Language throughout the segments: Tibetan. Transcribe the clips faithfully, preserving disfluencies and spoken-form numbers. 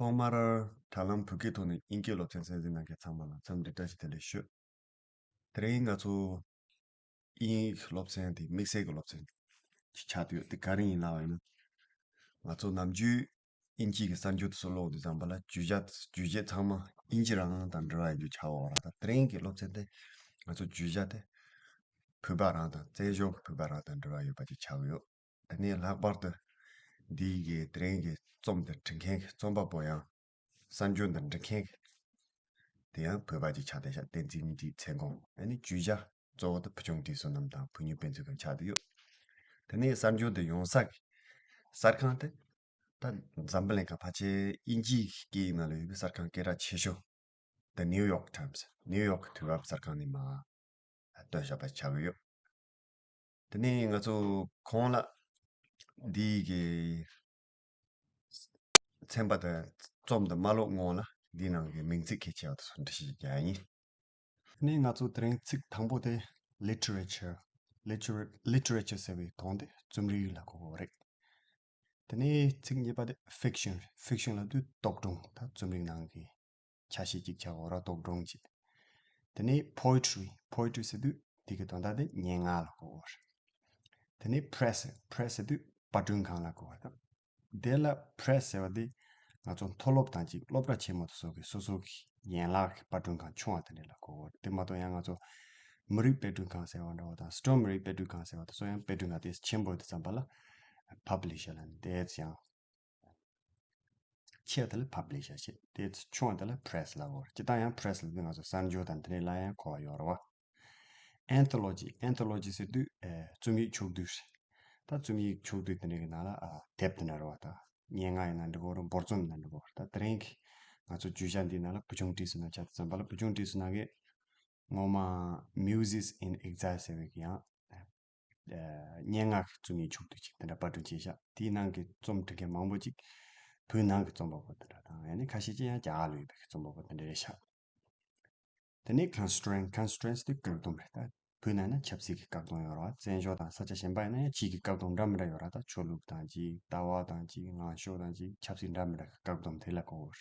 ཐོག་མར་དྲ་ལམ་བོད་སྐད་ཐོག་ནས་དབྱིན་སྐད་སློབ་ཚན་གསན་གཟིགས་གནང་མཁན་ཚང་མ་ལ་འཚམས་འདྲི་བཀྲ་ཤིས་བདེ་ལེགས་ཞུ། དེ་རིང་ང་ཚོ་དབྱིན་ཡིག་སློབ་ཚན་དེ་དམིགས་བསལ་གྱི་སློབ་ཚན་ཅིག་ཆགས་བསྡད་ཡོད། དེ་ག་རེ་ཡིན་ལབ་པ་ཡིན་ན། ང་ཚོ་ནམ་རྒྱུན་དབྱིན་ཇི་གི་གསར་འགྱུར་དེ་ཚོ་ཀློག་དུས་ཙམ་པ་ལ་བརྗོད་བྱ་བརྗོད་བྱེད་ཚང་མ་དབྱིན་ཇི་རང་དང་འབྲེལ་བ་ཡོད་རྒྱུ་ཆགས་ཡོད་རེད། ད་དེ་རིང་གི་སློབ་ཚན་དེ་ང་ཚོ་བརྗོད་བྱ་དེ་བོད་པ་རང་དང་བཙན་བྱོལ་གྱི་བོད་པ་རང་དང་འབྲེལ་བ་ཡོད་པ་ཅིག་ཆགས་ཀྱི་ཡོད། དེ་ནས་ལྷག་པར་དུ་འདིའི་གི་དེ་རིང་གི་རྩོམ་དེ་འབྲི་མཁན་གྱི་རྩོམ་པ་པོ་ཡང་གསར་འགྱུར་འདི་འབྲི་མཁན་གྱི་དེ་ཡང་བོད་པ་ཅིག་ཆགས་བསྡད་ཤག་བསྟན་འཛིན་སྙིང་ཐིག་མཚན་གོང་། ཨ་ནི་བརྗོད་བྱ་གཙོ་བོ་དེ་ཕུལ་བྱུང་བྲིས་སོ་ནམ་དང་བོད་མིའི་དཔེ་མཛོད་ཀྱང་ཆགས་བསྡད་ཡོད། དེ་ནས་གསར་འགྱུར་འདི་ཡོང་ས་གི་གསར་ཁང་དེ་ད་འཛམ་བུ་གླིང་གི་ཕལ་ཆེར་དབྱིན་ཇིའི་སྐད་ཡིག་ནང་ལ་ཡོད་པའི་གསར་ཁང་སྐད་གྲགས་ཆེ་ཤོས། The New York Times། ནིའུ་ཡོག་གི་དུས་བབ་གསར་ཁང་ནས་མར་བཏོན་བཞག་པ་ཆགས་ཀྱི་ཡོད། དེ་ནས་ང་ཚོ་གོང་ལ་འདིའི་གི་ཚན་པ་དང་རྩོམ་དང་མ་ཀློག་སྔོན་ལ་འདིའི་ནང་གི་མིང་ཚིག་གལ་ཆེ་བ་དེ་ཚོ་འགྲེལ་བཤད་རྒྱག་ཡ་ཡིན། དེ་ནས་ང་ཚོ་དེ་རིང་ཚིག་དང་པོ་དེ་literature། literature literature ཟེར་བའི་དོན་དེ་རྩོམ་རིག་ལ་གོ་དགོས་རེད། དེ་ནས་ཚིག་གཉིས་པ་དེ་fiction། fiction ལབ་དུས་རྟོག་སྒྲུང་དང་རྩོམ་རིག་ནང་གི་ཆ་ཤས་གཅིག་ཆགས་ཡོད་ར། རྟོག་སྒྲུང་གཅིག་དེ་ནས་poetry། poetry ཟེར་དུས་དེ་གི་དོན་དག་དེ་སྙན་ངག་ལ་གོ་དགོས་རེད། དེ་ནས་press། press ཟེར་དུས་པར་སྐྲུན་ཁང་ལ་གོ་དགོས་རེད། དེ་ལ་press ཟེར་བ་དེ་ང་ཚོ་མཐོ་སློབ་དང་གཅིག་སློབ་གྲྭ་ཆེན་མོ་དེ་ཚོ་གི་སོ་སོ་གི་ཡན་ལག་གི་པར་སྐྲུན་ཁང་ཆུང་བ་དེ་འདྲ་ལ་གོ་དགོས་རེད། དེ་མ་གཏོགས་ཡང་ང་ཚོ་མི་རིགས་དཔེ་སྐྲུན་ཁང་ཟེར་བ་འདྲ་བོ་དང་སི་ཊོན་མི་རིགས་དཔེ་སྐྲུན་ཁང་ཟེར་བ་དེ་ཚོ་ཡང་དཔེ་སྐྲུན་ཁང་དེ་ཆེན་པོ་དེ་ཙམ་པ་ལ་publisher ལ་དེ་ཡང་། ཆེ་དེ་ལ་publisher བྱེད། དེ་ཆུང་བ་དེ་ལ་press ལབ་དགོས་རེད། སྤྱིར་བཏང་ཡང་press ལབ་དུས་ང་ཚོ་གསར་འགྱུར་དང་དེ་འདྲ་ལ་ཡང་གོ་བ་ཡོད་རེད་བ། Anthology། anthology ཟེར་དུས་ཨེ་རྩོམ་ཡིག་ཕྱོགས་བསྡུས་རེད། ད་རྩོམ་ཡིག་ཕྱོགས་བསྡུས་དེ་འདྲ་གི་ནང་ལ་ཨ་དེབ་དེ་འདྲ་རེད་བ། ད་སྙན་ངག་ཡིན་ན་འགྲིག་གི་རེད། འབོར་རྩོམ་ཡིན་ན་འགྲིག་གི་རེད། ད་དེ་རིང་གི་ང་ཚོ་བརྗོད་བྱ་འདིའི་ནང་ལ་བུ་ཆུང་བྲིས་སོ་ནམ་ཆགས་དུས་ཙམ་པ་ལ་བུ་ཆུང་བྲིས་སོ་ནམ་གི་ངོ་མ་Muses in Exile ཟེར་བའི་གི་ཡང་། ཨ་སྙན་ངག་གི་རྩོམ་ཡིག་ཕྱོགས་བསྡུས་ཅིག་དེ་འདྲ་པར་སྐྲུན་བྱས་ཤག་དེའི་ནང་གི་རྩོམ་འབྲི་མཁན་མང་པོ་ཅིག་བོད་ནང་གི་རྩོམ་པ་པོ་དེ་འདྲ་དང་། ཡང་ན་ཁ་ཤས་ཅིག་ཡང་རྒྱ་གར་ལ་ཡོད་པའི་རྩོམ་པ་པོ་དེ་འདྲ་རེད་ཤག་དེ་ནས་constraint། constraint དེ་བཀག་སྡོམ་རེད། ད་བོད་ནང་ན་ཆབ་སྲིད་ཀྱི་བཀག་སྡོམ་ཡོད་རེད་བ། བཙན་བྱོལ་དང་ས་ཆ་གཞན་པ་ཡིན་ན་ཡང་ཕྱིའི་གི་བཀག་སྡོམ་འདྲ་མི་འདྲ་ཡོད་རེད། ད་ཆོས་ལུགས་དང་ཅིག་ལྟ་བ་དང་ཅིག་ངན་ཕྱོགས་དང་ཅིག་ཆབ་སྲིད་འདྲ་མི་འདྲ་གི་བཀག་སྡོམ་དེ་ལ་གོ་དགོས་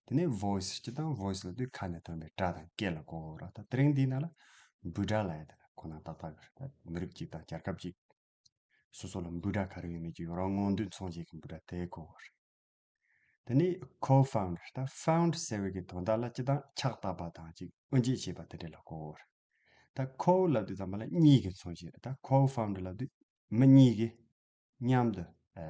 རེད། དེ་ནས་voice། སྤྱིར་བཏང་voice ལབ་དུས་ཁ་ནས་ཐོན་པའི་སྒྲ་དང་སྐད་ལ་གོ་དགོས་རེད། ད་དེ་རིང་འདིའི་ནང་ལ་འབོད་སྒྲ་ལབ་ཡ་དེ་ཁོ་ན་ཏག་ཏག་རེད། ད་མི་རིགས་གཅིག་དང་རྒྱལ་ཁབ་གཅིག་སོ་སོ་ལ་འབོད་སྒྲ་ག་རེ་ཡོད་མེད་ཀྱི་ཡོད་རེད། སྔོག་འདོན་སོང་བྱེད་ཀྱི་འབོད་སྒྲ་དེ་གོ་དགོས་རེད། དེ་ནས་co-found། ད་found ཟེར་བའི་གི་དོན་དག་ལ་སྤྱིར་བཏང་ཕྱག་བཏབ་པ་དང་ཅིག་དབུ་འབྱེད་བྱས་པ་དེ་འདྲ་ལ་གོ་དགོས་རེད། ད་co་ལབ་དུས་ཙམ་པ་ལ་གཉིས་ཀྱི་མཚོན་བྱེད་རེད། ད་co-found ལབ་དུས་མི་གཉིས་ཀྱིས་མཉམ་དུ་ཨ་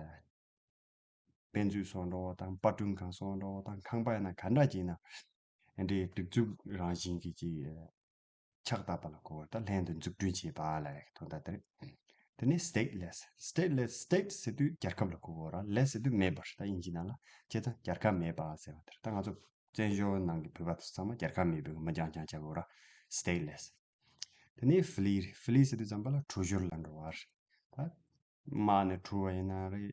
དཔེ་མཛོད་སོགས་འགྲོ་བ་དང་། པར་སྐྲུན་ཁང་སོགས་འགྲོ་བ་དང་། ཁང་པ་ཡིན་ན་ག་འདྲ་ཅིག་ཡིན་ན་འདི་སྒྲིག་འཛུགས་རང་བཞིན་གྱི་ཅིག་ཕྱག་བཏབ་པ་ལ་གོ་བ། ད་ལྷན་དུ་འཛུགས་སྐྲུན་བྱས་པ་ལ་དོན་དག་དེ་རེད། དེ་ནས་stateless། stateless། state ཟེར་དུས་རྒྱལ་ཁབ་ལ་གོ་བ་ར། less ཟེར་དུས་མེད་པར། ད་དབྱིན་ཇི་ནང་ལ་བྱས་ཙང་རྒྱལ་ཁབ་མེད་པ་ཟེར་བ་དེ་རེད། ད་ང་ཚོ་བཙན་བྱོལ་ནང་གི་བོད་པ་ཚོ་ཚང་མ་རྒྱལ་ཁབ་མེད་པའི་མི་རྐྱང་རྐྱང་ཆགས་ཀྱི་ཡོད་ར། stateless། དེ་ནས་flee་རེད། flee་ཟེར་དུས་ཙམ་པ་ལ་བྲོས་བྱོལ་ལ་འགྲོ་བ་རེད། ད་དམག་ནས་བྲོས་པ་ཡིན་ན་རེད།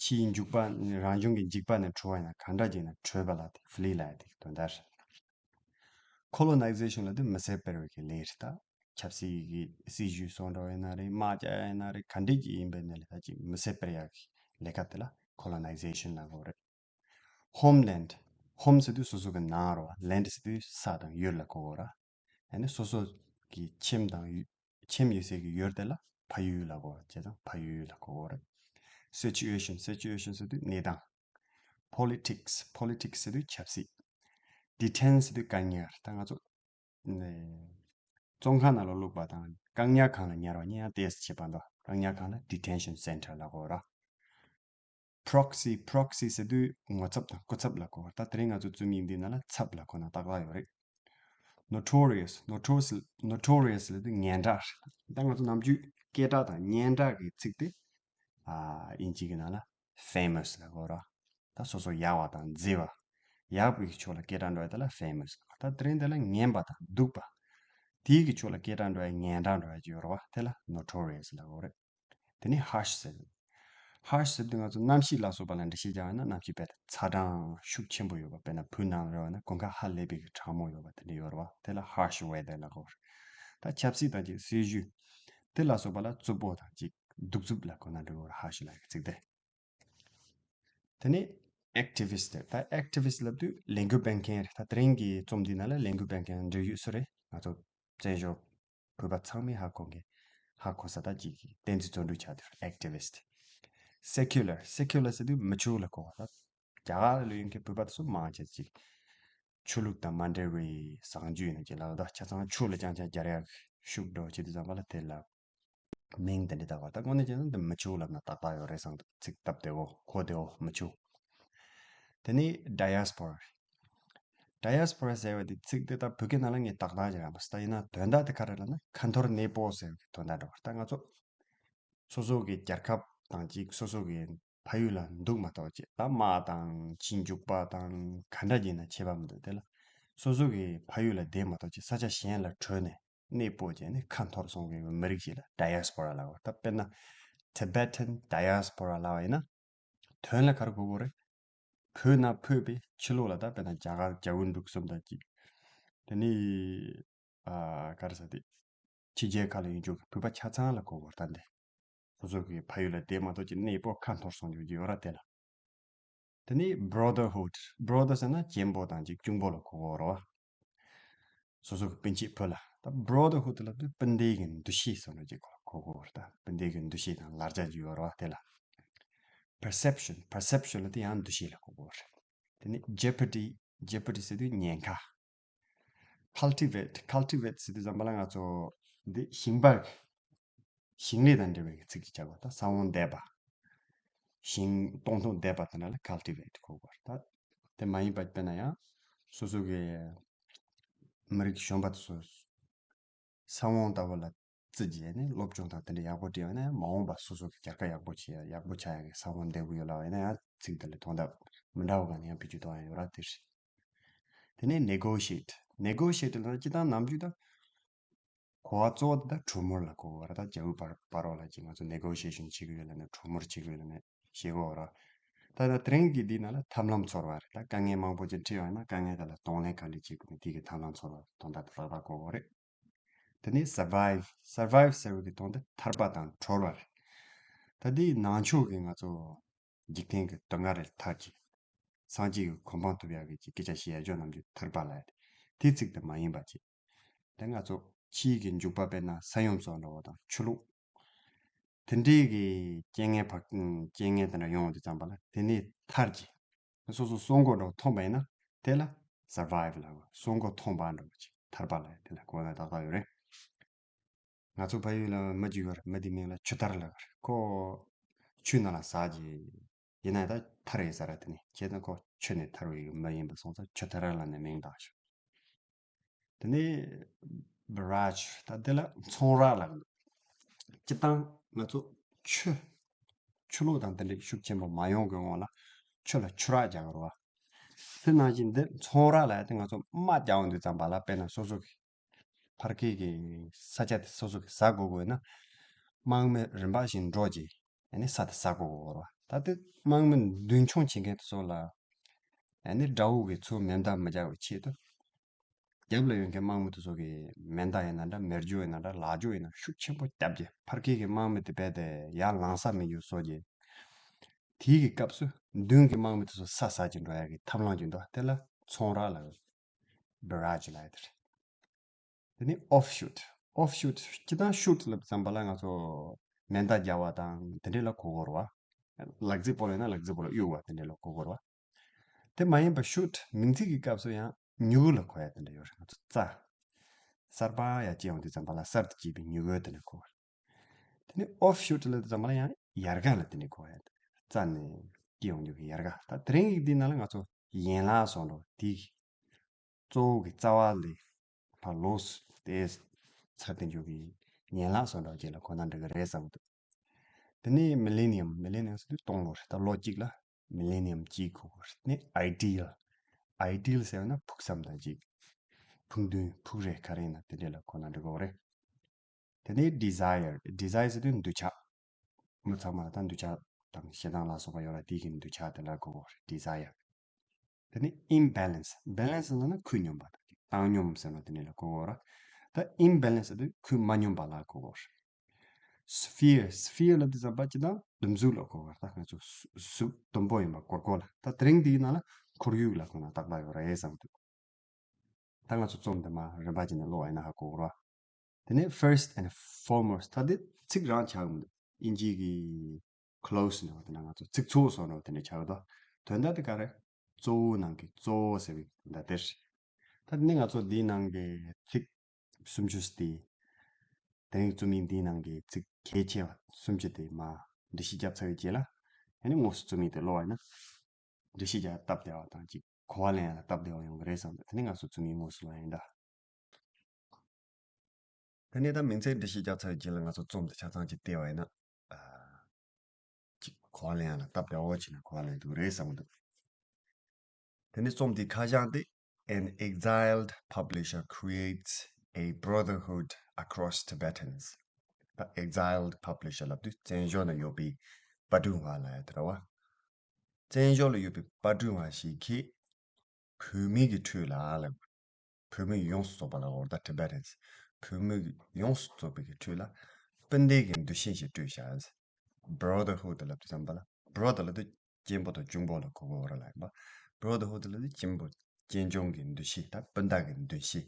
ཕྱིའི་འཇིགས་པ། རང་བྱུང་གི་འཇིགས་པ་ནས་བྲོས་པ་ཡིན་ན་ག་འདྲ་ཅིག་ཡིན་ན་བྲོས་པ་ལ་དེ་flee་ལབ་ཡ་དེ་དོན་དག་རེད། colonization་ལབ་དུས་མི་སེར་སྤེལ་བའི་གི་ལས་རེད། ད་ཆབ་སྲིད་ཀྱི་སྲིད་ཇུས་སོགས་འགྲོ་བ་ཡིན་ན་རེད། དམག་རྒྱག་ཡ་ཡིན་ན་རེད། ག་འདྲ་ཅིག་ཡིན་པའི་ནས་ལས་ད་ཅིག་མི་སེར་སྤེལ་ཡ་གི་ལས་ཀ་དེ་ལ་colonization་ལབ་དགོས་རེད། homeland། home་ཟེར་དུས་སོ་སོ་གི་ནང་རེད་བ། land་ཟེར་དུས་ས་དང་ཡུལ་ལ་གོ་དགོས་ར། ཡང་ན་སོ་སོ་གི་ཁྱིམ་དང་ཡུལ། ཁྱིམ་ཡོད་སའི་གི་ཡུལ་དེ་ལ་ཕ་ཡུལ་ལབ་དགོས་ར། བྱས་ཙང་ཕ་ཡུལ་ལ་གོ་དགོས་ར། situation། situation་ཟེར་དུས་གནས་སྟངས། politics། politics་ཟེར་དུས་ཆབ་སྲིད། detain་ཟེར་དུས་བཀག་ཉར། ད་ང་ཚོ་ནས་བཙོན་ཁང་ནང་ལ་བླུགས་པ་དང་བཀག་ཉར་ཁང་ལ་ཉར་བ་གཉིས་ཡང་ཏོག་ཙམ་ཁྱད་པར་འདུག་བཀག་ཉར་ཁང་ལ་detention center་ལབ་དགོས་ར། proxy། proxy་ཟེར་དུས་ངོ་ཚབ་དང་སྐུ་ཚབ་ལ་གོ་བ། ད་དེ་རིང་ང་ཚོ་རྩོམ་ཡིག་འདི་ནང་ལ་ཚབ་ལ་གོ་ན་ཏག་ཏག་ཡོད་རེད། notorious། notorious། notorious་ལབ་དུས་སྙན་གྲགས་རེད། ད་ང་ཚོ་ནམ་རྒྱུན་སྐད་གྲགས་དང་སྙན་གྲགས་ཀྱི་ཚིག་དེ་ཨ་དབྱིན་ཇི་གི་ནང་ལ་famous་ལ་གོ་ར། ད་སོ་སོ་ཡག་པ་དང་མཛེས་པ། ཡག་པའི་ཕྱོགས་ལ་སྐད་གྲགས་འགྲོ་ཡ་དེ་ལ་famous་ལ་གོ། ད་དེ་རིང་དེ་ལ་ངན་པ་དང་སྡུག་པ། དེའི་གི་ཕྱོགས་ལ་སྐད་གྲགས་འགྲོ་ཡ། སྙན་གྲགས་འགྲོ་ཡ་ཅིག་ཡོད་རེད་བ། དེ་ལ་notorious་ལ་གོ་རེད། དེ་ནས་harsh་ཟེར། harsh་ཟེར་དུས་ང་ཚོ་གནམ་གཤིས་ལ་སོགས་པ་ལ་འགྲེལ་བཤད་རྒྱག་པ་ན་གནམ་གཤིས་དཔེ་ཚ་གྲང་ཤུགས་ཆེན་པོ་ཡོད་པ། དཔེར་ན་བོད་ནང་རེད་བ་ན་དགུན་ཁ་ཧ་ལས་པའི་གི་གྲང་མོ་ཡོད་པ་དེ་འདྲ་ཡོད་རེད་བ། དེ་ལ་harsh weather་ལབ་དགོས་རེད། ད་ཆབ་སྲིད་དང་ཅིག་སྲིད་ཇུས་དེ་ལ་སོགས་པ་ལ་རྩུབ་པོ་དང་ཅིག་གདུག་རྩུབ་ལ་གོ་ན་འགྲིག་གི་རེད། harsh་ལབ་ཡ་གི་ཚིག་དེ། དེ་ནས་ activist ད་activist ལབ་དུས་ལས་འགུལ་སྤེལ་མཁན་རེད། ད་དེ་རིང་གི་རྩོམ་འདི་ནང་ལ་ལས་འགུལ་སྤེལ་མཁན་འབྲེལ་ཡོད་སུ་རེད། ང་ཚོ་བཙན་བྱོལ་བོད་པ་ཚང་མས་ཧ་གོ་མཁན་ཧ་གོ་ས་ད་ཅིག་གི་བསྟན་འཛིན་བརྩོན་འགྲུས་ཆགས་དུས་activist། Secular secular ཟེར་དུས་མི་ཆོས་ལ་གོ་བ། ད་རྒྱ་གར་ལ་ཡོད་མཁན་བོད་པ་དེ་ཚོ་མང་ཆེ་ཅིག་ཆོས་ལུགས་དང་མ་འབྲེལ་བའི་བཟང་སྤྱོད་ཡིན་ན་ཅིག་ལབ། ད་ཆ་ཚང་ཆོས་ལ་རྐྱང་རྐྱང་སྦྱར་ཡག་ཤུགས་འགྲོ་བྱེད་དུས་ཙམ་པ་ལ་དེ་ལ་མིང་དེ་འདྲ་བཏགས་པ། ད་དངོས་གནས་བྱས་ན་འདི་མི་ཆོས་ལབ་ན་ཏག་ཏག་ཡོད་རེད་བསམ་འདུག་ཚིག་སྟབས་བདེ་བོ་གོ་བདེ་བོ་མི་ཆོས། དེ་ནས་diaspora། diaspora ཟེར་བ་དེ་ཚིག་དེ་ད་བོད་སྐད་ནང་ལ་ངས་ཏག་ཏག་ཅིག་རག་མ་སོང་། ད་ཡིན་ན་དོན་དག་དེ་ག་རེ་ལབ་ན་ཁ་འཐོར་གནས་སྤོ་ཟེར་བའི་དོན་དག་འདྲ་བ། ད་ང་ཚོ་སོ་སོ་གི་རྒྱལ་ཁབ་དང་གཅིག་སོ་སོ་གི་ཕ་ཡུལ་ལ་འདུག་མ་གཏོགས་ཅིག་ད་དམག་དང་ཕྱིའི་འཇུག་པ་དང་ག་འདྲ་ཡིན་ན་ཁྱད་པར་མི་འདུག་དེ་ལ་སོ་སོ་གི་ཕ་ཡུལ་ལ་བསྡད་མ་གཏོགས་ཅིག་ས་ཆ་གཞན་ལ་བྲོས་ནས་གནས་སྤོ་བྱས་ནས་ཁ་འཐོར་སོང་བའི་མི་རིགས་ཤིག་ལ་diaspora ལབ་པ། ད་དཔེར་ན་Tibetan diaspora ལབ་པ་ཡིན་ན་དོན་ལ་ག་རེ་གོ་དགོས་རེད། བོད་ནང་བོད་པའི་ཕྱི་ལོགས་ལ་ད་དཔེར་ན་རྒྱ་གར་རྒྱ་བོད་འབྲུག་གསུམ་དང་གཅིག་དེ་ནས་ཨ་ག་རེ་ཟེར་དེ་ཕྱི་རྒྱལ་ཁག་ལ་ཡོད་འཇོག་གི་བོད་པ་ཆ་ཚང་ལ་གོ་དགོས་རེད། ད་འདི་སོ་སོ་གི་ཕ་ཡུལ་ལ་བསྡད་མ་གཏོགས་ཅིག་གནས་སྤོ་ཁ་འཐོར་སོང་འཇོག་གི་ཡོད་ར་དེ་ལ། དེ་ནས་brotherhood brother ཟེར་ན་གཅེན་པོ་དང་གཅིག་གཅུང་པོ་ལ་གོ་གོ་རོ། སོ་སོ་གི་སྤུན་མཆེད་བུ་ལ་ད་brotherhood ལབ་དུས་སྤུན་ཟླའི་གི་འདུ་ཤེས་སོགས་ལ་གཅིག་གོ་གོ་རོ། ད་སྤུན་ཟླའི་གི་འདུ་ཤེས་དང་ལ་རྒྱ་ཅིག་ཡོད་རོ་དེ་ལ། perception perception ལབ་དུས་ཡང་འདུ་ཤེས་ལ་གོ་གོ་རེད། དེ་ནས་jeopardy jeopardy ཟེར་དུས་ཉེན་ཁ། cultivate cultivate ཟེར་དུས་ཙམ་པ་ལ་ང་ཚོ་འདི་ཞིང་པ་ཞིང་ལས་དང་འབྲེལ་བའི་ཚིག་ཅིག་བྱ་དགོས། ད་ས་བོན་འདེབས་པ། ཞིང་སྟོང་ཐུན་འདེབས་པ་དེ་འདྲ་ལ་cultivate གོ་དགོས། ད་དེ་མ་ཡིན་པ་དཔེར་ན་ཡང་སོ་སོ་གི་མི་རིགས་གཞོན་པ་དེ་ཚོ་ས་བོན་ལྟ་བུ་ལ་བརྩི་བྱས་ནས་སློབ་སྦྱོང་དང་དེ་འདྲ་ཡག་པོ་བྱས་ཡོད་ན་ཡང་མ་འོངས་པ་སོ་སོ་གི་རྒྱལ་ཁབ་ཡག་པོ་བྱེད་ཡག་པོ་ཆགས་ཡག་གི་ས་བོན་འདེབས་གི་ཡོད་ལབ་ཡིན་ན་ཡང་ཚིག་དེ་ལ་དོན་དག་མི་འདྲ་བ་གང་ཡང་བེད་སྤྱོད་གཏོང་ཡག་ཡོད་ར་དེ་རེད། དེ་ནས་negotiate negotiate ལ་སྤྱི་བཏང་ནམ་རྒྱུན་ད་གོ་བ་གཙོ་བོ་དེ་ད་གྲོས་མོལ་ལ་གོ་བ་ར། ད་རྒྱ་བོད་བར་བར་རོ་ལ་ཅིག་ང་ཚོ་negotiation བྱེད་གི་ཡོད་ལ་ནས་གྲོས་མོལ་བྱེད་གི་ཡོད་ལ་ནས་བྱེད་གོ་ར། ད་ད་དེ་རིང་གི་འདི་ནང་ལ་ཐབས་ལམ་འཚོལ་བ་རེད། ད་དཀའ་ངལ་མང་པོ་ཅིག་འཕྲད་ཡོང་ན་དཀའ་ངལ་དེ་ལ་གདོང་ལེན་ག་འདྲ་བྱེད་དགོས་མིན་དེ་གི་ཐབས་ལམ་འཚོལ་བ་དོན་དག་དེ་ཏག་ཏག་གོ་གོ་རེད། དེ་ནས་survive survive ཟེར་བའི་གི་དོན་དེ་ཐར་པ་དང་གྲོལ་བ་རེད། ད་འདིའི་ནང་ཆོས་ཀྱི་ང་ཚོ་འཇིག་རྟེན་གྱི་སྡུག་བསྔལ་རེ་ཐར་གྱི། སངས་རྒྱས་ཀྱི་གོ་འཕང་ཐོབ་ཡག་གི་སྐད་ཆ་བཤད་ཡ་ཅོ་རྣམས་ཀྱི་ཐར་པ་ལ་ཡ་དེ་ཚིག་དེ་མ་ཡིན་པ་ཅིག་དེ་ང་ཚོ་ཕྱིའི་གི་འཇུག་པ་དཔེར་ན་ས་ཡོམ་སོགས་འདྲ་བོ་དང་ཆུ་ལོག་དེ་འདྲའི་གི་རྐྱེན་ངན་བག་རྐྱེན་ངན་དེ་འདྲ་ཡོང་དུས་ཙམ་པ་ལ་དེ་ནས་ཐར་གྱི། སོ་སོ་སྲོག་མགོ་འདྲ་བོ་ཐོན་པ་ཡིན་ན་དེ་ལ་survive ལབ། སྲོག་མགོ་ཐོན་པ་འདྲ་བོ་ཅིག་ཐར་པ་ལ་དེ་ལ་གོ་ན་ཏག་ཏག་ཡོད་རེད། ང་ཚོ་ཕ་ཡུལ་ལ་མི་གཅིག་ཡོད་རེད། མི་དེའི་མིང་ལ་ཆུ་ཐར་ལབ་རེད། ཁོ་ཆུ་ནང་ལ་ཟག་གི་ཡིན་ན་ད་ཐར་ཡིན་ས་རེད། དེ་ནས་ཁྱེད་ད་ཁོ་ཆུ་ནས་ཐར་བའི་མི་ཡིན་པ་སོང་ཙང་ཆུ་ཐར་ལབ་ནས་མིང་བཏགས་ཤག་དེ་ནས་barrage ད་དེ་ལ་ཚོང་ར་ལབ་འདུག་སྤྱི་བཏང་ང་ཚོ་ཆུ་ཆུ་ལོག་དང་དེ་འདྲའི་ཤུགས་ཆེན་པོ་མ་ཡོང་གི་དབང་ལ་ཆུ་ལ་ཆུ་རགས་རྒྱག་གི་རེད་བ། དེ་ནང་བཞིན་འདི་ཚོང་ར་ལབ་ཡ་དེ་ང་ཚོ་དམག་རྒྱག་འོང་དུས་ཙམ་པ་ལ་དཔེར་ན་སོ་སོ་གི་ཕར་ཁའི་གི་ས་ཆ་དེ་སོ་སོ་གི་ཟ་དགོས་དགོས་ན་དམག་མི་རིམ་པ་བཞིན་འགྲོ་རྗེས་ཨ་ནི་ས་དེ་ཟ་དགོས་དགོས་རེད་བ། ད་དེ་དམག་མི་མདུན་མཆོང་བྱེད་མཁན་དེ་ཚོ་ལ་ཨ་ནི་དགྲ་བོ་གི་ཚུར་མེ་མདའ་མི་རྒྱག་པའི་ཆེད་དུ། རྒྱབ་ལ་ཡོད་མཁན་དམག་མི་དེ་ཚོ་གིས་མེ་མདའ་ཡིན་ན་འདྲ་མེ་སྒྱོགས་ཡིན་ན་འདྲ་ལག་སྒྱོགས་ཡིན་ན་ཤུགས་ཆེན་པོ་བརྒྱབ་རྗེས་ཕར་ཁའི་གི་དམག་མི་དེ་རྦད་དེ་ཡར་ལངས་ས་མེད་རྒྱུ་བཟོ་རྗེས། དེའི་གི་སྐབས་སུ་མདུན་གྱི་དམག་མི་དེ་ཚོ་ས་ཟ་གྱིན་འགྲོ་ཡ་གི་ཐབས་ལམ་ཅིག་འདུག་དེ་ལ་ཚོང་ར་ལབ། barrage ལབ་ཡ་དེ་རེད། དེ་ནི་offshoot offshoot སྤྱི་བཏང་shoot ལབ་ཙམ་པ་ལ་ང་ཚོ་མེ་མདའ་རྒྱག་པ་དང་དེ་འདྲས་ལ་གོ་གོ་རེད་བ། ལག་རྫི་སྤོ་ལོ་ཡིན་ན་ལག་རྫི་སྤོ་ལོ་གཡུག་པ་དེ་འདྲས་ལ་གོ་གོ་རེད་བ། དེ་མ་ཡིན་པ་shoot མིང་ཚིག་གི་སྐབས་སུ་ཡང་མྱུ་གུ་ལ་གོ་ཡ་དེ་འདྲ་ཡོད་རེད། ང་ཚོ་རྩྭ་གསར་པ་ཡར་སྐྱེ་ཡོང་དུས་ཙམ་པ་ལ་གསར་དུ་སྐྱེས་པའི་མྱུ་གུ་དེ་ལ་གོ་བ། དེ་ནི་offshoot ལབ་དུས་ཙམ་པ་ལ་ཡང་ཡལ་ག་ལ་དེ་འདྲ་གོ་ཡ། རྩྭ་ནས་སྐྱེ་ཡོང་མྱུ་གུའི་ཡལ་ག་ད་དེ་རིང་གི་འདི་ནང་ལ་ང་ཚོ་ཡན་ལག་སོགས་འགྲོ་དེ་གི་གཙོ་བོ་གི་རྩ་བ་ལས་ཕར་ལོགས་སུ་དེ་ཚར་དེ་འཇུག་གི་ཡན་ལག་སོགས་འགྲོ་རྗེས་ལ་གོ་ན་འགྲིག་གི་རེད་བསམ་གི་འདུག་དེ་ནས་millennium millennium ཟེར་དུས་སྟོང་ལོ་རེད། ད་ལོ་གཅིག་ལ་millennium གཅིག་གོ་གི་རེད། དེ་ནས་ideal ideal ཟེར་བ་ན་ཕུགས་བསམ་དང་གཅིག་ཕུགས་འདུན་ཕུགས་རེ་ག་རེ་ཡིན་ན་དེ་འདྲས་ལ་གོ་ན་འགྲིག་གི་རེད། དེ་ནས་desire desire ཟེར་དུས་འདོད་ཆགས། མི་ཚང་མ་ལ་ད་འདོད་ཆགས་དང་ཞེ་སྡང་ལ་སོགས་པ་ཡོད་ར། དེ་གི་འདོད་ཆགས་དེ་ལ་གོ་གོ་རེད། desire དེ་ནས་imbalance balance ལབ་ན་ཁུ་སྙོམས་པ་དང་བཏང་སྙོམས་ཟེར་ན་དེ་ནས་ལ་གོ་གོ་ར། ད་imbalance ཟེར་དུས་ཁུ་མ་སྙོམས་པ་ལ་གོ་གོ་རེད། sphere sphere ལབ་དུས་ཙམ་པ་ཅི་དང་ཟླུམ་གཟུགས་ལ་གོ་བར་ད་ང་ཚོ་གཟུགས་ཟུགས་ཟླུམ་པོ་ཡིན་པ་སྐོར་སྐོར་ལ་ད་དེ་རིང་འདིའི་ནང་ལ་ཁོར་ཡུག་ལ་གོ་ན་བཏགས་པ་ཡོད་རེད་བསམ་འདུག་ད་ང་ཚོ་རྩོམ་འདི་མ་རིམ་པ་ཅིག་ནས་ཀློག་ཡིན་ན་ཧ་གོ་གི་རེད། དེ་ནས་first and foremost ད་འདི་ཚིག་རང་ཆགས་མི་འདུག་དབྱིན་ཇི་གི་close ནས་དེ་ན་ང་ཚོ་ཚིག་ཚོགས་སོགས་ནས་དེ་འདྲ་ཆགས་འདུག་དོན་དག་དེ་ག་རེ། གཙོ་བོ་ནང་གི་གཙོ་བོ་ཟེར་བའི་དོན་དག་དེ་རེད། ད་དེ་ནས་ང་ཚོ་འདིའི་ནང་གི་ཚིག་སུམ་ཅུ་སྟེ། དེ་རིང་རྩོམ་ཡིག་འདིའི་ནང་གི་ཚིག་གལ་ཆེ་བ་སུམ་ཅུ་དེ་མ་འགྲེལ་བཤད་བརྒྱབ་ཚར་བའི་རྗེས་ལ་ཨ་ནི་དངོས་སུ་རྩོམ་ཡིག་དེ་ཀློག་པ་ཡིན་ན། འགྲེལ་བཤད་རྒྱག་སྟབས་བདེ་བ་དང་གཅིག་གོ་བ་ལེན་ཡ་ལ་སྟབས་བདེ་བ་ཡོང་གི་རེད་བསམ་འདུག་དེ་ནི་ང་ཚོ་རྩོམ་ཡིག་དངོས་སུ་ལ་ཡིན་ད། དེ་ནས་ད་མིང་ཚིག་འགྲེལ་བཤད་རྒྱག་ཚར་བའི་རྗེས་ལ་ང་ཚོ་རྩོམ་དེ་ཆ་ཚང་གཅིག་བལྟས་པ་ཡིན་ན། ཨ། གཅིག་གོ་བ་ལེན་ཡ་ལ་སྟབས་བདེ་བོ་བྱས་ནས་གོ་བ་ལེན་ཐུབ་ཀྱི་རེད་བསམ་གྱི་འདུག་དེ་ནས་རྩོམ་དེའི་ཁ་བྱང་དེ། An exiled publisher creates a brotherhood across Tibetans. ད་exiled publisher ལབ་དུས་བཙན་བྱོལ་ན་ཡོད་པའི་པར་སྐྲུན་པ་ལ་ཡ་དེ་རེད་བ། བཙན་བྱོལ་ལ་ཡོད་པའི་པར་སྐྲུན་པ་ཞིག་གིས་བོད་མི་གི་ཁྲོད་ལ་ལ། བོད་མི་ཡོངས་སུ་རྫོགས་པ་ལ་འོར་ད་Tibetans བོད་མི་ཡོངས་སུ་རྫོགས་པའི་གི་ཁྲོད་ལ་སྤུན་ཟླའི་གི་འདུ་ཤེས་ཤིག་བསྐྲུན་བཞག Brotherhood ལབ་དུས་ཙམ་པ་ལ་brother ལབ་དུས་གཅེན་པོ་དང་གཅུང་པོ་ལ་གོ་དགོས་པ་ར་ལ་ཡིན་པ། Brotherhood ལབ་དུས་གཅེན་པོ་གཅེན་གཅུང་གི་འདུ་ཤེས་དང་སྤུན་ཟླ་གི་འདུ་ཤེས་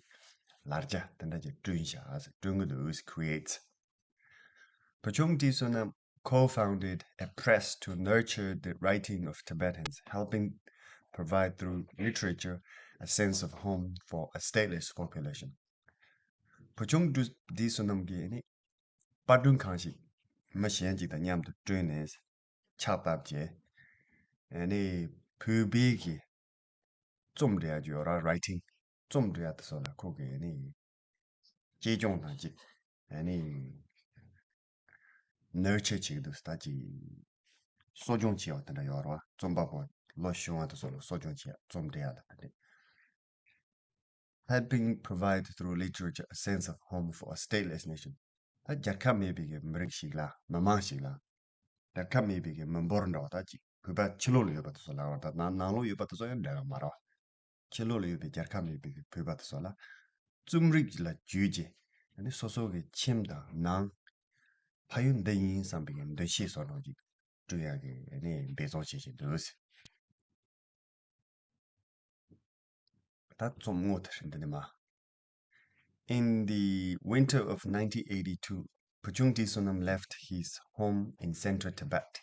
ལ་རྒྱ་དེ་འདྲ་ཅིག་བསྐྲུན་བཞག་བསྐྲུན་གི་འདུག creates Pachung Tisunam co-founded a press to nurture the writing of Tibetans, helping provide through literature a sense of home for a stateless population. Pachung Tisunam གིས་ནི་པར་སྐྲུན་ཁང་ཞིག་མི་གཞན་ཅིག་དང་མཉམ་དུ་བསྐྲུན་ནས་ཕྱག་བཏབ་རྗེས། ཨ་ནི་བོད་པའི་གི་རྩོམ་འབྲི་ཡག་ཅིག་ཡོད་ར་writing རྩོམ་འབྲི་ཡག་དེ་ཚོ་ལ་ཁོ་གིས་ནི་གཅེས་སྐྱོང་དང་ཅིག་ཨ་ནི་nurture བྱེད་ཀྱི་འདུག་ད་ཅིག་གསོ་སྐྱོང་བྱེད་པ་དེ་འདྲ་ཡོད་ར་བ་རྩོམ་པ་པོ་ལོ་ཆུང་བ་དེ་ཚོ་ལ་གསོ་སྐྱོང་བྱེད་ཡག་རྩོམ་འབྲི་ཡག་ལ་དེ་འདྲ། Helping provide through literature a sense of home for a stateless nation. ད་རྒྱལ་ཁབ་མེད་པའི་གི་མི་རིགས་ཤིག་ལ་མི་མང་ཞིག་ལ་རྒྱལ་ཁབ་མེད་པའི་གི་མི་འབོར་འདྲ་བ་ད་ཅིག་བོད་པ་ཕྱི་ལོགས་ལ་ཡོད་པ་དེ་ཚོ་ལ་བ་ད་ནང་ནང་ལོགས་ཡོད་པ་དེ་ཚོ་ཡང་འདྲ་ག་མ་རེད་བ། ཕྱི་ལོགས་ལ་ཡོད་པའི་རྒྱལ་ཁབ་མེད་པའི་གི་བོད་པ་དེ་ཚོ་ལ་རྩོམ་རིག་ལ་བརྒྱུད་རྗེས་ཨ་ནི་སོ་སོ་གི་ཁྱིམ་དང་ནང་ཕ་ཡུལ་འདི་ཡིན་བསམ་པའི་གི་འདུ་ཤེས་བཟོ་འདྲ་ཅིག་བསྐྲུན་ཡག་གི་ཨ་ནི་འབད་བརྩོན་བྱེད་བཞིན་འདུག་ད་རྩོམ་ངོ་དེ་རེད་འདི་ནི་མ། In the winter of nineteen eighty-two, Pachung Tisunam left his home in central Tibet.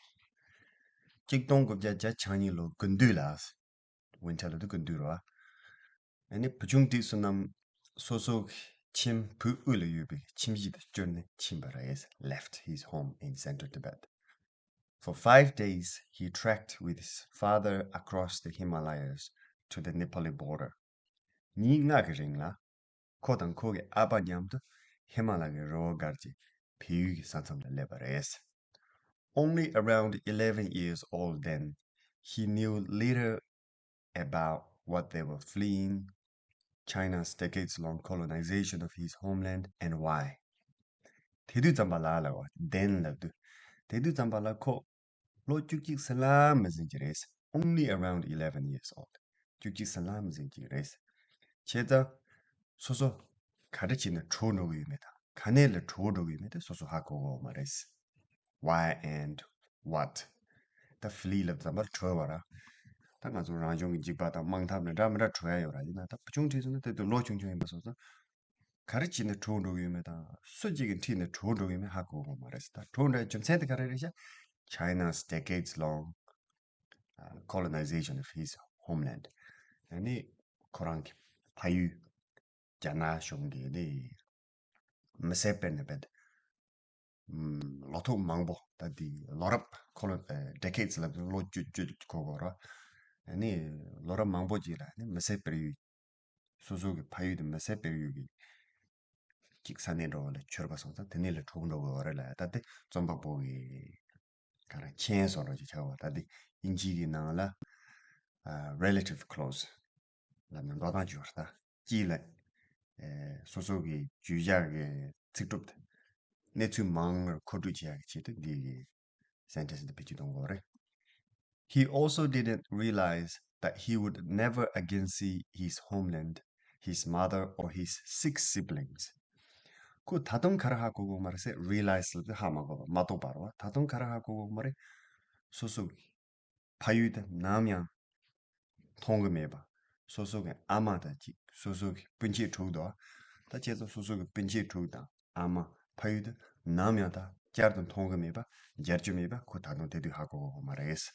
གཅིག་སྟོང་དགུ་བརྒྱ་བརྒྱད་ཅུ་གྱ་གཉིས་ལོ་དགུན་དུས་ལ། winter ལ་དུས་དགུན་དུས་རེད་བ། ཨ་ནི་བུ་ཆུང་ཏི་སུ་ནམ་སོ་སོ་གི་ཁྱིམ་བོད་དབུས་ལ་ཡོད་པའི་ཁྱིམ་གཞིས་དེ་བསྐྱུར་ནས་ཕྱིན་པ་རེད། Left his home in central Tibet. For five days, he trekked with his father across the Himalayas to the Nepali border. ཉིན་ལྔ་གི་རིང་ལ་ཁོ་དང་ཁོ་གི་ཨ་ཕ་མཉམ་དུ་ཧི་མ་ལ་ཡའི་རི་བོ་བརྒལ་གྱི་བལ་ཡུལ་གྱི་ས་མཚམས་ལ་སླེབས་པ་རེད། Only around eleven years old then, he knew little about what they were fleeing, China's decades-long colonization of his homeland, and why. དེ་དུས་ཙམ་པ་ལ་ལ་བ་དེན་ལབ་དུས། དེ་དུས་ཙམ་པ་ལ་ཁོ་ལོ་བཅུ་གཅིག་ཟིན་ལ་མི་ཟིན་གྱི་རེད། Only around eleven years old. བཅུ་གཅིག་ཟིན་ལ་མི་ཟིན་གྱི་རེད། བྱས་ཙང་སོ་སོ་ག་འདྲ་བྱས་ནས་བྲོས་འགྲོ་གི་ཡོད་མེད་དང་ག་ནས་ལ་བྲོས་འགྲོ་གི་ཡོད་མེད་དེ་སོ་སོ་ཧ་གོ་གི་ཡོད་མ་རེད། Why and what. ད་flee ལབ་ཙམ་པར་བྲོས་པ་ར། ད་ང་ཚོ་རང་བྱུང་གི་འཇིགས་པ་དང་དམག་འཐབ་ནས་འདྲ་མི་འདྲ་བྲོས་ཡ་ཡོད་ར། ཡིན་ན་ད་བུ་ཆུང་ཁྲིད་སོང་ན་དེ་དུས་ལོ་ཆུང་ཆུང་ཡིན་པ་སོང་ཙང་། ག་རེ་བྱས་ནས་བྲོས་འགྲོ་གི་ཡོད་མེད་དང་སུ་གཅིག་གིས་ཁྲིད་ནས་བྲོས་འགྲོ་གི་ཡོད་མེད་ཧ་གོ་གི་མ་རེད། ད་བྲོས་འགྲོ་རྒྱུ་མཚན་དེ་ག་རེ་རེད་ཤག China's decades-long, uh, colonization of his homeland. ཨ་ནི་ཁོ་རང་གི་ཕ་ཡུལ་རྒྱ་ནག་གཞུང་གིས་ནི་མི་སེར་སྤེལ་ནས་སྤེལ་ཏེ། ཨམ། ལོ་ཐོག་མང་པོ་ད་དེ་ལོ་རབས་ཁོ་ལ་ཨ་decades་ལབ་ལོ་བཅུ་བཅུ་གོ་གོ་ར། ཨ་ནི་ལོ་རབས་མང་པོ་ཅིག་ལ་ནི་མི་སེར་སྤེལ་ཡུལ། སོ་སོ་གི་ཕ་ཡུལ་དེ་མི་སེར་སྤེལ་ཡུལ་གྱི་ཅིག་ས་གནས་འདྲ་བོ་ལ་གྱུར་པ་སོང་ཙང་དེ་ནས་ལ་བྲོས་འགྲོ་དགོས་པ་རེད་ལ། ད་དེ་རྩོམ་པ་པོ་གི་ག་རེ་མཁྱེན་སོང་རོགས་ཅིག་ཆགས་པ། ད་དེ་དབྱིན་ཇི་གི་ནང་ལ་ཨ་relative clause ལབ་ནས་འགྲོ་སྟངས་ཅིག་ཡོད་རེད། ད་དཀྱིལ་ལ་ཨེ་སོ་སོ་གི་བརྗོད་བྱ་གི་ཚིག་གྲུབ་དེ་གནས་ཚུལ་མང་བར་མཁོ་སྤྲོད་བྱེད་ཡག་གི་ཆེད་དུ་འདི་གི་sentence འདི་བེད་སྤྱོད་གཏོང་དགོས་རེད། He also didn't realize that he would never again see his homeland, his mother, or his six siblings. ཁོ་ད་དུང་ག་རེ་ཧ་གོ་གོ་མ་རེད་ཟེར། རི་ལའི་སི་ལབ་དུས་ཧ་མ་གོ་བ་མ་རྟོགས་པ་རེད་བ། ད་དུང་ག་རེ་ཧ་གོ་གོ་མ་རེད། སོ་སོ་གི་ཕ་ཡུལ་དེ་ནམ་ཡང་མཐོང་གི་མེད་པ། སོ་སོ་གི་ཨ་མ་དང་གཅིག་སོ་སོ་གི་སྤུན་མཆེད་དྲུག་དང་། ད་བྱས་ཙང་སོ་སོ་གི་སྤུན་མཆེད་དྲུག་དང་ཨ་མ་ཕ་ཡུལ་དེ་ནམ་ཡང་ད་བསྐྱར་དུ་མཐོང་གི་མེད་པ། མཇལ་རྒྱུ་མེད་པ་ཁོ་ད་དུང་དེ་དུས་ཧ་གོ་གོ་མ་རེད།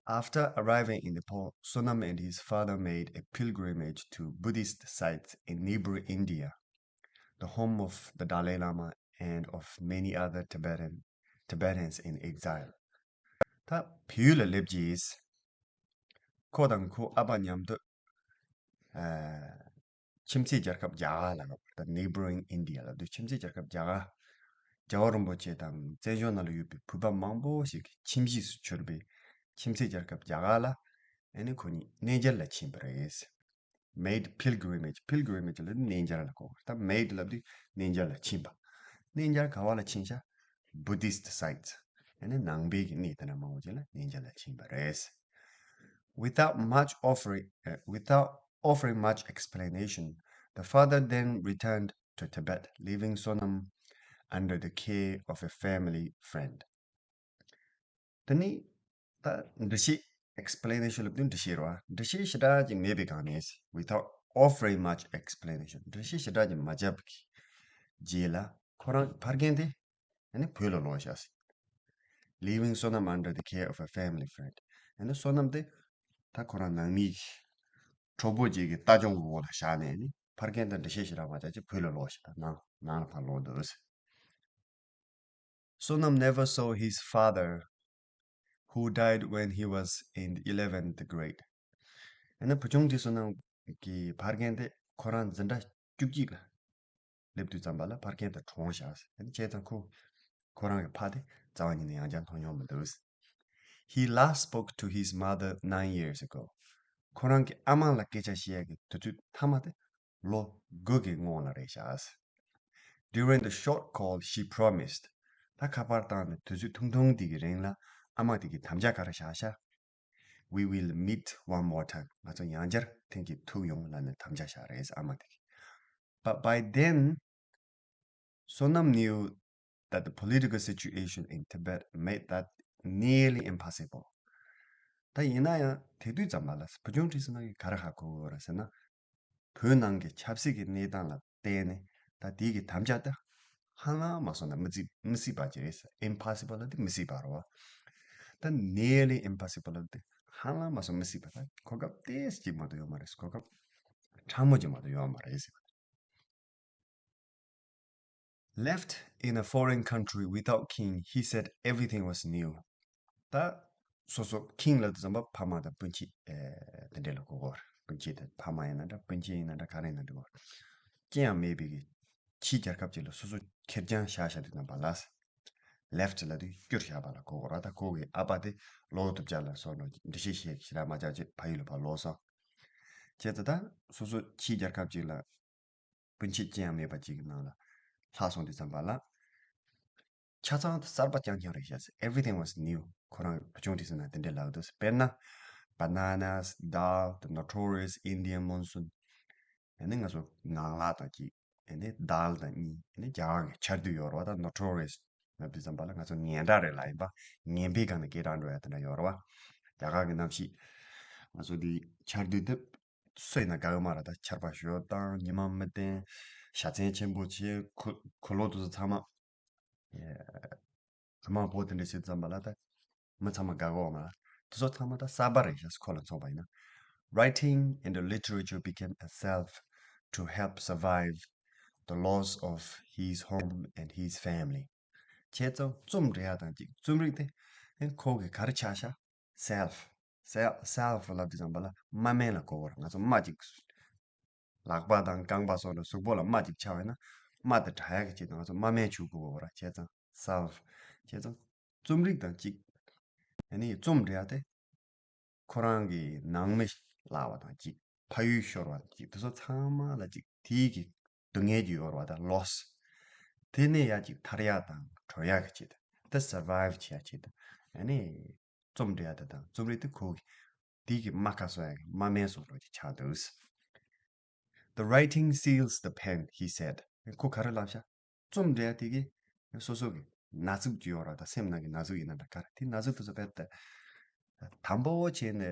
After arriving in Nepal, Sonam and his father made a pilgrimage to Buddhist sites in neighboring India, the home of the Dalai Lama and of many other Tibetan, Tibetans in exile. ད་བལ་ཡུལ་ལ་སླེབས་རྗེས། ཁོ་དང་ཁོ་ཨ་ཕ་མཉམ་དུ། ཨ། ཁྱིམ་མཚེས་རྒྱལ་ཁབ་རྒྱ་གར་ལ། ད་neighboring India ལ་དུས་ཁྱིམ་མཚེས་རྒྱལ་ཁབ་རྒྱ་གར། རྒྱལ་བ་རིན་པོ་ཆེ་དང་བཙན་བྱོལ་ནང་ལ་ཡོད་པའི་བོད་པ་མང་པོ་ཞིག་གི་ཁྱིམ་གཞིས་སུ་གྱུར་པའི་ཁྱིམ་མཚེས་རྒྱལ་ཁབ་རྒྱ་གར་ལ། ཨ་ནི་ཁོ་གཉིས་གནས་མཇལ་ལ་ཕྱིན་པ་རེད། Made pilgrimage. Pilgrimage ལབ་དུས་གནས་མཇལ་ལ་གོ། ད་made ལབ་དུས་གནས་མཇལ་ལ་ཕྱིན་པ། གནས་མཇལ་ག་བ་ལ་ཕྱིན་ཤག Buddhist sites. ཨ་ནི་ནང་པའི་གི་གནས་དེ་འདྲ་མང་པོ་ཅིག་ལ་གནས་མཇལ་ལ་ཕྱིན་པ་རེད། Without much offering, uh, without offering much explanation, the father then returned to Tibet, leaving Sonam under the care of a family friend. དེ་ནི་ད་འགྲེལ་བཤད། Explanation ལབ་དུས་འགྲེལ་བཤད་རེད་བ། འགྲེལ་བཤད་ཞེ་དྲག་ཅིག་མེད་པའི་སྒང་ནས། Without offering much explanation. འགྲེལ་བཤད་ཞེ་དྲག་ཅིག་མ་བརྒྱབ་ཀྱི་རྗེས་ལ་ཁོ་རང་གི་ཕ་རྒན་དེ་ཨ་ནི་བོད་ལ་ལོག་བཞག་ཟིན། Leaving Sonam under the care of a family friend. ཨ་ནི་བསོད་ནམས་དེ་ད་ཁོ་རང་ནང་མི་གི་གྲོགས་པོ་ཅིག་གི་ལྟ་སྐྱོང་གི་འོག་ལ་བཞག་ནས་ནི་ཕ་རྒན་དང་འགྲེལ་བཤད་ཞེ་དྲག་མ་བརྒྱབ་ཅིག་བོད་ལ་ལོག་བཞག་ནང་ནང་ལ་ཕར་ལོག་འདུག Sonam never saw his father, who died when he was in eleventh grade. ཨ་ནི་བུ་ཆུང་དེ་བསོད་ནམས་ཀྱི་ཕ་རྒན་དེ་ཁོ་རང་འཛིན་གྲྭ་བཅུ་གཅིག་ལ་སླེབས་དུས་ཙམ་པ་ལ་ཕ་རྒན་དེ་གྲོངས་བཞག་ཨ་ནི་བྱས་ཙང་ཁོ་ཁོ་རང་གི་ཕ་དེ་རྩ་བ་ཉིད་ནས་ཡང་བསྐྱར་མཐོང་མྱོང་མི་འདུག He last spoke to his mother nine years ago. ཁོ་རང་གི་ཨ་མ་ལ་སྐད་ཆ་བཤད་ཡག་གི་དུས་ཚོད་མཐའ་མ་དེ་ལོ་དགུ་གི་སྔོན་ལ་རེད་ཤག During the short call, she promised. ད་ཁ་པར་བཏང་ནས་དུས་ཚོད་ཐུང་ཐུང་དེ་གི་རིང་ལ་ཨ་མ་དེ་གིས་དམ་བཅའ་ག་རེ་བཞག་ཤག We will meet one more time. ང་ཚོ་ཡང་བསྐྱར་ཐེངས་གཅིག་ཐུག་ཡོང་ལབ་ནས་དམ་བཅའ་བཞག་རེད་ཨ་མ་དེ་གིས། But by then, Sonam knew that the political situation in Tibet made that nearly impossible. ད་ཡིན་ན་ཡང་དེ་དུས་ཙམ་པ་ལ་བུ་ཆུང་ཁྲི་སི་ནང་གི་ག་རེ་ཧ་གོ་གི་ཡོད་རེད་ཟེར་ན། བོད་ནང་གི་ཆབ་སྲིད་ཀྱི་གནས་སྟངས་ལ་བལྟས་ནས་ད་དེའི་གི་དམ་བཅའ་དེ་ཧ་ལམ་མ་སོང་ན་མི་སྲིད་མི་སྲིད་པ་ཅིག་རེད་ཟེར། Impossible ལབ་དེ་མི་སྲིད་པ་རེད་བ། ད་nearly impossible ལབ་དེ་ཧ་ལམ་མ་སོང་མི་སྲིད་པ། ད་གོ་སྐབས་ཏོག་ཙམ་ཅིག་མ་གཏོགས་ཡོད་མ་རེད། གོ་སྐབས་ཕྲ་མོ་ཅིག་མ་གཏོགས་ཡོད་མ་རེད་ཟེར། Left in a foreign country without king, he said everything was new. ད་སོ་སོ་king ལབ་དུས་ཙམ་པ་ཕ་མ་དང་སྤུན་མཆེད་ཨེ་དེ་འདྲས་ལ་གོ་གོ་རེད། སྤུན་མཆེད་དེ་ཕ་མ་ཡིན་ན་འདྲ་སྤུན་མཆེད་ཡིན་ན་འདྲ་ག་རེ་ཡིན་ན་འདྲ་གོ་རེད། ཅི་ཡང་མེད་པའི་གི་ཕྱིའི་རྒྱལ་ཁབ་ཅིག་ལ་སོ་སོ་ཁེར་རྐྱང་བཞག་བཞག་དུས་ཙམ་པ་ལ། Left ལབ་དུས་བསྐྱུར་བཞག་པ་ལ་གོ་གོ་རེད། ད་ཁོ་གི་ཨ་ཕ་དེ་ལོག་ཐུབ་ཅག་ལ་སོགས་ནོ་འགྲེལ་བཤད་བཤད་ཞེ་དྲག་མ་བྱ་ཅེས་ཕ་ཡུལ་ལ་ཕར་ལོག་སོང་། བྱས་ཙང་ད་སོ་སོ་ཕྱིའི་རྒྱལ་ཁབ་ཅིག་ལ་སྤུན་མཆེད་ཅི་ཡང་མེད་པ་ཅིག་གི་ནང་ལ་ལྷག་སོང་དུས་ཙམ་པ་ལ། ཆ་ཚང་དེ་གསར་པ་རྐྱང་རྐྱང་རེད་ཤག Everything was new. ཁོ་རང་བུ་ཆུང་ཁྲི་སི་ནང་དེ་འདྲས་ལབ་འདུག་དཔེར་ན། Bananas, dal, the notorious Indian monsoon. ཨ་ནི་ང་ཚོ་ངང་ལག་དང་གཅིག་ཨ་ནི་dal དང་གཉིས། ཨ་ནི་རྒྱ་གར་གྱི་ཆར་དུས་ཡོད་རེད་བ། ད་notorious ལབ་དུས་ཙམ་པ་ལ་ང་ཚོ་ངན་འདྲ་རེད་ལབ་ཡིན་པ། ངན་པའི་སྒང་ནས་སྐད་གྲགས་འགྲོ་ཡ་དེ་འདྲ་ཡོད་རེད་བ། རྒྱ་གར་གྱི་གནམ་གཤིས། ང་ཚོ་འདི་ཆར་དུས་དེ་སུ་ཡིན་ན་དགའ་གི་མ་རེད། ད་ཆར་པ་ཞོ་དང་ཉི་མ་མི་བདེན། བྱ་ཚན་ཆེན་པོ་བྱེད། གོས་གོས་ལོག་དེ་ཚོ་ཚང་མ། ཨེ། དམར་པོ་དེ་འདྲ་བྱེད་ཙམ་པ་ལ་ད་མི་ཚང་མ་དགའ་གོ་མ་རེད། དེ་ཚོ་ཚང་མ་ད་གསར་པ་རེད་ཤག་ཁོ་ལ་མཚོན་པ་ཡིན་ན། Writing and literature became a salve to help survive the loss of his home and his family. བྱས་ཙང་རྩོམ་འབྲི་ཡ་དང་གཅིག་རྩོམ་རིག་དེ་ཨེ་ཁོ་གི་ག་རེ་ཆགས་ཤག Salve. Salve, salve ལབ་དུས་ཙམ་པ་ལ་རྨ་སྨན་ལ་གོ་བར་ང་ཚོ་རྨ་ཅིག་ལག་པ་དང་རྐང་པ་སོགས་ལ་གཟུགས་པོ་ལ་རྨ་ཅིག་ཆགས་པ་ཡིན་ན་རྨ་དེ་དྲག་ཡག་གི་ཆེད་དུ་ང་ཚོ་རྨ་སྨན་བྱུག་དགོས་པ་ར། བྱས་ཙང་salve། བྱས་ཙང་རྩོམ་རིག་དང་གཅིག་ཨ་ནི་རྩོམ་འབྲི་ཡ་དེ་ཁོ་རང་གི་ནང་མི་བརླག་པ་དང་གཅིག་ཕ་ཡུལ་ཤོར་བ་དང་གཅིག་དེ་ཚོ་ཚང་མ་ལ་གཅིག་དེའི་གི་སྡུག་བསྔལ་གྱི་ཡོད་རེད་བ། ད་loss། དེ་ནས་ཡ་གཅིག་ཐར་ཡག་དང་གྲོལ་ཡག་གི་ཆེད་དུ། དེ་survive བྱེད་ཡག་ཆེད་དུ་ཨ་ནི་རྩོམ་འབྲི་ཡག་དེ་དང་རྩོམ་རིག་དེ་ཁོ་གི་དེའི་གི་རྨ་ཁ་གསོ་ཡག་གི་རྨ་སྨན་བཟོ་འདྲ་ཅིག་ཆགས་འདུག "The writing seals the pen," he said. ཁོ་ག་རེ་ལབ་ཤག་རྩོམ་འབྲི་ཡ་དེ་གི་སོ་སོ་གི་ན་ཟུག་ཅིག་ཡོད་ར། ད་སེམས་ནང་གི་ན་ཟུག་ཡིན་ན་འདྲ་ག་རེ། དེ་ན་ཟུག་དེ་ཚོ་དཔེ་ད་དམ་པོ་བྱས་ནས་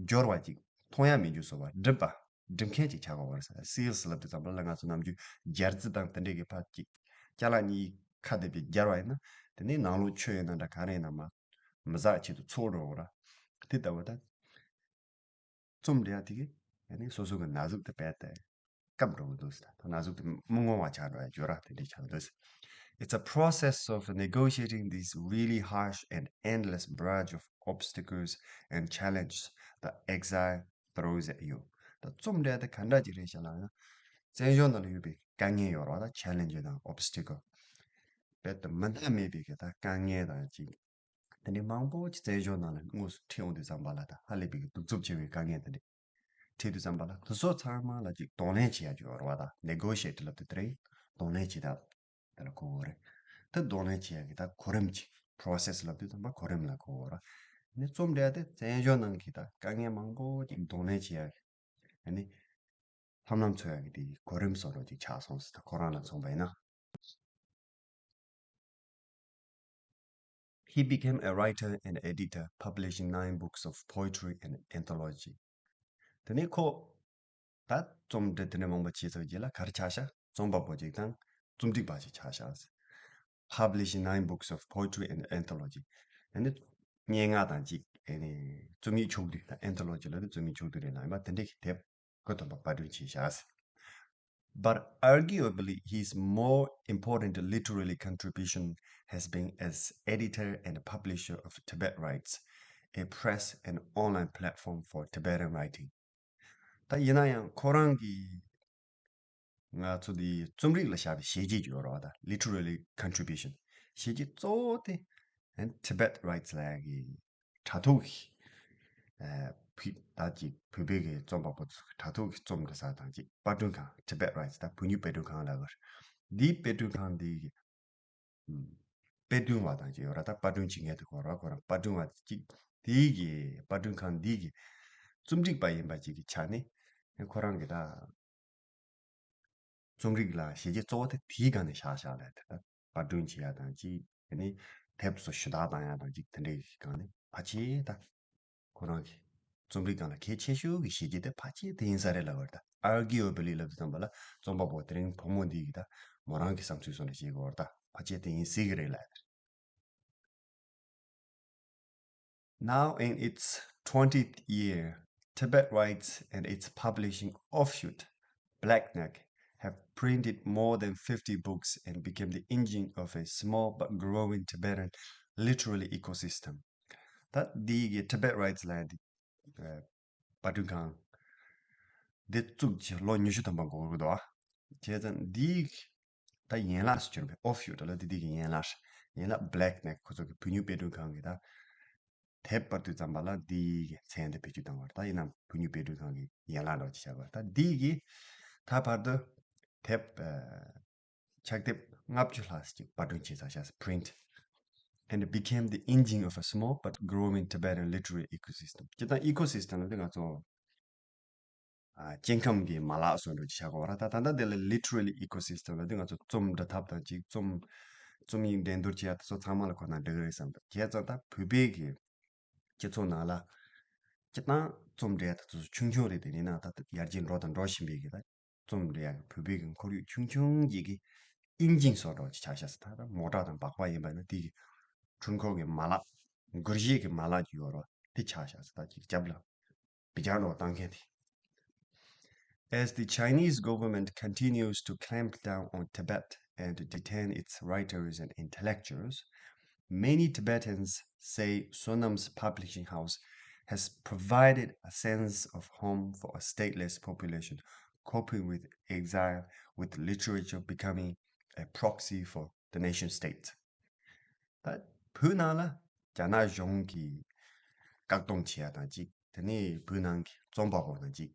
སྦྱོར་བ་ཅིག་མཐོང་ཡ་མི་འགྱུར་བཟོ་བ་སྒྲིབ་པ་སྒྲིབ་མཁན་ཅིག་ཆགས་ཀྱི་ཡོད་རེད་ཟེར། སིལ་སི་ལབ་དུས་ཙམ་པ་ལ་ང་ཚོ་ནམ་རྒྱུན་སྦྱར་རྩི་དང་དེ་འདྲས་ཀྱི་ཕར་ཅིག་ཅ་ལག་གཉིས་ཁ་བསྡེབས་ཀྱི་སྦྱར་བ་ཡིན་ན། དེ་ནས་ནང་ལོགས་ཆུ་ཡིན་ན་འདྲ་ག་རེ་ཡིན་ན་མ་མི་ཟག་ཆེད་དུ་ཚོགས་འགྲོ་འོ་ར། དེ་ལྟ་བུ་ད་རྩོམ་འབྲི་ཡ་དེ་གི་ཡ་ནི་སོ་སོ་གི་ན་ཟུག་དེ་རྦད་དེ་སྐམ་འགྲོ་གི་འདུག་ཟེར། ད་ན་ཟུག་དེ་མི་ངོ་བ་ཆགས་འགྲོ་ཡ་འགྱུར་ར་དེ་འདྲས་ཆགས་འདུག་ཟེར། It's a process of negotiating this really harsh and endless barrage of obstacles and challenges that exile throws at you. ད་རྩོམ་འབྲི་ཡ་དེ་ག་འདྲ་ཅིག་རེད་ཤག་ལབ་ན། བཙན་བྱོལ་ནང་ལ་ཡོད་པའི་དཀའ་ངལ་ཡོད་རེད་བ། ད་ཆེ་ལེན་ཇི་དང་ཨོབ་སི་ཊི་ཀལ་རྦད་དེ་མི་སྣ་མེད་པའི་གི་ད་དཀའ་ངལ་དང་ཅིག་དེ་འདྲའི་མང་པོ་ཅིག་བཙན་བྱོལ་ནང་ལ་དངོས་སུ་འཕྲད་ཡོང་དུས་ཙམ་པ་ལ། ད་ཧ་ལས་པའི་གི་གདུག་རྩུབ་ཆེ་བའི་དཀའ་ངལ་དེ་འདྲ་འཕྲད་དུས་ཙམ་པ་ལ། དེ་ཚོ་ཚང་མ་ལ་ཅིག་གདོང་ལེན་བྱེད་ཡ་ཅིག་ཡོད་རེད་བ། ད་ནེ་གོ་ཤི་ཨེ་ཊི་ལབ་དུས་དེ་རིང་གདོང་ལེན་བྱེད་ཐབས་དེ་ལ་གོ་གི་རེད། དེ་གདོང་ལེན་བྱེད་ཡ་གི་ད་གོ་རིམ་ཅིག་པོ་རོ་སེ་སི་ལབ་དུས་ཙམ་པ་གོ་རིམ་ལ་གོ་གི་རེད། ནི་རྩོམ་འབྲི་ཡ་དེ་བཙན་བྱོལ་ནང་གི་ད་དཀའ་ངལ་མང་པོ་ཅིག་གདོང་ལེན་བྱེད་ཡ་གི་ཨ་ནི་ལྷམ་ལྷམ་འཚོལ་ཡག་གི་དེ་གོ་རིམ་བཟོ་འདྲ་ཅིག་ཆགས་སོང་ཟེར། ད་ཁོ་རང་ལ་མཚོན་པ་ཡིན་ན། He became a writer and editor, publishing nine books of poetry and anthology. དེ་ནས་ཁོ་ད་རྩོམ་འབྲི་དེ་འདྲ་མང་པོ་བྱས་ཚར་རྗེས་ལ་ག་རེ་ཆགས་ཤག་རྩོམ་པ་པོ་ཅིག་དང་རྩོམ་སྒྲིག་པ་ཅིག་ཆགས་ཤག་ཟེར། Publishing nine books of poetry and anthology. ཨ་ནི་སྙན་ངག་དང་ཅིག་ཨ་ནི་རྩོམ་ཡིག་ཕྱོགས་བསྡུས། ད་ཨན་ཐོ་ལོ་ཇི་ལབ་དུས་རྩོམ་ཡིག་ཕྱོགས་བསྡུས་རེད་ལ། ཡིན་པ་དེ་འདྲའི་གི་དེབ་དགུ་ཐམ་པ་པར་སྐྲུན་བྱས་ཤག But arguably, his more important literary contribution has been as editor and publisher of Tibet Writes, a press and online platform for Tibetan writing. ད་ཡིན་ན་ཡང་ཁོ་རང་གི་ང་ཚོ་འདི་རྩོམ་རིག་ལ་བཞག་པའི་བྱས་རྗེས་ཅིག་ཡོད་རེད་བ། ད་literary contribution བྱས་རྗེས་གཙོ་བོ་དེ་ཨན་Tibet Writes ལབ་ཡ་གི་དྲ་ཐོག་གི་ཨ་བོད་ད་ཅིག་བོད་པའི་གི་རྩོམ་པ་པོ་ཚོ་གི་དྲ་ཐོག་གི་རྩོམ་འབྲི་ས་དང་ཅིག་པར་སྐྲུན་ཁང་། Tibet Writes ད་བོད་མིའི་དཔེ་སྐྲུན་ཁང་ལབ་དགོས་རེད། འདིའི་དཔེ་སྐྲུན་ཁང་འདི་གི་ཨུམ་དཔེ་སྐྲུན་བ་དང་ཅིག་ཡོད་ར། ད་པར་སྐྲུན་བྱེད་མཁན་དེ་ཁོ་ར་ཁོ་རང་པར་སྐྲུན་བ་ཅིག་དེའི་གི་པར་སྐྲུན་ཁང་འདི་གི་རྩོམ་སྒྲིག་པ་ཡིན་པ་ཅིག་གི་ཆ་ནས་ཁོ་རང་གི་ད། རྩོམ་རིག་ལ་བྱས་རྗེས་གཙོ་བོ་དེ་དེའི་སྒང་ནས་བཞག་བཞག་ལ། དེ་ལྟར་པར་སྐྲུན་བྱེད་ཡ་དང་ཅིག་དེ་ནས་དེབ་ཚོ་ཞུ་དག་བཏང་ཡ་དང་ཅིག་དེ་འདྲའི་སྒང་ནས་ཕལ་ཆེར་ད་ཁོ་རང་གི་རྩོམ་རིག་སྒང་ལ་གལ་ཆེ་ཤོས་ཀྱི་བྱས་རྗེས་དེ་ཕལ་ཆེར་དེ་ཡིན་ས་རེད་ལབ་པ་རེད། ད་arguably ལབ་དུས་ཙམ་པ་ལ་རྩོམ་པ་པོ་དེ་རིང་བུ་མོ་འདི་གི་ད་མོ་རང་གི་བསམ་ཚུལ་སོང་ནས་བྱེད་དགོས་པ་རེད། ད་ཕལ་ཆེར་དེ་ཡིན་སྲིད་ཀྱི་རེད་ལབ། Now in its twentieth year, Tibet Writes and its publishing offshoot, Blackneck, have printed more than fifty books and become the engine of a small but growing Tibetan literary ecosystem. ད་འདི་གི་Tibet Writes ལབ་ཡ་འདི་ཨ་པར་སྐྲུན་ཁང་འདི་བཙུགས་བྱས་ལོ་ཉི་ཤུ་ཐམ་པ་འགོར་གི་འདུག་ཨ། བྱས་ཙང་འདི་ད་ཡན་ལག་ཅིག་གྱུར་པའི་offshoot ལ་འདི་འདི་གི་ཡན་ལག་ཡན་ལག་Blackneck ཁོ་ཚོ་གི་བོད་མིའི་དཔེ་སྐྲུན་ཁང་གི་ད་དེབ་པར་དུས་ཙམ་པ་ལ་འདི་གི་མཚན་དེ་བེད་སྤྱོད་བཏང་བ་རེད། ད་ཡིན་ནའང་བོད་མིའི་དཔེ་སྐྲུན་ཁང་གི་ཡན་ལག་འདྲ་བོ་ཅིག་བྱས་པ་རེད། ད་འདི་གི་ད་བར་དུ་དེབ་ཨ་ཕྱག་དེབ་ལྔ་བཅུ་ལྷག་ཅིག་པར་སྐྲུན་བྱས་ཚར་ཤག print and became the engine of a small but growing Tibetan literary ecosystem. སྤྱིར་བཏང་ecosystem ལབ་དུས་ང་ཚོ་ཨ་སྐྱེ་ཁམས་ཀྱི་མ་ལག་བཟོ་འདྲ་ཅིག་བྱ་དགོས་པ་རེད། ད་ད་ལྟ་དེ་ལ་literary ecosystem ལབ་དུས་ང་ཚོ་རྩོམ་འབྲི་ཐབས་དང་ཅིག་རྩོམ་རྩོམ་ཡིག་འགྲན་བསྡུར་བྱེད་ཡ་དེ་ཚོ་ཚང་མ་ལ་ཁོ་ན་འགྲིག་གི་རེད་བསམ་འདུག་བྱས་ཙང་ད་བོད་པའི་གི་སྤྱི་ཚོགས་ནང་ལ་སྤྱིར་བཏང་རྩོམ་འབྲི་ཡ་དེ་ཚོ་ཆུང་ཆུང་རེད། དེ་ཡིན་ནའང་ད་ལྟ་ཡར་རྒྱས་འགྲོ་དང་འགྲོ་བཞིན་པའི་གི་ད་རྩོམ་འབྲི་ཡ་གི་བོད་པའི་གི་ཁོར་ཡུག་ཆུང་ཆུང་ཅིག་གི་ཨིན་ཇིན་བཟོ་འདྲ་ཅིག་ཆགས་ཤག་ཟེར། ད་ད་མོ་ཊ་དང་སྦག་སྦག་ཡིན་པ་ན་དེ་གི་འཕྲུལ་འཁོར་གི་མ་ལག་འགུལ་བཞེས་ཀྱི་མ་ལག་ཅིག་ཡོད་རེད་བ། དེ་ཆགས་ཤག་ཟེར། ད་ཅིག་རྒྱབ་ལ་བི་ཅར་འདྲ་བོ་བཏང་མཁན་དེ། As the Chinese government continues to clamp down on Tibet and detain its writers and intellectuals, many Tibetans say Sonam's publishing house has provided a sense of home for a stateless population coping with exile, with literature becoming a proxy for the nation state. ད་བོད་ནང་ལ་རྒྱ་ནག་གཞུང་གིས་བཀག་སྡོམ་བྱེད་ཡ་དང་གཅིག་དེ་ནས་བོད་ནང་གི་རྩོམ་པ་པོ་དང་གཅིག་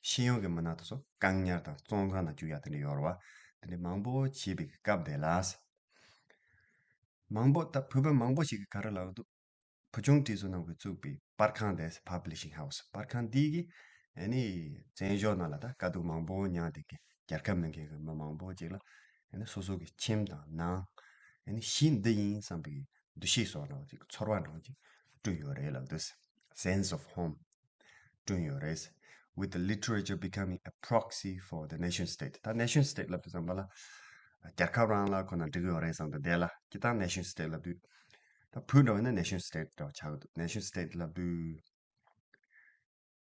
ཤེས་ཡོན་གྱི་མི་སྣ་དེ་ཚོ་བཀག་ཉར་དང་བཙོན་ཁང་ནང་བཅུག་ཡ་དེ་འདྲ་ཡོད་རེད་བ། དེ་འདྲ་མང་པོ་བྱས་པའི་སྐབས་དེ་ལ། མང་པོ་ད་བོད་པ་མང་པོ་ཞིག་གིས་ག་རེ་ལབ་འདུག་བུ་ཆུང་བཀྲས་བཟོ་རྣམ་པས་བཙུགས་པའི་པར་ཁང་དེ། Publishing House པར་ཁང་འདི་གིས་ ཨ་ནི་བཙན་བྱོལ་ནང་ལ་ད་དཀའ་སྡུག་མང་པོ་མྱངས་བསྡད་མཁན། རྒྱལ་ཁབ་མིན་མཁན་གྱི་མི་མང་པོ་ཅིག་ལ་ཨ་ནི་སོ་སོ་གི་ཁྱིམ་དང་ནང་ཨ་ནི་གཞི་འདི་ཡིན་བསམ་པའི་འདུ་ཤེས་སོགས་འདྲ་བོ་ཅིག་ཚོར་བ་འདྲ་བོ་ཅིག་བསྐྲུན་ཡོད་རེད་ལབ་འདུག Sense of home བསྐྲུན་ཡོད་རེད། With the literature becoming a proxy for the nation state. ད་nation state ལབ་དུས་ཙམ་པ་ལ་རྒྱལ་ཁབ་རང་ལ་ཁོ་ན་འགྲིག་གི་ཡོད་རེད་བསམ་དུས་བསྡད་ལ། སྤྱིར་བཏང་nation state ལབ་དུས་ད་བོད་འདྲ་བོ་ན་nation state འདྲ་བོ་ཆགས་ཀྱི་འདུག nation state ལབ་དུས་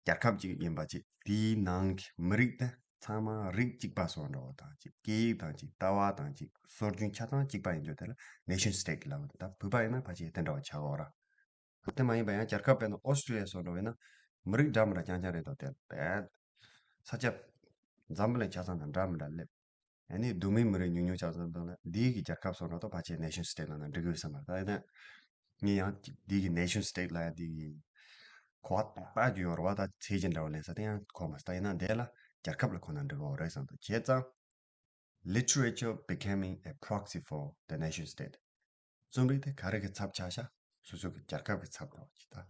རྒྱལ་ཁབ་ཅིག་ཡིན་པ་ཅིག་དེའི་ནང་གི་མི་རིགས་དེ་ཚང་མ་རིགས་གཅིག་པ་བཟོ་འདྲ་བོ་དང་ཅིག་སྐད་ཡིག་དང་ཅིག་ལྟ་བ་དང་ཅིག་སྲོལ་རྒྱུན་ཆ་ཚང་གཅིག་པ་ཡིན་རྒྱུ་དེ་ལ་nation state ལབ་འདུག་ད་བོད་པ་ཡིན་ན་ཕལ་ཆེར་དེ་འདྲ་བོ་ཆགས་ཀྱི་ཡོད་རེད། དེ་མ་ཡིན་པ་ཡང་རྒྱལ་ཁབ་དཔེར་ན་ཨོ་སི་ཀྲི་ལི་ཡ་སོགས་འདྲ་བོ་ཡིན་ན་མི་རིགས་འདྲ་མི་འདྲ་རྐྱང་རྐྱང་རེད་དོ། དེ་བས་ས་ཆ་འཛམ་བུ་གླིང་ཆ་ཚང་དང་འདྲ་མི་འདྲ་སླེབས། ཨ་ནི་གདོད་མའི་མི་རིགས་ཉུང་ཉུང་ཆགས་སོང་དང་ལ་འདིའི་གི་རྒྱལ་ཁབ་སོགས་འདྲ་ཐོག་ཕལ་ཆེར་nation state ལ་ན་འགྲིག་གི་ཡོད་ས་མ་རེད། ད་ཡིན་ན་ངས་ཡང་འདིའི་གི་nation state ལ་ཡང་འདི་གི་གོ་བ་ཏག་ཏག་ཅིག་ཡོད་རེད་བ། ད་ཚད་གཞི་འདྲ་བོ་ལེན་ས་དེ་ཡང་གོ་མ་སོང་། ད་ཡིན་ན་འདི་ལ་རྒྱལ་ཁབ་ལ་གོ་ན་འགྲིག་གི་ཡོད་རེད་བསམ་འདུག་བྱས་ཙང་literature becoming a proxy for the nation state. རྩོམ་རིག་དེ་ག་རེ་གི་ཚབ་ཆགས་ཤག་སོ་སོ་གི་རྒྱལ་ཁབ་གི་ཚབ་འདྲ་བོ་ཅིག་ད།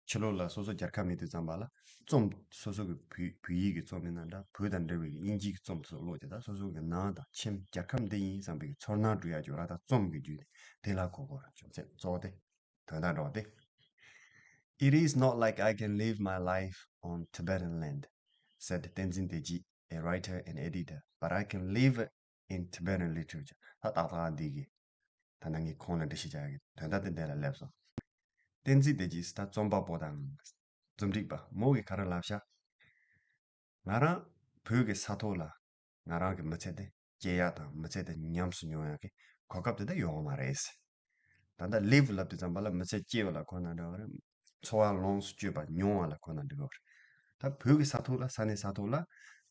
ཕྱི་ལོགས་ལ་སོ་སོ་རྒྱལ་ཁབ་མེད་དུས་ཙམ་པ་ལ་རྩོམ་སོ་སོ་གི་བོད་བོད་ཡིག་གི་རྩོམ་ཡིན་ན་འདྲ། བོད་དང་འབྲེལ་བའི་དབྱིན་ཇིའི་གི་རྩོམ་སོགས་ཀློག་དེ་ད་སོ་སོ་གི་ནང་དང་ཁྱིམ་རྒྱལ་ཁབ་འདི་ཡིན་བསམ་པའི་ཚོར་སྣང་སྒྲུབ་ཡག་ཅིག་ར། ད་རྩོམ་གི་བརྒྱུད་ནས་དེ་ལ་གོ་དགོས་ར། ཅུང་ཟད་གཙོ་བོ་དེ་དོན་དག་འགྲོ་དེ། It is not like I can live my life on Tibetan land, said Tenzin Dorji, a writer and editor, but I can live in Tibetan literature. ད་ཏག་ཏག་འདི་གི་ད་ནང་གི་ཁོང་ལ་འགྲེལ་བཤད་རྒྱག་གི་དོན་དག་དེ་འདི་ལ་སླེབས་སོང་། བསྟན་འཛིན་བདེ་སྐྱིད་ད་རྩོམ་པ་པོ་དང་རྩོམ་སྒྲིག་པ་མོ་གིས་ག་རེ་ལབ་ཤག་ང་རང་བོད་ཀྱི་ས་ཐོག་ལ་ང་རང་གི་མི་ཚེ་དེ་སྐྱེལ་ཡག་དང་མི་ཚེ་དེ་ཉམས་སུ་མྱོང་ཡག་གི་གོ་སྐབས་དེ་འདྲ་ཡོད་མ་རེད། ད་ལྟ་live ལབ་དུས་ཙམ་པ་ལ་མི་ཚེ་སྐྱེལ་བ་ལ་གོ་ན་འདྲ་བ་རེད། འཚོ་བ་ལོངས་སུ་སྤྱོད་པ་མྱོང་བ་ལ་གོ་ན་འགྲིག་གི་རེད། ད་བོད་ཀྱི་ས་ཐོག་ལ་ས་གནས་ས་ཐོག་ལ་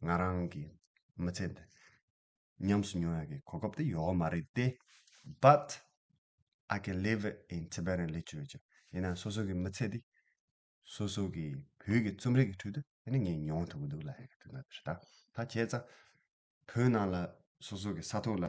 ང་རང་གི་མི་ཚེ་འདི་ཉམས་སུ་མྱོང་ཡག་གི་གོ་སྐབས་དེ་ཡོད་མ་རེད་དེ། But I can live in Tibetan literature. ཡིན་ན་སོ་སོ་གི་མི་ཚེ་འདི་སོ་སོ་གི་བོད་ཀྱི་རྩོམ་རིག་གི་ཁྲོད་དུ་ཨ་ནི་ངས་མྱོང་ཐུབ་ཀྱི་འདུག་ལབ་ཡག་གི་དོན་དག་དེ་རེད། ད་ད་བྱས་ཙང་བོད་ནང་ལ་སོ་སོ་གི་ས་ཐོག་ལ་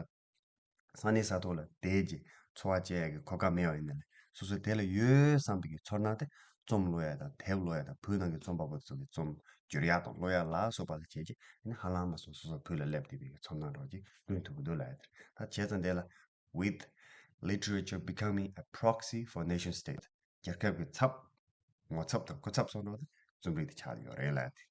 ས་གནས་ས་ཐོག་ལ་བསྡད་ཀྱི་འཚོ་བ་སྐྱེལ་ཡག་གི་གོ་སྐབས་མེད་པ་ཡིན་ན་ལས་སོ་སོ་དེ་ལ་ཡོད་བསམ་པའི་གི་ཚོར་སྣང་དེ་རྩོམ་ཀློག་ཡག་དང་དེབ་ཀློག་ཡག་དང་བོད་ནང་གི་རྩོམ་པ་པོ་ཚོ་གི་རྩོམ་བསྒྱུར་ཡག་དང་ཀློག་ཡག་ལ་སོགས་པ་ལ་བྱས་ཀྱི་ཨ་ནི་ཧ་ལམ་མ་སོང་སོ་སོ་བོད་ལ་སླེབས་བསྡད་པའི་གི་ཚོར་སྣང་འདྲ་བོ་ཅིག་བསྐྲུན་ཐུབ་ཀྱི་འདུག་ལབ་ཡག་དེ་རེད། ད་བྱས་ཙང་དེ་ལ། With literature becoming a proxy for nation state. རྒྱལ་ཁབ་ཀྱི་ཚབ། ངོ་ཚབ་དང་སྐུ་ཚབ་སོགས་ནང་དུ་རྩོམ་རིག་དེ་ཆགས་ཡོད་རེད་ལབ་དེ།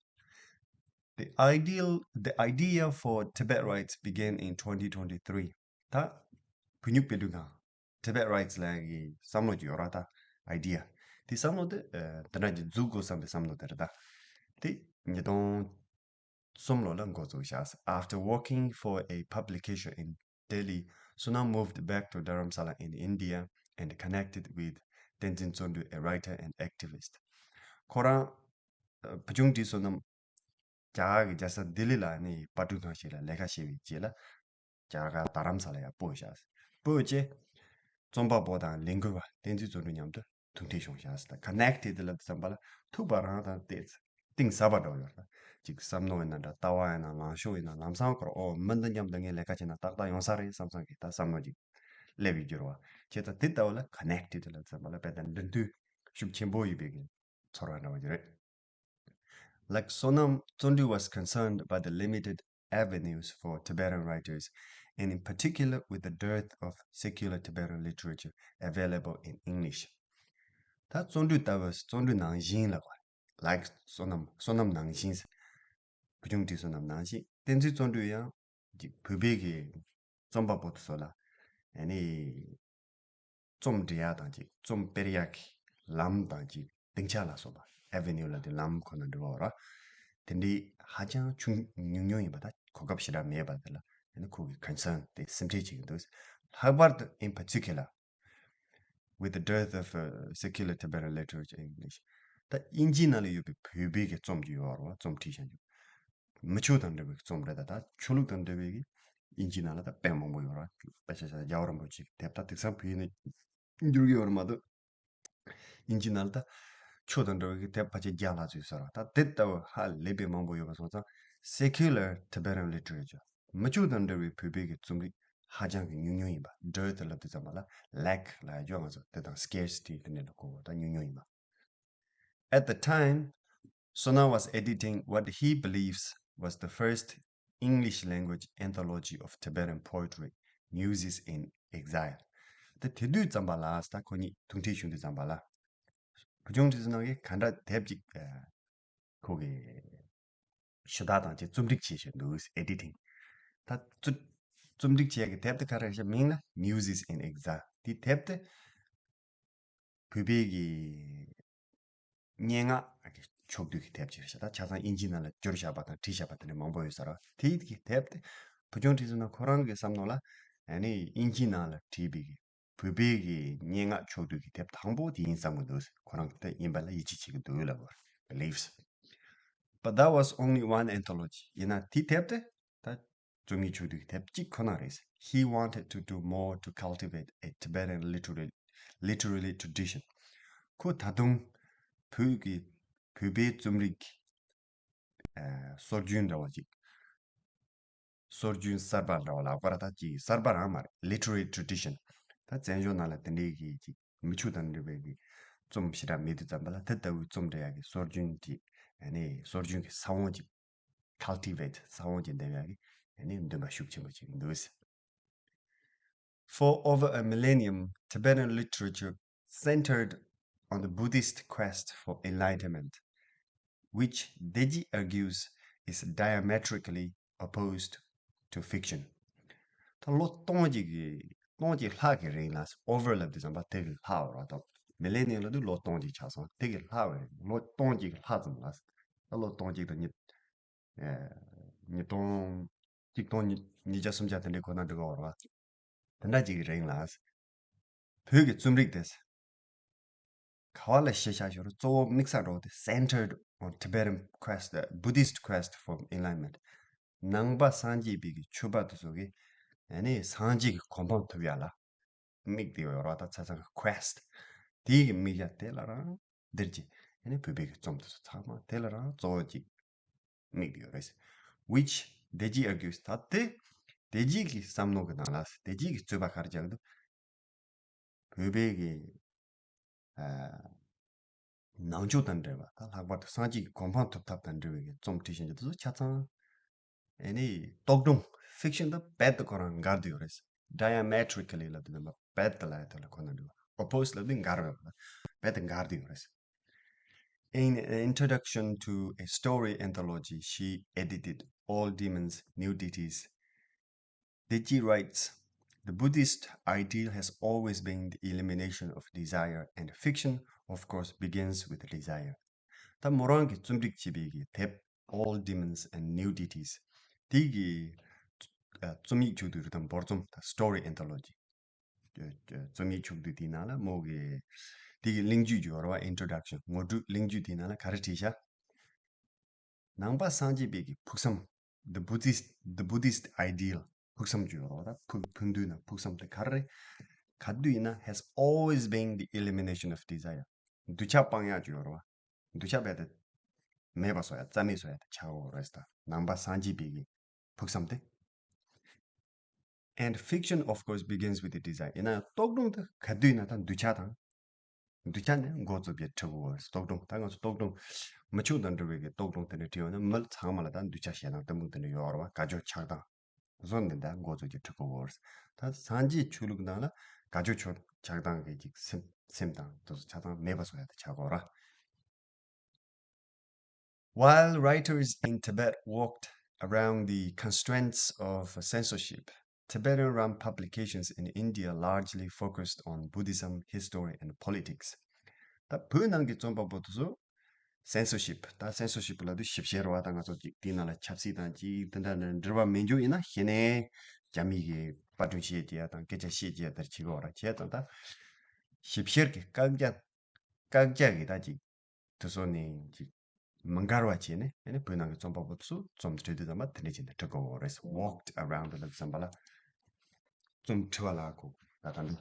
The ideal, the idea for Tibet Rights began in twenty twenty-three. ད་བོད་སྨྱུག་དཔེ་སྐྲུན་ཁང་Tibet Rights ལབ་ཡག་གི་བསམ་བློ་ཅིག་ཡོད་ར། ད་idea དེ་བསམ་བློ་དེ་ཨ་འདི་འདྲ་ཅིག་འཛུགས་དགོས་བསམ་པའི་བསམ་བློ་དེ་རེད། ད་དེ་ཉིས་སྟོང་གསུམ་ལོ་ལ་འགོ་བཙུགས་བཞག After working for a publication in Delhi, Sonam moved back to Dharamsala in India and connected with Tenzin Tsondu, a writer and activist. ཁོ་རང་ཨ་བུ་ཆུང་བཀྲས་བསོད་ནམས་རྒྱ་གར་གྱི་རྒྱལ་ས་ལྡི་ལི་ལ་ནི་པར་སྐྲུན་ཁང་ཞིག་ལ་ལས་ཀ་བྱས་པའི་རྗེས་ལ་རྒྱ་གར་རྡ་རམ་ས་ལ་ཡར་སྤོས་བཞག་སྤོས་རྗེས་རྩོམ་པ་པོ་དང་ལས་འགུལ་བ་བསྟན་འཛིན་བརྩོན་འགྲུས་མཉམ་དུ་ཐུག་འཕྲད་བྱུང་བཞག་ད་connected ལབ་དུས་ཙམ་པ་ལ་ཐུག་པ་རང་དང་བལྟས་གཏིང་ཟབ་པ་འདྲ་བོ་ཡོད་རེད། ཅིག་བསམ་མནོ་ཡིན་ན་འདྲ། ལྟ་བ་ཡིན་ན། ལངས་ཕྱོགས་ཡིན་ན། ལམ་སང་ཁོ་རང་ཨོ་མི་འདི་མཉམ་དུ་ངས་ལས་ཀ་བྱས་ན་ཏག་ཏག་ཡོང་ས་རེད་བསམ་བསམ་གི་ད་བསམ་མནོ་ཅིག་སླེབས་ཡོད་རྒྱུ་རེད་བ། བྱས་ཙང་དེ་ལྟ་བུ་ལ་connected ལབ་དུས་ཙམ་པ་ལ་དཔེ་ལྟ་འབྲེལ་མཐུད་ཤུགས་ཆེན་པོ་ཡོད་པའི་གི་ཚོར་བ་འདྲ་བོ་ཅིག་རེད། Like Sonam, Tsondu was concerned by the limited avenues for Tibetan writers, and in particular with the dearth of secular Tibetan literature available in English. ད་བརྩོན་འགྲུས་ལྟ་བུ། བརྩོན་འགྲུས་ནང་བཞིན་ལ་གོ། Like བསོད་ནམས། བསོད་ནམས་ནང་བཞིན། བུ་ཆུང་བཀྲས་བསོད་ནམས་ནང་བཞིན་བསྟན་འཛིན་བརྩོན་འགྲུས་ཡང་ཅིག་བོད་པའི་གི་རྩོམ་པ་པོ་དེ་ཚོ་ལ་ཨ་ནི་རྩོམ་འབྲི་ཡག་དང་ཅིག་རྩོམ་སྤེལ་ཡག་གི་ལམ་དང་ཅིག་སྡིངས་ཆ་ལ་སོགས་པ། Avenue ལབ་དུས་ལམ་ཁོ་ན་འབྲི་བ་ར། དེ་འདྲའི་ཧ་ཅང་ཆུང་ཉུང་ཉུང་ཡིན་པ། ད་གོ་སྐབས་ཞེ་དྲག་མེད་པ་དེ་ལ་ཨ་ནི་ཁོ་གི་concern དེ་སེམས་ཁྲལ་བྱེད་ཀྱི་འདུག་ལྷག་པར་དུ་in particular with the dearth of uh, secular Tibetan literature in English. ད་དབྱིན་ཇིའི་ནང་ལ་ཡོད་པའི་བོད་པའི་གི་རྩོམ་གྱི་ཡོད་རེད་བ། རྩོམ་བྲིས་བཞག་རྒྱུ། མི་ཆོས་དང་འབྲེལ་བའི་རྩོམ་རེད། ད་ད་ཆོས་ལུགས་དང་འབྲེལ་བའི་གི་དབྱིན་ཇིའི་ནང་ལ་ད་དཔེ་མང་པོ་ཡོད་རེད། དཔེ་ཆ་ཆ་རྒྱལ་བ་རིན་པོ་ཆེའི་དེབ་ད་དེང་སང་བོད་ཡིག་ནང་འགྱུར་གྱི་ཡོད་རེད་མ་གཏོགས། དབྱིན་ཇིའི་ནང་ལ་ད་ཆོས་དང་འབྲེལ་བའི་གི་དེབ་ཕལ་ཆེར་བརྒྱ་ལྷག་ཙམ་ཡོད་ས་རེད། ད་དེ་ལྟ་བུ་ཧ་ལས་པའི་མང་པོ་ཡོད་པ་སོང་ཙང་། Secular Tibetan literature. མི་ཆོས་དང་འབྲེལ་བའི་བོད་པའི་གི་རྩོམ་རིག་ཧ་ཅང་གི་ཉུང་ཉུང་ཡིན་པ། Dearth ལབ་དུས་ཙམ་པ་ལ་lack ལབ་ཡ་ཅོ་ང་ཚོ་དེ་དང་scarcity དེ་འདྲ་ལ་གོ་བ། ད་ཉུང་ཉུང་ཡིན་པ། At the time, Sona was editing what he believes was the first English language anthology of Tibetan poetry, Muses in Exile. ད་དེ་དུས་ཙམ་པ་ལ་ད་ཁོ་གཉིས་ཐུག་འཕྲད་བྱུང་དུས་ཙམ་པ་ལ། བུ་ཆུང་བྲིས་གནང་གིས་ག་འདྲ་དེབ་ཅིག་ཨ། ཁོ་གི་ཞུ་དག་དང་བཅས་རྩོམ་སྒྲིག་བྱས་བཞིན་འདུག་ཨེ་ཌི་ཊིང་། ད་རྩོམ་རྩོམ་སྒྲིག་བྱས་ཀྱི་དེབ་དེ་ག་རེ་ཞེས་མིང་ལ་Muses in Exile། དེ་དེབ་དེ་བོད་པའི་གི་སྙན་ངག་གི་ཕྱོགས་བསྡུས་ཀྱི་དེབ་ཅིག་རེད་ཤག་ད་ཆ་ཚང་དབྱིན་ཇིའི་ནང་ལ་བསྒྱུར་བཞག་པ་དང་བྲིས་བཞག་པ་དེ་འདྲ་མང་པོ་ཡོད་ས་རེད། དེའི་གི་དེབ་དེ་བུ་ཆུང་བྲིས་ཟིན་ན་ཁོ་རང་གི་བསམ་མནོ་ལ་ཨ་ནི་དབྱིན་ཇིའི་ནང་ལ་བྲིས་པའི་གི་བོད་པའི་གི་སྙན་ངག་ཕྱོགས་བསྡུས་ཀྱི་དེབ་དང་པོ་དེ་ཡིན་བསམ་གྱི་འདུག་ཁོ་རང་གི་དེ་ཡིན་པ་ལ་ཡིད་ཆེས་བྱེད་ཀྱི་འདུག་ལབ་པར་believes། But that was only one anthology. ཡིན་ན་དེའི་དེབ་དེ་ད་རྩོམ་ཡིག་ཕྱོགས་བསྡུས་དེབ་གཅིག་ཁོ་ན་རེད། He wanted to do more to cultivate a Tibetan literary, literary tradition. ཁོ་ད་དུང་བོད་ཀྱི་བོད་པའི་རྩོམ་རིག་ཨ། སྲོལ་རྒྱུན་འདྲ་བ་ཅིག་སྲོལ་རྒྱུན་གསར་པ་འདྲ་བ་ལབ་དགོས་རེད། ད་ཅིག་གསར་པ་རང་མ་རེད། literary tradition། ད་བཙན་བྱོལ་ནང་ལ་དེ་འདྲའི་གི་ཅིག་མི་ཆོས་དང་འབྲེལ་བའི་གི་རྩོམ་ཞེ་དྲག་མེད་དུས་ཙམ་པ་ལ་དེ་ལྟ་བུའི་རྩོམ་འབྲི་ཡག་གི་སྲོལ་རྒྱུན་གྱི་ཨ་ནི་སྲོལ་རྒྱུན་གྱི་ས་བོན་ཅིག་cultivate། ས་བོན་ཅིག་འདེབས་ཡག་གི་ཨ་ནི་འདུན་པ་ཤུགས་ཆེན་པོ་བྱེད་ཀྱི་འདུག For over a millennium, Tibetan literature centered on the Buddhist quest for enlightenment, which Deji argues is diametrically opposed to fiction. ད་ལོ་སྟོང་གཅིག་གི་སྟོང་གཅིག་ལྷག་གི་རིང་ལ། over ལབ་དུས་ཙམ་པ་དེ་གི་ལྷག་འོ་ར། ད་millennium ལབ་དུས་ལོ་སྟོང་གཅིག་ཆགས་སོང་། དེ་གི་ལྷག་བའི་ལོ་སྟོང་གཅིག་གི་ལྷག་ཙམ་ལ། ད་ལོ་སྟོང་གཅིག་དང་ཉིས་ཨེ། ཉིས་སྟོང་གཅིག་སྟོང་ཉིས་ཉིས་བརྒྱ་སུམ་བརྒྱ་དེ་འདྲའི་ཁོ་ན་འགྲོ་གི་འོ་ར། དེ་འདྲ་ཅིག་གི་རིང་ལ་བོད་ཀྱི་རྩོམ་རིག་དེ་ག་བ་ལ་གཞི་བཞག་ཞོར་གཙོ་བོ་དམིགས་ས་འགྲོ་དེ་centered on Tibetan quest, Buddhist quest for enlightenment. ནང་པ་སངས་རྒྱས་པའི་གི་ཆོས་པ་དེ་ཚོ་གི་ཨ་ནི་སངས་རྒྱས་ཀྱི་གོ་འཕང་ཐོབ་ཡ་ལ་དམིགས་ཏེ་ཡོད་རེད་བ། ད་ཆ་ཚང་གི་quest དེའི་གི་དམིགས་ཡ་དེ་ལ་རང་འདིར་གྱི་ཨ་ནི་བོད་པའི་གི་རྩོམ་དེ་ཚོ་ཚང་མ་དེ་ལ་རང་གཙོ་བོ་གཅིག་དམིགས་ཏེ་ཡོད་རེད། Which Deji argues, ད་དེ་Deji གི་བསམ་མནོ་གི་ནང་ལ། Deji གི་རྩོད་པ་ག་རེ་རྒྱག་འདུག་བོད་པའི་གི་ཨ། ནང་ཆོས་དང་འབྲེལ་བ། ད་ལྷག་པར་དུ་སངས་རྒྱས་ཀྱི་གོ་འཕང་ཐོབ་ཐབས་དང་འབྲེལ་བའི་གི་རྩོམ་བྲིས་བཞིན་གྱི་དེ་ཚོ་ཆ་ཚང་ཨེ་ནི་རྟོག་སྒྲུང་fiction དང་རྦད་དེ་ཁོ་རང་འགལ་དུ་ཡོད་རེད། Diametrically ལབ་དུས་ཙམ་པ་རྦད་དེ་ལབ་ཡ་དེ་ལ་ཁོ་ན་འགྲོ་བ། Oppose ལབ་དུས་འགལ་བའི་བ། རྦད་དེ་འགལ་དུ་ཡོད་རེད། In an introduction to a story anthology, she edited All Demons, New Deities, Deji writes, "The Buddhist ideal has always been the elimination of desire, and fiction, of course, begins with desire." ད་མོ་རང་གི་རྩོམ་སྒྲིག་བྱས་པའི་གི་དེབ་All Demons and New Deities དེ་གི་ཨ། རྩོམ་ཡིག་ཕྱོགས་བསྡུས་རིགས་དང་འབོར་རྩོམ་དང་story anthology རྩོམ་ཡིག་ཕྱོགས་བསྡུས་དེའི་ནང་ལ་མོ་གི་དེ་གི་གླེང་བརྗོད་ཀྱི་བར་བ། Introduction ངོ་སྤྲོད་གླེང་བརྗོད་དེའི་ནང་ལ་ག་རེ་བྲིས་ཤག་ནང་པ་སངས་རྒྱས་པའི་གི་ཕུགས་བསམ། The Buddhist, the Buddhist ideal ཕུགས་བསམ་ཅིག་ཡོད་རེད་བ། ད་ཕུགས་ཕུགས་འདུན་ན་ཕུགས་བསམ་དེ་ག་རེ་རེད། ག་དུས་ཡིན་ན་has always been the elimination of desire འདུས་བྱས་སྤང་ཡག་ཅིག་ཡོད་རེད་བ། འདུས་བྱས་རྦད་དེ་མེད་པ་བཟོ་ཡ། རྩ་མེད་བཟོ་ཡ་དེ་ཆགས་ཡོད་རེད། ད་ནང་པ་སངས་རྒྱས་པའི་གི་ཕུགས་བསམ་དེ། And fiction, of course, begins with the desire. ཡིན་ན་ཡང་རྟོག་སྒྲུང་དེ་ག་དུས་ཡིན་ན་ད་འདུས་བྱས་དང་། འདུས་བྱས་ནས་འགོ་བཙུགས་པའི་འབྲས་བུ་རེད། རྟོག་སྒྲུང་། ད་ང་ཚོ་རྟོག་སྒྲུང་མི་ཆོས་དང་འབྲེལ་བའི་གི་རྟོག་སྒྲུང་དེ་འདྲ་བྲིས་ཡོང་ན་མི་ཚང་མ་ལ་ད་འདུས་བྱས་ཞེ་སྡང་གཏི་མུག་དེ་འདྲ་ཡོད་རེད་བ། དགའ་སྐྱོ་ཆགས་སྡང་དེ་ཚོ་ནས་ད་འགོ་བཙུགས་ཀྱི་འབྲས་བུ་རེད། ད་སངས་རྒྱས་ཆོས་ལུགས་ནང་ལ་དགའ་སྐྱོ་ཆོ་ཆགས་སྡང་གི་ཅིག་སེམས་སེམས་དང་དེ་ཚོ་ཆ་ཚང་མེད་པ་བཟོ་ཡ་དེ་ཆགས་དགོས་རེད། While writers in Tibet worked around the constraints of censorship, Tibetan-run publications in India largely focused on Buddhism, history, and politics. ད་བོད་ནང་གི་རྩོམ་པ་པོ་དེ་ཚོ་censorship། ད་censorship ལབ་དུས་ཞིབ་བཤེར་བ་དང་ང་ཚོ་ཅིག་དེའི་ནང་ལ་ཆབ་སྲིད་དང་ཅིག་དེ་འདྲ་ནས་འབྲེལ་བ་མེད་རྒྱུ་ཡིན་ན་གཞི་ནས་རྒྱ་མི་གི་པར་སྐྲུན་བཤད་རྒྱུ་ཡ་དང་སྐད་ཆ་བཤད་རྒྱུ་ཡ་དེར་བྱེད་ཀྱི་ཡོད་རེད། བྱས་ཙང་ད་ཞིབ་བཤེར་གྱི་བཀག་རྒྱ་བཀག་རྒྱ་གི་ད་ཅིག་དེ་ཚོ་ནས་ཅིག་མི་འགལ་བ་བྱས་ནས་ཨ་ནི་བོད་ནང་གི་རྩོམ་པ་པོ་ཚོ་རྩོམ་འབྲི་དུས་ཙམ་པ་དེ་འདྲ་བྱས་ནས་འབྲི་དགོས་རེད། Walked around ལབ་ཙམ་པ་ལ་རྩོམ་འབྲི་བ་ལ་གོ་ད་ད་འདི།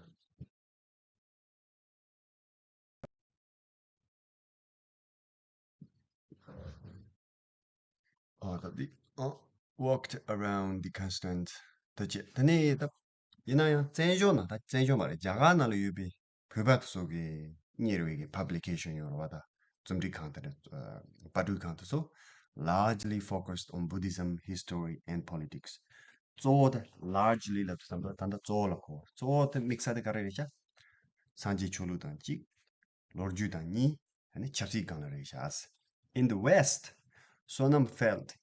ཨ་ད་འདི་ཨ། Walked around the constraints དེ་བྱས། དེ་ནས་ད་ཡིན་ན་ཡང་བཙན་བྱོལ་ནང་། ད་བཙན་བྱོལ་མ་རེད། རྒྱ་གར་ནང་ལ་ཡོད་པའི་བོད་པ་དེ་ཚོ་གི་གཉེར་བའི་གི་publication ཡོད་རེད་བ། ད་ རྩོམ་སྒྲིག་ཁང་དེ་འདྲ་ཨ་པར་སྐྲུན་ཁང་དེ་ཚོ་largely focused on Buddhism history and politics. གཙོ་བོ་དེ་largely ལབ་དུས་ཙམ་པ་ད་ལྟ་གཙོ་བོ་ལ་གོ་བ། གཙོ་བོ་དེ་དམིགས་ས་དེ་ག་རེ་རེད་ཤག་སངས་རྒྱས་ཆོས་ལུགས་དང་གཅིག་ལོ་རྒྱུས་དང་གཉིས། ཨ་ནི་ཆབ་སྲིད་སྒང་ལ་རེད་ཤག In the West, Sonam felt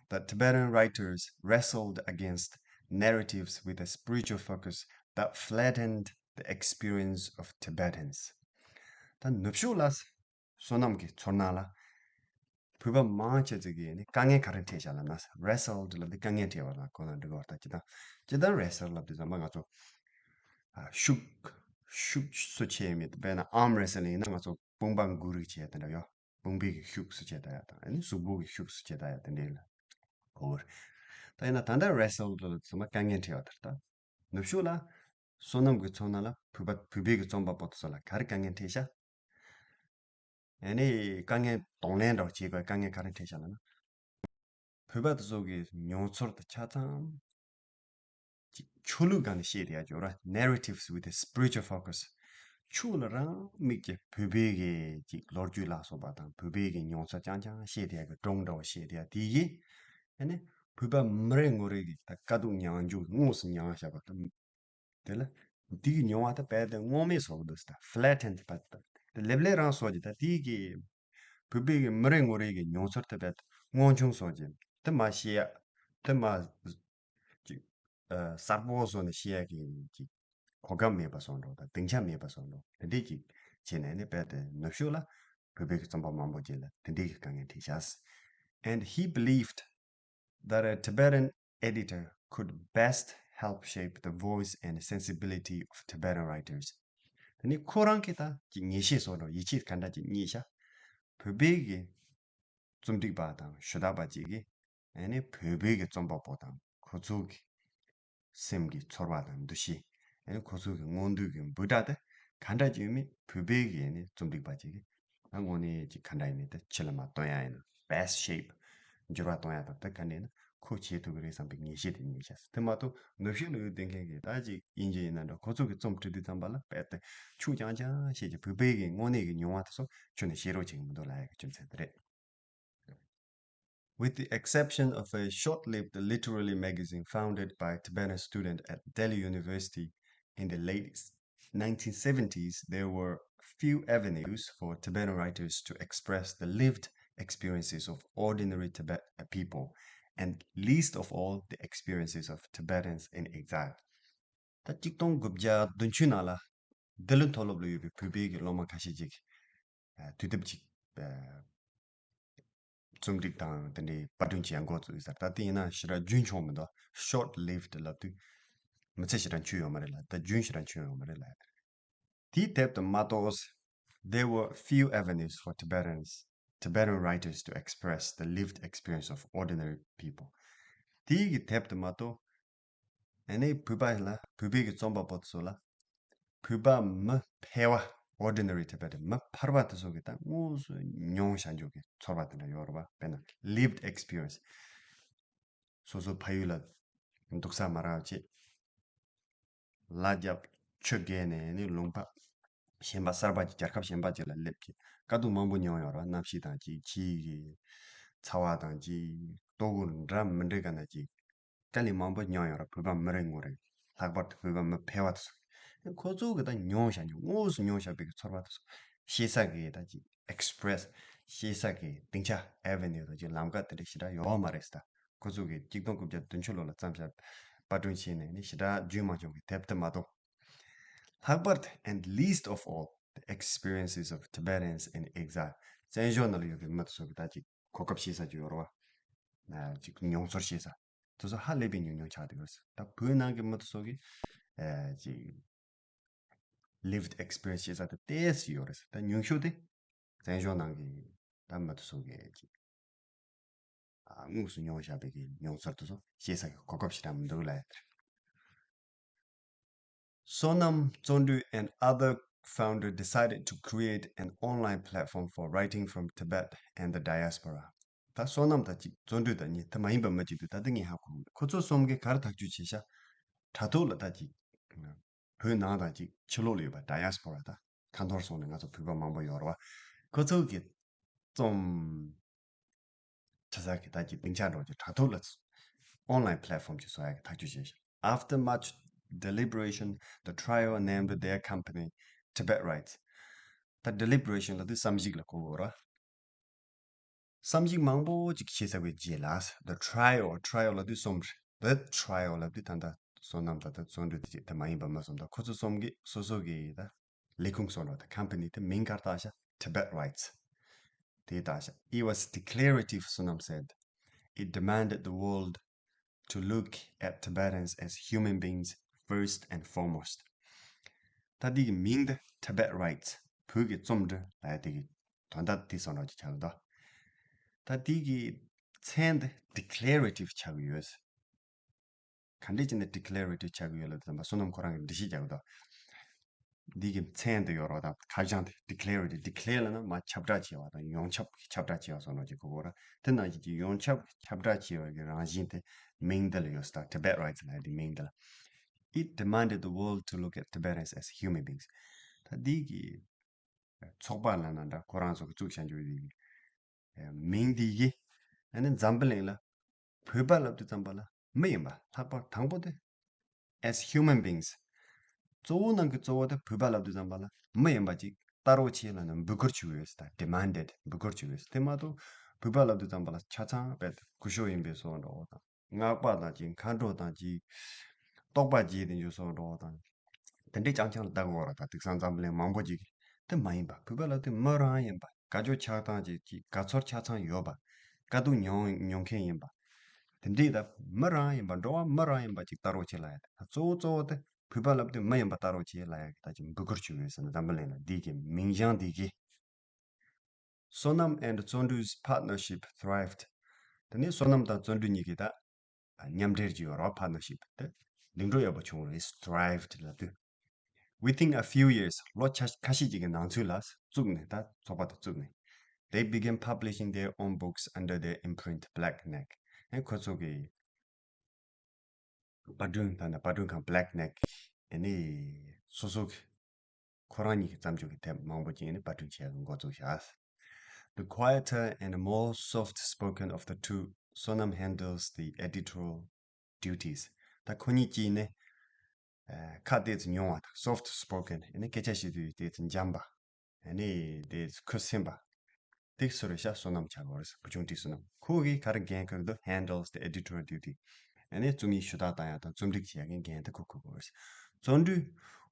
that Tibetan writers wrestled against narratives with a spiritual focus that flattened the experience of Tibetans. ད་ནུབ་ཕྱོགས་ལ་བསོད་ནམས་ཀྱི་ཚོར་སྣང་ལ་བོད་པ་མང་ཆེ་ཚོ་གིས་ནི་དཀའ་ངལ་ག་རེ་འཕྲད་བཞག་ལབ་ན། wrestled ལབ་དུས་དཀའ་ངལ་འཕྲད་པ་ལ་གོ་ན་འགྲིག་གི་རེད། ད་ཅི་ལྟར་ཅི་ལྟར་wrestle ལབ་དུས་ཙམ་པ་ང་ཚོ་ཨ་ཤུགས་ཤུགས་སུ་ཆེ་མེད། དཔེར་ན་arm wrestling ཡིན་ན་ང་ཚོ་དཔུང་པ་འགུལ་རེས་བྱས་དེ་འདྲ་ཡོད། དཔུང་པའི་གི་ཤུགས་སུ་ཆེ་ད་ཡ་དང་ཨ་ནི་གཟུགས་པོ་གི་ཤུགས་སུ་ཆེ་ད་ཡ་དེ་འདྲའི་ལ་གོ་བར། ད་ཡིན་ན་ད་ལྟ་wrestle ལ་ཚང་མ་དཀའ་ངལ་འཕྲད་པ་ལྟར། ད་ནུབ་ཕྱོགས་ལ་བསོད་ནམས་ཀྱི་ཚོར་སྣང་ལ་བོད་པ་བོད་པའི་གི་རྩོམ་པ་པོ་དེ་ཚོ་ལ་ག་རེ་དཀའ་ངལ་འཕྲད་ཤག་ཨ་ནི་དཀའ་ངལ་གདོང་ལེན་འདྲ་བོ་བྱེད་དགོས། དཀའ་ངལ་ག་རེ་འཕྲད་ཤག་ལབ་ན། བོད་པ་དེ་ཚོ་གི་མྱོང་ཚོར་དེ་ཆ་ཚང་ཅིག་ཆོས་ལུགས་སྒང་ནས་བཤད་བསྡད་ཡ་ཅིག་ཡོད་ར། narratives with a spiritual focus. ཆོས་ལ་རང་དམིགས་ཀྱི་བོད་པའི་གི་ཅིག་ལོ་རྒྱུས་ལ་སོགས་པ་དང་བོད་པའི་གི་མྱོང་ཚོར་རྐྱང་རྐྱང་བཤད་བསྡད་ཡ་གི་སྒྲུང་འདྲ་བོ་བཤད་བསྡད་ཡ་དེ་ཡིས་ཨ་ནི་བོད་པ་མི་རེ་ངོ་རེ་གི་ད་དཀའ་སྡུག་མྱངས་རྒྱུ་དངོས་སུ་མྱངས་བཞག་པ་དང་། དེ་ལ་དེ་གི་མྱོང་བ་ད་རྦད་དེ་དངོས་མེད་བཟོ་གི་འདུག་ཟེར། ད་flattened པ་ད་དེ་ལེབ་ལེབ་རང་བཟོ་གི། ད་དེ་གི་བོད་པའི་གི་མི་རེ་ངོ་རེ་གི་མྱོང་ཚོར་དེ་རྦད་དངོས་བྱུང་བཟོ་གི། དེ་མ་ཤེས་ཡ་དེ་མ་ཅིག་ཨ་གསར་པོ་བཟོ་ནས་ཤེས་ཡ་གི་ཅིག་གོ་སྐབས་མེད་པ་བཟོ་འདྲ་དང་སྡིངས་ཆ་མེད་པ་བཟོ་འདྲ་དེ་འདྲས་ཅིག་བྱས་ནས་ནི་རྦད་དེ་ནུབ་ཕྱོགས་ལ་བོད་པའི་གི་རྩོམ་པ་མང་པོ་ཅིག་ལ་དེ་འདྲས་ཀྱི་དཀའ་ངལ་འཕྲད་ཤག And he believed that a Tibetan editor could best help shape the voice and sensibility of Tibetan writers. དེ་ནི་ཁོ་རང་གིས་ད་ཅིག་ངེས་ཤེས་བཟོ་འདྲ་ཡིད་ཆེས་ག་འདྲ་ཅིག་རྙེད་ཤག་བོད་པའི་གི་རྩོམ་སྒྲིག་པ་དང་ཞུ་དག་པ་ཅིག་གིས་ཨ་ནི་བོད་པའི་གི་རྩོམ་པ་པོ་དང་ཁོ་ཚོ་གི་སེམས་ཀྱི་ཚོར་བ་དང་འདུ་ཤེས། ཨ་ནི་ཁོ་ཚོ་གི་མངོན་འདོད་ཀྱི་འབོད་སྒྲ་དེ་ག་འདྲ་ཅིག་ཡོད་མེད་བོད་པའི་གི་ཨ་ནི་རྩོམ་སྒྲིག་པ་ཅིག་གིས་ད་དངོས་གནས་ཅིག་ག་འདྲ་ཡིན་མིན་དེ་ཕྱི་ལ་མར་སྟོན་ཡ་ཡིན་ན། best shape འགྱུར་བ་གཏོང་ཡ་དང་དེ་ག་འདྲ་ཡིན་ན་ཁོ་བྱེད་ཐུབ་ཀྱི་རེད་བསམ་པའི་ངེས་ཤེས་དེ་རྙེད་ཤག་དེ་མ་གཏོགས་ནུབ་ཕྱོགས་ལ་ཡོད་བསྡད་མཁན་གྱི་ད་ཅིག་དབྱིན་ཇི་ཡིན་ན་འདྲ་ཁོ་ཚོ་གི་རྩོམ་བྲིས་དུས་ཙམ་པ་ལ་རྦད་དེ་ཆུང་རྐྱང་རྐྱང་བཤད་ཀྱི་བོད་པའི་གི་དངོས་གནས་ཀྱི་མྱོང་བ་དེ་ཚོ་ཁྱོན་ནས་བཤད་རོགས་བྱེད་ཀྱི་མི་འདུག་ལབ་ཡ་གི་རྒྱུ་མཚན་དེ་རེད། With the exception of a short-lived literary magazine founded by a Tibetan student at Delhi University in the late nineteen seventies, there were few avenues for Tibetan writers to express the lived experiences of ordinary Tibet people, and least of all, the experiences of Tibetans in exile. ད་གཅིག་སྟོང་དགུ་བརྒྱ་བདུན་ཅུ་ནང་ལ་ལྡི་ལི་མཐོ་སློབ་ལ་ཡོད་པའི་བོད་པའི་གི་སློབ་མ་ཁ་ཤས་ཅིག་ཨ་དུས་དེབ་ཅིག་ཨ་རྩོམ་སྒྲིག་དང་དེ་འདྲའི་པར་སྐྲུན་བྱེད་ཡ་འགོ་བཙུགས་ཡོད་ས་རེད། ད་དེ་ཡིན་ན་ཞེ་དྲག་རྒྱུན་འཁྱོངས་མི་འདུག short lived ལབ་དུས་མི་ཚེ་ཞེ་དྲག་འཁྱོལ་ཡོད་མ་རེད་ལ། ད་རྒྱུན་ཞེ་དྲག་འཁྱོལ་ཡོད་མ་རེད་ལ། དེའི་དེབ་དེ་མ་གཏོགས། There were few avenues for Tibetans, Tibetan writers to express the lived experience of ordinary people. དེའི་གི་དེབ་དེ་མ་གཏོགས། ཨ་ནི་བོད་པ་ལ་བོད་པའི་གི་རྩོམ་པ་པོ་ཚོ་ལ་བོད་པ་མི་ཕལ་བ། ordinary Tibetan མི་ཕལ་བ་དེ་ཚོ་གི་ད་དངོས་སུ་མྱོང་བཞག་རྒྱུ་གི་ཚོར་བ་དེ་འདྲ་ཡོད་རེད་པ། དཔེར་ན་lived experience སོ་སོ་ཕ་ཡུལ་ལ་འདུག་ས་མ་རག་བྱས། ལ་རྒྱབ་ཆུ་བརྒལ་ནས་ནི་ལུང་པ་གཞན་པ་གསར་པ་ཅིག་རྒྱལ་ཁབ་གཞན་པ་ཅིག་ལ་སླེབས་ཀྱི་དཀའ་སྡུག་མང་པོ་མྱོང་ཡོད་རེད། གནམ་གཤིས་དང་ཅིག་ཕྱིའི་གི་ཚ་བ་དང་ཅིག་ལྟོ་གོས་འདྲ་མི་འདྲ་ག་ན་ཅིག་དཀའ་ལས་མང་པོ་མྱོང་ཡོད་རེད། བོད་པ་མི་རེ་ངོ་རེ་ལྷག་པར་དུ་བོད་པ་མི་ཕལ་བ་དེ་ཚོ་ཁོ་ཚོ་གི་ད་མྱོང་བཞག་མྱོང་དངོས་སུ་མྱོང་བཞག་པའི་གི་ཚོར་བ་དེ་ཚོ་ཤེས་ས་གི་ད་ཅིག་express ཤེས་ས་གི་སྡིངས་ཆ་avenue དང་ཅིག་ལམ་ཁ་དེ་འདྲ་ཞེ་དྲག་ཡོད་མ་རེད་ཟེར། ད་ཁོ་ཚོ་གིས་གཅིག་སྟོང་དགུ་བརྒྱ་བདུན་ཅུ་ལོ་ལ་བརྩམས་བཞག་པར་སྐྲུན་བྱས་ནས་ནི་ཞེ་དྲག་རྒྱུན་མ་འཁྱོངས་ཀྱི་དེབ་དེ་མ་གཏོགས། ལྷག་པར་དུ་and least of all, the experiences of Tibetans in exile བཙན་བྱོལ་ནང་ལ་ཡོད་པའི་མི་དེ་ཚོ་གི་ད་ཅིག་གོ་སྐབས་ཤེས་ས་ཅིག་ཡོད་རེད་བ། ཅིག་མྱོང་ཚོར་ཤེས་ས་དེ་ཚོ་ཧ་ལས་པའི་ཉུང་ཉུང་ཆགས་བསྡད་ཡོད་རེད། ད་བོད་ནང་གི་མི་དེ་ཚོ་གི་ཨ་ཅིག lived experience ཞེས་ས་དེ་ཏོག་ཙམ་ཡོད་རེད། ད་ཉུང་ཤོས་དེ་བཙན་བྱོལ་ནང་གི་ད་མི་དེ་ཚོ་གི་ཅིག་ཨ་དངོས་སུ་མྱོང་བཞག་པའི་གི་མྱོང་ཚོར་དེ་ཚོ་ཤེས་ས་གི་གོ་སྐབས་ཞེ་དྲག་མི་འདུག་ལབ་ཡ་དེ་རེད། Sonam Chondu and other founder decided to create an online platform for writing from Tibet and the diaspora. ད་བསོད་ནམས་དང་གཅིག་བརྩོན་འགྲུས་དང་གཉིས་དེ་མ་ཡིན་པ་མི་གཅིག་འདུག་ད་ལྟ་ངས་ཧ་གོ་གི་མེད། ཁོ་ཚོ་གསུམ་གིས་ག་རེ་ཐག་གཅོད་བྱས་ཤག་དྲ་ཐོག་ལ་ད་ཅིག་བོད་ནང་དང་ཅིག་ཕྱི་ལོགས་ལ་ཡོད་པ་diaspora ད་ཁ་འཐོར་སོང་ནས་ང་ཚོ་བོད་པ་མང་པོ་ཡོད་རེད་བ། ཁོ་ཚོ་གིས་ རྩོམ་འབྲི་ས་གི་ད་ཀྱི་སྡིངས་ཆ་འདྲ་བོ་ཅིག་དྲ་ཐོག་ལ་ཨོན་ལའིན་པི་ལེ་ཊི་ཕོམ་ཅིག་བཟོ་ཡ་གི་ཐག་གཅོད་བྱས་ཤག After much deliberation, the trio named their company Tibet Writes. ད་ཌི་ལི་བྷི་རེ་ཤན་ལབ་དུས་བསམ་གཞིག་ལ་གོ་དགོས་ར། བསམ་གཞིག་མང་པོ་ཅིག་བྱས་ཚར་བའི་རྗེས་ལ། The trio, trio ལབ་དུས་གསུམ་རེད། The trio ལབ་དུས་ད་ལྟ་བསོད་ནམས་དང་ད་བརྩོན་འགྲུས་དེ་དེ་མ་ཡིན་པ་མ་གསུམ་དང་ཁོ་ཚོ་གསུམ་གྱིས་སོ་སོ་གི་ད་ལས་ཁུངས་བཟོ་འདྲ་ད་ཀམ་པ་ནི་དེ་མིང་ག་རེ་བཏགས་ཤག Tibet Writes. དེ་བཏགས་ཤག It was declarative, Sonam said. It demanded the world to look at Tibetans as human beings first and foremost. ད་འདི་གི་མིང་འདི་Tibet Writes བོད་ཀྱི་རྩོམ་འབྲི་ལབ་ཡ་དེ་གི་དོན་དག་དེ་བསམ་རོགས་ཀྱི་ཆགས་འདུག་ད་འདི་གི་མཚན་འདི་ཌི་ཀི་ལེ་རེ་ཊིབ་ཆགས་ཀྱི་ཡོད། ག་འདྲས་བྱས་ནས་ཌི་ཀི་ལེ་རེ་ཊིབ་ཆགས་ཀྱི་ཡོད་ལབ་དུས་ཙམ་པ་བསོད་ནམས་ཁོ་རང་གིས་འགྲེལ་བཤད་རྒྱག་གི་འདུག་འདི་གི་མཚན་དུ་ཡོད་རོགས་དང་ཁ་བྱང་དེ་ཌི་ཀི་ལེ་རེ་ཊིབ། ཌི་ཀི་ལེ་ལབ་ན་མར་ཁྱབ་བསྒྲགས་བྱས་པ་དང་ཡོངས་ཁྱབ་ཀྱི་ཁྱབ་བསྒྲགས་བྱས་པ་སོགས་ནང་གི་གོ་གོ་ར། དེ་ནང་བཞིན་གྱི་ཡོངས་ཁྱབ་ཀྱི་ཁྱབ་བསྒྲགས་བྱས་པ་གི་རང་བཞིན་དེ་མིང་འདི་ལ་ཡོད་ས། Tibet Writes ལབ་ཡ་དེ་མིང་འདི་ལ། It demanded the world to look at Tibetans as human beings. ད་འདི་གི་ཚོགས་པ་ལབ་ན་འདྲ་ཁོ་རང་ཚོ་གི་བཙུགས་བཞག་རྒྱུ་དེ་གི་མིང་འདི་གི་ཨ་ནི་འཛམ་བུ་གླིང་ལ་བོད་པ་ལབ་དུས་ཙམ་པ་ལ་མི་ཡིན་པ་ལྷག་པར་དང་པོ་དེ་as human beings གཙོ་བོ་ནང་གི་གཙོ་བོ་དེ་བོད་པ་ལབ་དུས་ཙམ་པ་ལ་མི་ཡིན་པ་ཅིག་ལྟ་རོགས་བྱེད་ལབ་ནས་འབོད་སྐུལ་བྱེད་ཀྱི་ཡོད་ཟེར། ད་demanded འབོད་སྐུལ་བྱེད་ཀྱི་ཡོད་ཟེར། དེ་མ་གཏོགས་བོད་པ་ལབ་དུས་ཙམ་པ་ལ་ཆ་ཚང་དཔེ་སྐུ་ཞབས་ཡིན་པའི་བཟོ་འདྲ་བོ་དང་སྔགས་པ་དང་ཅིག་མཁའ་འགྲོ་དང་ཅིག་རྟོགས་པ་རྒྱས་དེ་འཇུག་བཟོ་འདྲ་བོ་དང་དེ་འདྲའི་རྐྱང་རྐྱང་ལ་ལྟ་གི་ཡོད་རེད། ད་དེང་སང་འཛམ་བུ་གླིང་མང་པོ་ཅིག་གིས། དེ་མ་ཡིན་པ་བོད་པ་ལབ་དུས་མི་རང་ཡིན་པ། དགའ་སྐྱོ་ཆགས་སྡང་ཅིག་ཅིག་དགའ་ཚོར་ཆ་ཚང་ཡོད་པ། དཀའ་སྡུག་མྱོང་མྱོང་མཁན་ཡིན་པ། དེ་འདྲའི་ད་མི་རང་ཡིན་པ་འགྲོ་བ་མི་རང་ཡིན་པ་ཅིག་ལྟ་རོགས་བྱེད་ལབ་ཡ་དེ་ད་གཙོ་བོ་གཙོ་བོ་དེ་བོད་པ་ལབ་དུས་མི་ཡིན་པ་ལྟ་རོགས་བྱེད་ལབ་ཡ་གི་ད་ཅིག་འབོད་སྐུལ་བྱེད་ཀྱི་ཡོད་ཟེར་ན་འཛམ་བུ་གླིང་ལ་འདི་གི་མིང་བྱང་འདི་གི Sonam and Tsondru's partnership thrived. དེ་ནས་བསོད་ནམས་དང་བརྩོན་འགྲུས་གཉིས་ཀྱི་ད་མཉམ་འབྲེལ་གྱི་ཡོད་རེད་པ། partnership དེ་ལེགས་འགྲུབ་ཡོད་པ་བྱུང་རེད། thrived ལབ་དུས། Within a few years ལོ་ཆ་ཁ་ཤས་ཅིག་གི་ནང་ཚུད་ལ་བཙུགས་ནས་ད་ཚོགས་པ་དེ་བཙུགས་ནས། They began publishing their own books under their imprint Black Neck. ཨེ་ཁོ་ཚོ་གི་པར་སྐྲུན་དང་པར་སྐྲུན་ཁང་Black Neck ཨ་ནི་སོ་སོ་གི་ཁོ་རང་ཉིད་ཀྱི་བརྩམས་ཆོས་ཀྱི་དེབ་མང་པོ་ཅིག་ཨ་ནི་པར་སྐྲུན་བྱེད་ཡག་གི་འགོ་བཙུགས་བཞག The quieter and more soft spoken of the two, Sonam handles the editorial duties. ད་ཁོ་གཉིས་ཀྱིས་ནི་ཁ་ཏོག་ཙམ་ཉུང་བ་དང་soft spoken ཨ་ནི་སྐད་ཆ་བཤད་དུས་ཏོག་ཙམ་འཇམ་པ། ཨ་ནི་དེ་ཁུ་སིམ་པ། དེ་སུ་རེད་ཤག་བསོད་ནམས་ཆགས་ཡོད་རེད། བུ་ཆུང་བཀྲས་བསོད་ནམས། ཁོ་གིས་ག་རེ་འགན་འཁུར་འདུག handles the editorial duty. ཨ་ནི་རྩོམ་ཡིག་ཞུ་དག་བཏང་ཡག་དང་རྩོམ་སྒྲིག་བྱེད་ཡག་གི་འགན་དེ་ཁོ་འཁུར་དགོས་རེད། བརྩོན་འགྲུས།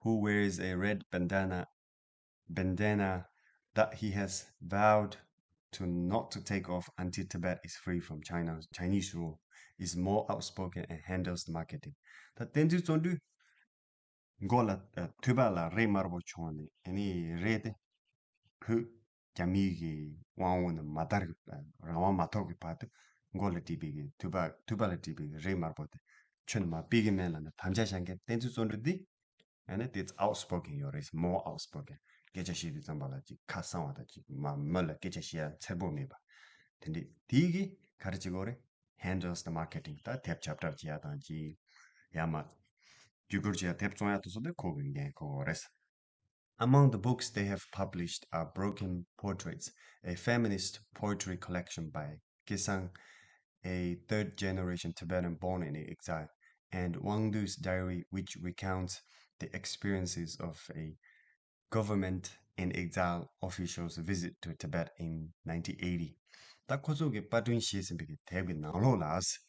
Who wears a red bandana, bandana that he has vowed to not to take off until Tibet is free from China, Chinese rule, is more outspoken and handles the marketing. ད་བསྟན་འཛིན་བརྩོན་འགྲུས། མགོ་ལ་ཨ་ཐོད་པ་ལ་རས་དམར་པོ་མཆོངས་ནས་ཨ་ནི་རས་དེ་བོད་རྒྱ་མིའི་གི་དབང་འོག་ནས་མ་དར་གི་རང་དབང་མ་ཐོབ་ཀྱི་བར་དུ་མགོ་ལ་བྲིས་པའི་གི་ཐོད་པ་ཐོད་པ་ལ་བྲིས་པའི་གི་རས་དམར་པོ་དེ་ཁྱོན་ནས་མར་ཕུད་ཀྱི་མེད་ལབ་ནས་དམ་བཅའ་བཞག་མཁན་བསྟན་འཛིན་བརྩོན་འགྲུས་འདི་ཨ་ནི་དེ་outspoken ཡོད་རེད། more outspoken སྐད་ཆ་བཤད་དུས་ཙམ་པ་ལ་ཅིག་ཁ་གསང་བ་དང་ཅིག་མ་མི་ལ་སྐད་ཆ་བཤད་ཡ་འཚེར་པོ་མེད་པ། དེ་འདྲས་དེའི་གི་ག་རེ་བྱེད་དགོས་རེད། handles the marketing ད་དེབ་ཁྱབ་བསྒྲགས་བྱེད་ཡ་དང་ཅིག་ཡ་མ་བརྒྱུད་སྐུར་བྱེད་ཡ་དེབ་བཙོང་ཡ་དེ་ཚོ་དེ་ཁོ་གི་འགན་ཁུར་དགོས་རེད། Among the books they have published are Broken Portraits, a feminist poetry collection by Gesang, a third generation Tibetan born in exile, and Wang Du's diary, which recounts the experiences of a government in exile official's visit to Tibet in nineteen eighty. ད་ཁོ་ཚོ་གིས་པར་སྐྲུན་བྱས་ཟིན་པའི་དེབ་ཀྱི་ནང་ལོགས་ལ།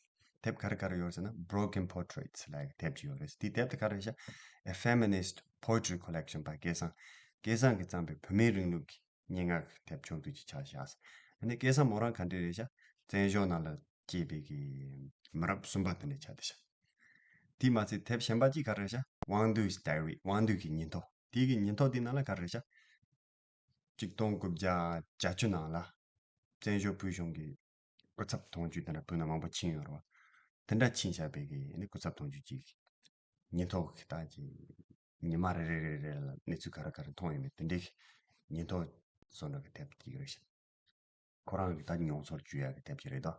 དེབ་ག་རེ་ག་རེ་ཡོད་ཟེར་ན་Broken Portraits ལབ་ཡག་དེབ་ཅིག་ཡོད་རེད། དེའི་དེབ་དེ་ག་རེ་རེད་ཤག A feminist poetry collection by སྐལ་བཟང་། སྐལ་བཟང་གིས་བརྩམས་པའི་བུད་མེད་རིང་ལུགས་ཀྱི་སྙན་ངག་གི་དེབ་ཕྱོགས་བསྡུས་ཅིག་ཆགས་བཞག་ཨ་ནི་སྐལ་བཟང་མོ་རང་ག་འདྲས་རེད་ཤག་བཙན་བྱོལ་ནང་ལ་སྐྱེས་པའི་གི་མི་རབས་གསུམ་པ་དེ་འདྲས་ཆགས་བསྡད་ཤག་དེས་མ་ཚད་དེབ་གཞན་པ་གཅིག་ག་རེ་རེད་ཤག Wang Du's diary དབང་འདུས་ཀྱི་སྙན་ཐོ། དེ་གི་སྙན་ཐོ་དེའི་ནང་ལ་ག་རེ་རེད་ཤག་གཅིག་སྟོང་དགུ་བརྒྱ་བརྒྱད་ཅུ་ནང་ལ་བཙན་བྱོལ་བོད་གཞུང་གི་སྐུ་ཚབ་དོན་གཅོད་དེ་འདྲ་བོད་ནང་མང་པོ་ཕྱིན་ཡོད་རེད་བ། དེ་འདྲ་ཕྱིན་བཞག་པའི་གི་ཨ་ནི་སྐུ་ཚབ་དོན་གཅོད་ཅིག་ཉིན་ཐོ་གི་ད་ཅིག་ཉི་མ་རེ་རེ་རེ་རེ་ལ་གནས་ཚུལ་ག་རེ་ག་རེ་མཐོང་ཡོད་མེད་དེ་འདྲའི་གི་ཉིན་ཐོ་བཟོ་འདྲ་གི་དེབ་ཅིག་རེད་ཤག་ཁོ་རང་གི་ད་མྱོང་ཚོར་བརྗོད་ཡག་གི་དེབ་ཅིག་རེད་དོ།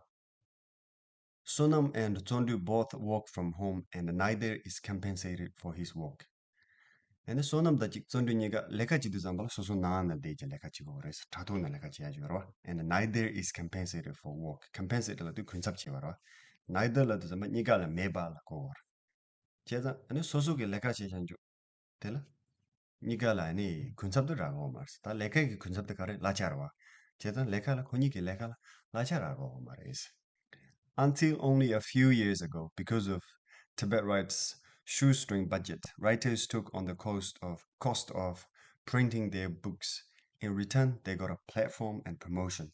Sonam and Tsondru both work from home and neither is compensated for his work. ཨ་ནི་བསོད་ནམས་དང་གཅིག་བརྩོན་འགྲུས་གཉིས་ཀ་ལས་ཀ་བྱེད་དུས་ཙམ་པ་ལ་སོ་སོ་ནང་ན་བསྡད་ཀྱི་ལས་ཀ་བྱེད་དགོས་རེད། དྲ་ཐོག་ན་ལས་ཀ་བྱེད་ཡ་ཅིག་ཡོད་རེད་བ། And neither is compensated for work. Compensated ལབ་དུས་གུན་གསབ་བྱེད་པ་རེད་བ། Neither ལབ་དུས་ཙམ་པ་གཉིས་ཀ་ལ་མེད་པ་ལ་གོ་བ་རེད། བྱས་ཙང་ཨ་ནི་སོ་སོ་གི་ལས་ཀ་བྱེད་བྱ་འཇུག་དེ་ལ་གཉིས་ཀ་ལ་ཨ་ནི་གུན་གསབ་དེ་རག་གི་ཡོད་མ་རེད། ད་ལས་ཀ་གི་གུན་གསབ་དེ་ག་རེ་གླ་ཆ་རེད་བ། བྱས་ཙང་ལས་ཀ་ལ་ཁོ་གཉིས་ཀྱི་ལས་ཀ་ལ་གླ་ཆ་རག་གི་ཡོད་མ་རེད། Until only a few years ago, because of Tibet Write's shoestring budget, writers took on the cost of cost of printing their books. In return, they got a platform and promotion.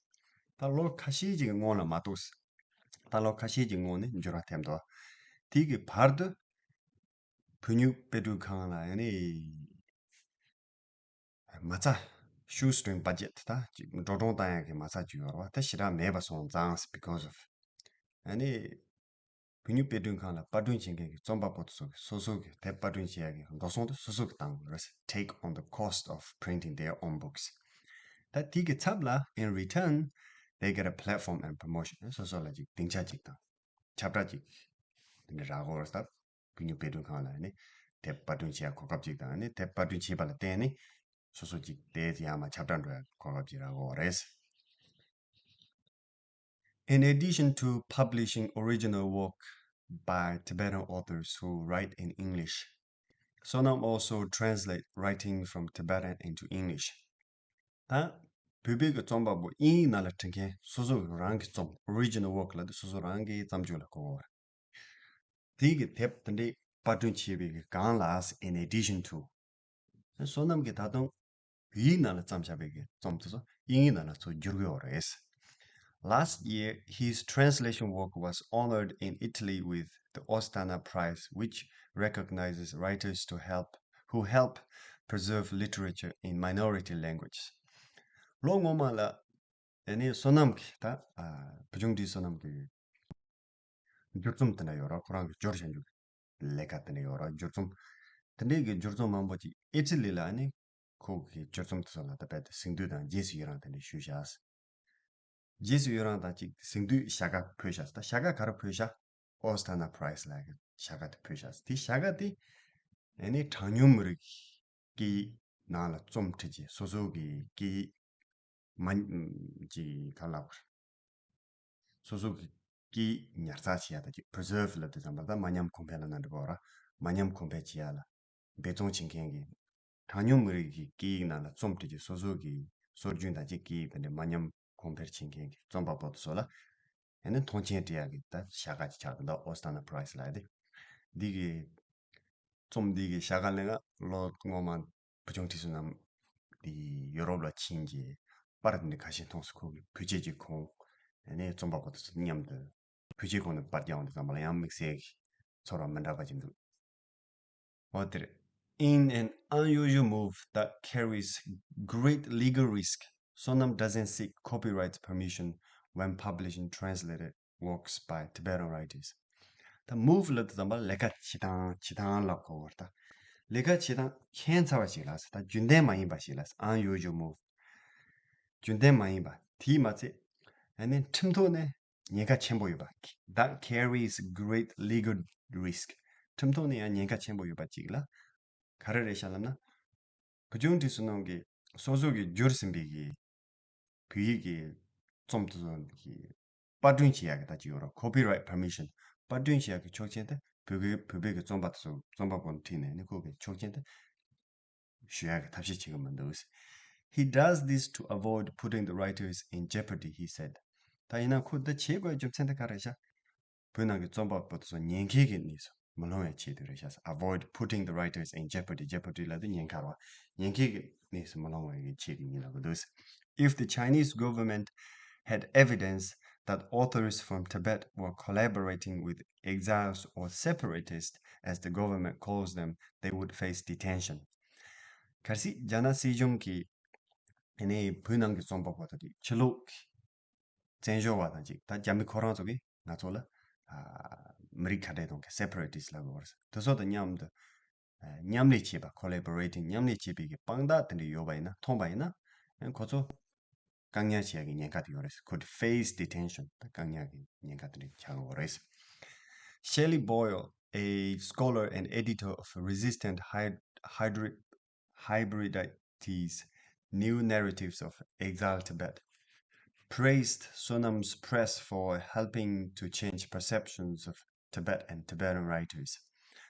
ད་ལོ་ཁ་ཤས་ཅིག་གི་སྔོན་ལ་མ་གཏོགས། ད་ལོ་ཁ་ཤས་ཅིག་སྔོན་ནས་འགྱུར་བ་ཐེབས་འདུག་དེའི་གི་བར་དུ་བོད་སྨྱུག་དཔེ་སྐྲུན་ཁང་ལ་ཡང་ནི་མ་རྩ། Shoestring budget ད་ཅིག་འགྲོ་གྲོན་བཏང་ཡག་གི་མ་རྩ་ཅིག་ཡོད་རེད་བ། ད་ཞེ་དྲག་མེད་པ་སོང་ཙང་། Because of ཨ་ནི་བོད་སྨྱུག་དཔེ་སྐྲུན་ཁང་ལ་པར་སྐྲུན་བྱེད་མཁན་གྱི་རྩོམ་པ་པོ་དེ་ཚོ་གི་སོ་སོ་གི་དེབ་པར་སྐྲུན་བྱེད་ཡག་གི་འགྲོ་སོང་དེ་སོ་སོ་གི་བཏང་དགོས་རེད། Take on the cost of printing their own books. ད་དེ་གི་ཚབ་ལ། In return, they get a platform and promotion. སོ་སོ་ལ་ཅིག་སྡིངས་ཆ་ཅིག་དང་ཁྱབ་བསྒྲགས་ཅིག་དེ་འདྲ་རག་གོ་རེད། ད་བོད་སྨྱུག་དཔེ་སྐྲུན་ཁང་ལ་ནི་དེབ་པར་སྐྲུན་བྱེད་ཡག་གོ་སྐབས་ཅིག་དང་ནི་དེབ་པར་སྐྲུན་བྱས་པ་ལ་བརྟེན་ནས་སོ་སོ་ཅིག་དེ་ཡར་མར་ཁྱབ་བསྒྲགས་འགྲོ་ཡག་གོ་སྐབས་ཅིག་རག་གོ་རེད། In addition to publishing original work by Tibetan authors who write in English, Sonam also translate writing from Tibetan into English. ད་བོད་པའི་གི་རྩོམ་པ་པོ་དབྱིན་ཡིག་ནང་ལ་བྲིས་མཁན་སོ་སོ་རང་གི་རྩོམ། Original work ལབ་དུས་སོ་སོ་རང་གི་བརྩམས་ཆོས་ལ་གོ་བ་རེད། དེའི་གི་དེབ་དེ་འདྲའི་པར་སྐྲུན་བྱས་པའི་གི་སྒང་ལ། In addition to བསོད་ནམས་ཀྱིས་ད་དུང་བོད་ཡིག་ནང་ལ་བརྩམས་བཞག་པའི་གི་རྩོམ་དེ་ཚོ་དབྱིན་ཡིག་ནང་ལ་ཚུར་བསྒྱུར་གི་ཡོད་རེད། Last year, his translation work was honored in Italy with the Ostana Prize, which recognizes writers to help who help preserve literature in minority languages. ལོ་སྔོན་མ་ལ་ཨ་ནི་བསོད་ནམས་ཀྱིས་ད་ཨ་བུ་ཆུང་བཀྲིས་བསོད་ནམས་ཀྱིས་སྒྱུར་རྩོམ་དེ་འདྲ་ཡོད་ར། ཁོ་རང་གིས་སྦྱོར་བྱ་རྒྱུ་ལས་ཀ་དེ་འདྲ་ཡོད་ར། སྒྱུར་རྩོམ་དེ་འདྲའི་གི་སྒྱུར་རྩོམ་མང་པོ་ཅིག་ཨི་ཊ་ལི་ལ་ནི་ཁོ་གི་སྒྱུར་རྩོམ་དེ་ཚོ་ལ་ད་རྦད་དེ་གཟེངས་བསྟོད་དང་རྗེས་སུ་ཡི་རང་དེ་འདྲ་ཞུས་བཞག་རྗེས་སུ་ཡི་རང་དང་ཅིག་གཟེངས་བསྟོད་ཞྭ་སྒ་ཕུལ་བཞག་ད་ཞྭ་སྒ་ག་རེ་ཕུལ་བཞག Ostana Prize ལབ་ཀྱི་ཞྭ་སྒ་དེ་ཕུལ་བཞག་དེ་ཞྭ་སྒ་དེ་ཨ་ནི་གྲངས་ཉུང་མི་རིགས་ཀྱི་སྐད་ཡིག་ནང་ལ་རྩོམ་བྲིས་རྗེས་སོ་སོ་གི་སྐད་ཡིག་མ་ཅིག་ག་ལབ་དགོས་རེད། སོ་སོ་གི་སྐད་ཡིག་ཉར་ཚགས་བྱེད་ཡ་དང་ཅིག preserve ལབ་དུས་ཙམ་པ་ད་མ་ཉམས་གོང་འཕེལ་ལབ་ན་འགྲིག་གི་རེད། མ་ཉམས་གོང་འཕེལ་བྱེད་ཡ་ལ་འབད་བརྩོན་བྱེད་མཁན་གྱི་གྲངས་ཉུང་མི་རིགས་ཀྱི་སྐད་ཡིག་ནང་ལ་རྩོམ་བྲིས་ཀྱི་སོ་སོ་གི་སྲོལ་རྒྱུན་དང་ཅིག་སྐད་ཡིག་དེ་འདྲ་མ་ཉམས་གོང་འཕེལ་བྱེད་མཁན་གྱི་རྩོམ་པ་པོ་དེ་ཚོ་ལ་ཨ་ནི་མཐོང་ཆེན་སྤྲད་ཡ་གི་ད་ཞྭ་སྒ་ཅིག་ཆགས་འདུག Ostana Prize ལབ་ཡ་དེ། འདི་གི་རྩོམ་འདི་གི་ཞྭ་སྒ་ལེན་ཡ་ལོ་སྔོན་མ་བུ་ཆུང་བཀྲིས་བསོད་ནམས་འདི་ཡུ་རོབ་ལ་ཕྱིན་རྗེས་པར་འདི་ཁ་ཤས་མཐོང་སོང་། ཁོ་གི་བོད་ཆས་ཀྱི་གོང་ཨ་ནི་རྩོམ་པ་པོ་དེ་ཚོ་མཉམ་དུ་བོད་ཆས་གོང་ནས་པར་རྒྱག་ཡོང་དུས་ཙམ་པ་ལ་ཡང་དམིགས་བསལ་གྱི་ཚོར་བ་མི་འདྲ་བ་ཅིག་འདུག་འོ་དེར། In an unusual move that carries great legal risk, Sonam doesn't seek copyright permission when publishing translated works by Tibetan writers. ད་move ལབ་དུས་ཙམ་པ་ལས་ཀ་བྱེད་སྟངས་བྱེད་སྟངས་ལབ་གོ་བར་ད། ལས་ཀ་བྱེད་སྟངས་ཁྱད་མཚར་བ་ཞིག་ལ་ཟེར། ད་རྒྱུན་ལྡན་མ་ཡིན་པ་ཞིག་ལ་ཟེར། Unusual move རྒྱུན་ལྡན་མ་ཡིན་པ། དེས་མ་ཚད་ཨ་ནི་ཁྲིམས་ཐོག་ནས་ཉེན་ཁ་ཆེན་པོ་ཡོད་པ། That carries great legal risk. ཁྲིམས་ཐོག་ནས་ཡང་ཉེན་ཁ་ཆེན་པོ་ཡོད་པ་ཅིག་ལ་ག་རེ་རེད་ཤག་ལབ་ན། བུ་ཆུང་བཀྲིས་བསོད་ནམས་ཀྱིས་སོ་སོ་གིས་བསྒྱུར་ཟིན་པའི་གི་བོད་ཡིག་གི་རྩོམ་དེ་ཚོ་གི་པར་སྐྲུན་བྱེད་ཡག་གི་ད་ཅིག་ཡོད་ར། Copyright permission པར་སྐྲུན་བྱེད་ཡག་གི་ཆོག་མཆན་དེ་བོད་གི་བོད་པའི་གི་རྩོམ་པ་དེ་ཚོ་རྩོམ་པ་པོ་ནས་ཁྲིད་ནས་ནི་ཁོ་གི་ཆོག་མཆན་དེ་ཞུ་ཡག་གི་ཐབས་ཤེས་བྱེད་གི་མི་འདུག He does this to avoid putting the writers in jeopardy, he said. ད་ཡིན་ན་ཁོ་འདི་བྱེད་དགོས་རྒྱུ་མཚན་དེ་ག་རེ་ཤག་བོད་ནང་གི་རྩོམ་པ་པོ་དེ་ཚོ་ཉེན་ཁའི་གི་གནས་སུ་མི་ལྷུང་བའི་ཆེད་དུ་རེད་ཤག Avoid putting the writers in jeopardy. Jeopardy ལབ་དུས་ཉེན་ཁ་རེད་བ། ཉེན་ཁའི་གི་གནས་སུ་མི་ལྷུང་བའི་གི་ཆེད་དུ་ཡིན་ལབ་གི་འདུག If the Chinese government had evidence that authors from Tibet were collaborating with exiles or separatists, as the government calls them, they would face detention. གལ་སྲིད་རྒྱ་ནག་སྲིད་གཞུང་གིས་ཨ་ནི་བོད་ནང་གི་རྩོམ་པ་པོ་དང་ཕྱི་ལོགས་ཀྱི་བཙན་བྱོལ་བ་དང་ཅིག་ད་རྒྱ་མི་ཁོ་རང་ཚོ་གིས་ང་ཚོ་ལ་ཨ་མི་རིགས་ཁ་བྲལ་གཏོང་མཁན་separatist ལབ་དགོས་རེད། དེ་ཚོ་དང་མཉམ་དུ་ཨ་མཉམ་ལས་བྱེད་པ། Collaborating མཉམ་ལས་བྱེད་པའི་གི་དཔང་རྟགས་དེ་འདྲ་ཡོད་པ་ཡིན་ན། མཐོང་པ་ཡིན་ན་ཨ་ཁོ་ཚོ་བཀག་ཉར་བྱེད་ཡ་གི་ཉེན་ཁ་དེ་ཡོད་རེད། Could face detention. ད་བཀག་ཉར་གི་ཉེན་ཁ་དེ་འདྲ་ཆགས་ཡོད་རེད། Shelley Boyle, a scholar and editor of Resistant Hyd- hybrid, hybridities, new narratives of exile Tibet, praised Sonam's press for helping to change perceptions of Tibet and Tibetan writers.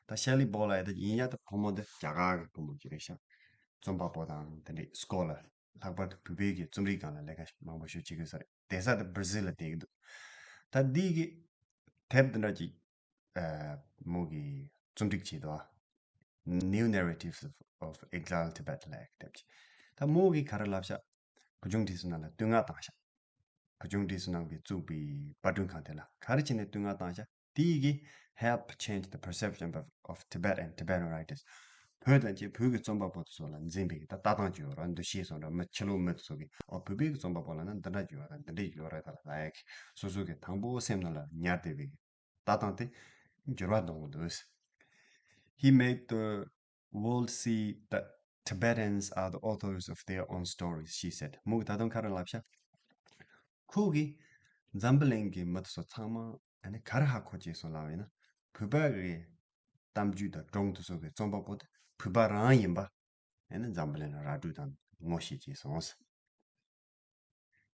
ད་ཤེ་ལི་བྷོ་ལ་ཡ་ད་ཡིན་ཡ་ད་བུ་མོ་འདི་རྒྱ་གར་གྱི་བུ་མོ་ཅིག་རེད་ཤག་རྩོམ་པ་པོ་དང་དེ་འདྲའི་སྐོར་ལ་ལྷག་པར་དུ་བོད་པའི་གི་རྩོམ་རིག་སྒང་ལ་ལས་ཀ་མང་པོ་ཞིག་བྱེད་ཀྱི་ཡོད་ས་རེད། བསྡད་ས་དེ་བྷར་ཟིལ་ལ་བསྡད་ཀྱི་འདུག་ད་འདི་གི་དེབ་འདི་འདྲ་ཅིག་ཨ་མོ་གི་རྩོམ་སྒྲིག་བྱས་འདུག New Narratives of, of Exile Tibet ལབ་ཡག་དེབ་ཅིག་ད་མོ་གི་ག་རེ་ལབ་ཤག་བུ་ཆུང་བྲིས་སོང་ན་ལ་བསྟོད་བསྔགས་བཏང་ཤག་བུ་ཆུང་བྲིས་སོང་ནམ་གྱིས་བཙུགས་པའི་པར་སྐྲུན་ཁང་དེ་ལ་ག་རེ་བྱས་ནས་བསྟོད་བསྔགས་བཏང་ཤག་དེ་གིས་help change the perception of, of Tibet and Tibetan writers. བོད་དང་བཅས་བོད་ཀྱི་རྩོམ་པ་པོ་དེ་ཚོ་ལ་འཛིན་པའི་ད་ལྟ་སྟངས་ཅིག་ཡོད་ར། འདུ་ཤེས་སོང་ར། མི་ཕྱི་ལོགས་མི་དེ་ཚོ་གིས་ཨོ་བོད་པའི་རྩོམ་པ་པོ་ལ་ན་འདི་འདྲ་ཅིག་ཡོད་ར། འདི་འདྲ་ཅིག་ཡོད་ར་ད་ལ་ལབ་ཡག་སོ་སོ་གི་དང་པོ་སེམས་ནང་ལ་ཉར་བསྡད་པའི་ལྟ་སྟངས་དེ་འགྱུར་བ་གཏོང་གི་འདུག He made the world see that Tibetans are the authors of their own stories, she said. མོ་གིས་ད་དུང་ག་རེ་ལབ་ཤག་ཁོ་གིས་འཛམ་བུ་གླིང་གི་མི་དེ་ཚོ་ཚང་མ་ཨ་ནི་ག་རེ་ཧ་གོ་བྱས་སོང་ལབ་ཡིན་ན། བོད་པ་གི་གཏམ་རྒྱུད་དང་སྒྲུང་དེ་ཚོ་གི་རྩོམ་པ་པོ་དེ་བོད་པ་རང་ཡིན་པ་ཨ་ནི་འཛམ་བུ་གླིང་ལ་ར་སྤྲོད་དང་ངོ་ཤེས་བྱས་སོང་།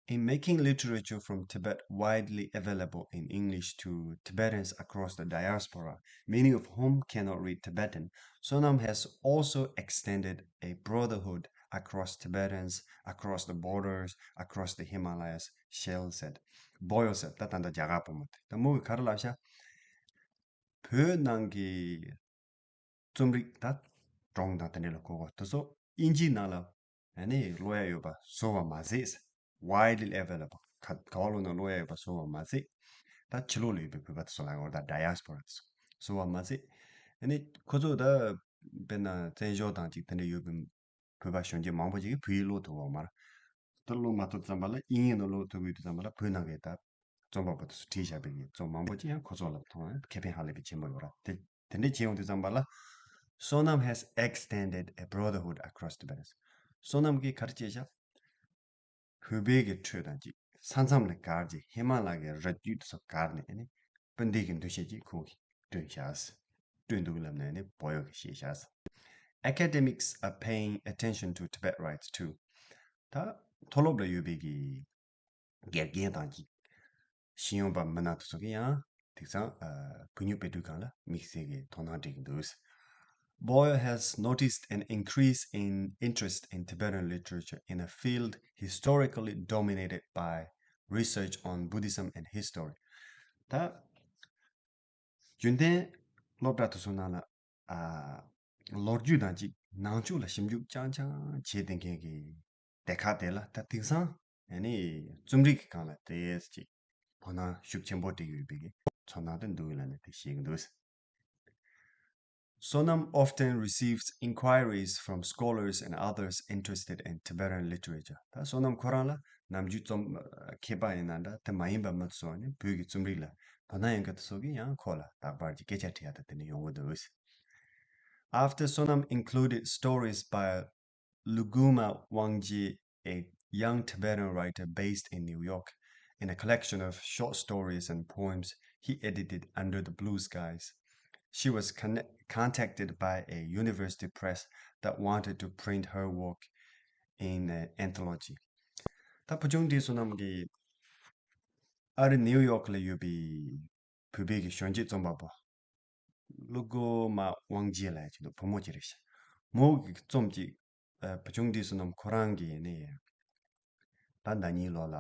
In making literature from Tibet widely available in English to Tibetans across the diaspora, many of whom cannot read Tibetan, Sonam has also extended a brotherhood across Tibetans, across the borders, across the Himalayas, Shale said. Boyle said. ད་ད་ལྟ་རྒྱ་གར་བུ་མོ་དེ་ད་མོ་གིས་ག་རེ་ལབ་ཤག་བོད་ནང་གི་རྩོམ་རིག་ད་སྒྲུང་དང་དེ་འདྲ་ལ་གོ་གོ་དེ་ཚོ་དབྱིན་ཇིའི་ནང་ལ་ཨ་ནི་ཀློག་ཡ་ཡོད་པ་བཟོ་བ་མ་ཟད། Widely available. ག་ག་བ་ལོག་ན་ཀློག་ཡ་ཡོད་པ་བཟོ་བ་མ་ཟད། ད་ཕྱི་ལོགས་ལ་ཡོད་པའི་བོད་པ་དེ་ཚོ་ལ་ཡོད་ད་ཌའི་ཡ་སི་པོ་ར་དེ་ཚོ་བཟོ་བ་མ་ཟད། ཨ་ནི་ཁོ་ཚོ་ད་དཔེར་ན་བཙན་བྱོལ་དང་ཅིག་དེ་འདྲ་ཡོད་པའི་བོད་པ་གཞོན་སྐྱེས་མང་པོ་ཅིག་གིས་བོད་ཡིག་ཀློག་ཐུབ་ཡོད་མ་རེད། ད་ཀློག་མ་ཐུབ་ཙམ་པ་ལ་དབྱིན་ཡིག་ནང་ཀློག་ཐུབ་ཡོད་དུས་ཙམ་པ་ལ་བོད་ནང་གི་ད་རྩོམ་པ་པོ་དེ་ཚོ་བྲིས་བཞག་པའི་གི་རྩོམ་མང་པོ་ཅིག་ཡང་ཁོ་ཚོ་ལ་མཐོང་ཡང་ཁེ་ཕན་ཧ་ལས་པའི་ཆེན་པོ་ཡོད་ར། དེ་དེ་འདྲ་བྱས་ཡོང་དུས་ཙམ་པ་ལ། Sonam has extended a brotherhood across Tibetans. སོ་ནམ་གྱིས་ག་རེ་བྱས་ཤག་བོད་པའི་གི་ཁྲོད་དང་ཅིག་ས་མཚམས་ལ་བཀར་རྗེས་ཧི་མ་ལ་གི་རི་རྒྱུད་དེ་ཚོ་བཀར་ནས་ནི་སྤུན་ཟླའི་གི་འདུ་ཤེས་ཅིག་ཁོ་གིས་བསྐྲུན་ཤག་བསྐྲུན་འདུག་ལབ་ནས་ནི་བོ་ཡོ་གིས་བཤད་ཤག Academics are paying attention to Tibet rights too. ད་མཐོ་སློབ་ལ་ཡོད་པའི་གི་དགེ་རྒན་དང་ཅིག་ཤེས་ཡོན་པ་མི་སྣ་དེ་ཚོ་གིས་ཡང་དེང་སང་ཨ་བོད་སྨྱུག་དཔེ་སྐྲུན་ཁང་ལ་དམིགས་བསལ་གྱི་དོ་སྣང་སྤྲད་ཀྱི་འདུག Boyle has noticed an increase in interest in Tibetan literature in a field historically dominated by research on Buddhism and history. ད་རྒྱུན་ལྡན་སློབ་གྲྭ་དེ་ཚོ་ནང་ལ་ཨ་ལོ་རྒྱུས་དང་ཅིག་ནང་ཆོས་ལ་ཞིབ་འཇུག་རྐྱང་རྐྱང་བྱས་བསྡད་མཁན་གྱི་སྡེ་ཁག་དེ་ལ་ད་དེང་སང་ཨ་ནི་རྩོམ་རིག་གི་སྒང་ལ་དེ་ཅིག་དོ་སྣང་ཤུགས་ཆེན་པོ་སྤྲད་ཡོད་པའི་གི་ཚོར་སྣང་དེ་འདུག་ལབ་ནས་དེ་བཤད་ཀྱི་འདུག Sonam often receives inquiries from scholars and others interested in Tibetan literature. ད་སོ་ནམ་ཁོ་རང་ལ་ནམ་རྒྱུན་རྩོམ་མཁས་པ་ཡིན་ན་འདྲ་དེ་མ་ཡིན་པ་མི་ཚོ་ནི་བོད་ཀྱི་རྩོམ་རིག་ལ་དོ་སྣང་ཡོད་མཁན་དེ་ཚོ་གིས་ཡང་ཁོ་ལ་རྟག་པར་གྱི་སྐད་ཆ་དྲི་ཡ་དང་དེ་འདྲ་ཡོང་གི་འདུག After Sonam included stories by Luguma Wangje, a young Tibetan writer based in New York, in a collection of short stories and poems he edited under the blue skies. She was con- contacted by a university press that wanted to print her work in an anthology. ད་བུ་ཆུང་བྲིས་སོ་ནམ་གྱིས་ཨ་རི་ནིའུ་ཡོག་ལ་ཡོད་པའི་བོད་པའི་གི་གཞོན་སྐྱེས་རྩོམ་པ་པོ་ཀླུ་མགོ་མ་དབང་རྒྱལ་ལབ་ཡ་ཅིག་འདུག་བུ་མོ་ཅིག་རེད་ཤག་མོ་གི་རྩོམ་ཅིག་ཨ་བུ་ཆུང་བྲིས་སོ་ནམ་ཁོ་རང་གིས་ནི་ད་ཟླ་གཉིས་ལོ་ལ་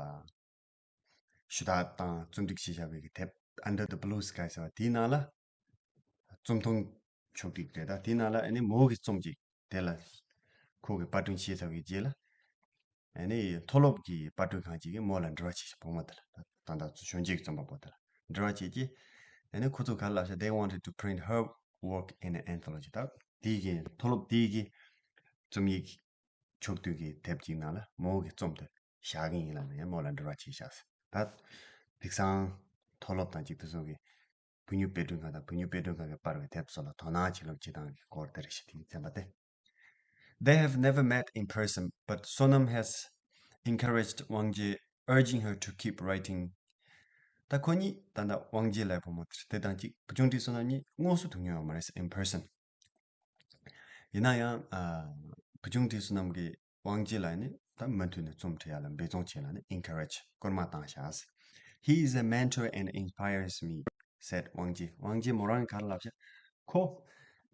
ཞུ་དག་དང་རྩོམ་སྒྲིག་བྱས་བཞག་པའི་གི་དེབ་Under the Blue Sky ཟེར་བ་དེའི་ནང་ལ་རྩོམ་ཐུང་ཕྱོགས་སྒྲིག་རེད། ད་དེའི་ནང་ལ་ཨ་ནི་མོ་གི་རྩོམ་ཅིག་དེ་ལ་ཁོ་གི་པར་སྐྲུན་བྱས་ཚར་བའི་རྗེས་ལ་ཨ་ནི་མཐོ་སློབ་ཀྱི་པར་སྐྲུན་ཁང་ཅིག་གིས་མོ་ལ་འབྲེལ་བ་བྱས་ཤག་བུ་མོ་དེ་ལ་ད་ད་ལྟ་གཞོན་སྐྱེས་ཀྱི་རྩོམ་པ་པོ་དེ་ལ་འབྲེལ་བ་བྱས་རྗེས་ཨ་ནི་ཁོ་ཚོ་ག་རེ་ལབ་ཤག They wanted to print her work in an anthology. ད་དེའི་གི་མཐོ་སློབ་དེའི་གི་རྩོམ་ཡིག་ཕྱོགས་བསྡུས་ཀྱི་དེབ་ཅིག་ནང་ལ་མོ་གི་རྩོམ་དེ་བཞག་གི་ཡིན་ལབ་ནས་མོ་ལ་འབྲེལ་བ་བྱས་ཤག་ད་དེང་སང་མཐོ་སློབ་དང་ཅིག་དེ་ཚོ་གི་བོད་སྨྱུག་དཔེ་སྐྲུན་ཁང་དང་བོད་སྨྱུག་དཔེ་སྐྲུན་ཁང་གིས་སྤར་བའི་དེབ་ཚོ་ལ་དོ་སྣང་བྱེད་ལུགས་བྱེད་སྟངས་ཀྱི་སྐོར་དེ་རེད་ཤག་དེ་ཚན་པ་དེ། They have never met in person, but Sonam has encouraged Wangje, urging her to keep writing. ད་ཁོ་གཉིས་ད་ལྟ་དབང་རྒྱལ་ལབ་བུ་མོ་དེ་དང་གཅིག་བུ་ཆུང་བྲིས་སོ་ནམ་གཉིས་དངོས་སུ་ཐུག་མྱོང་ཡོད་མ་རེད་in person. ཡིན་ན་ཡང་ཨ། བུ་ཆུང་བྲིས་བསོད་ནམས་ཀྱིས་དབང་རྒྱལ་ལ་ནི་ད་མུ་མཐུད་ནས་རྩོམ་འབྲི་ཡ་ལ་འབད་བརྩོན་བྱེད་ལ་ནི་encourage སྐུལ་མ་བཏང་ཤག He is a mentor and inspires me, said དབང་རྒྱལ། དབང་རྒྱལ་མོ་རང་གིས་ག་རེ་ལབ་ཤག་ཁོ་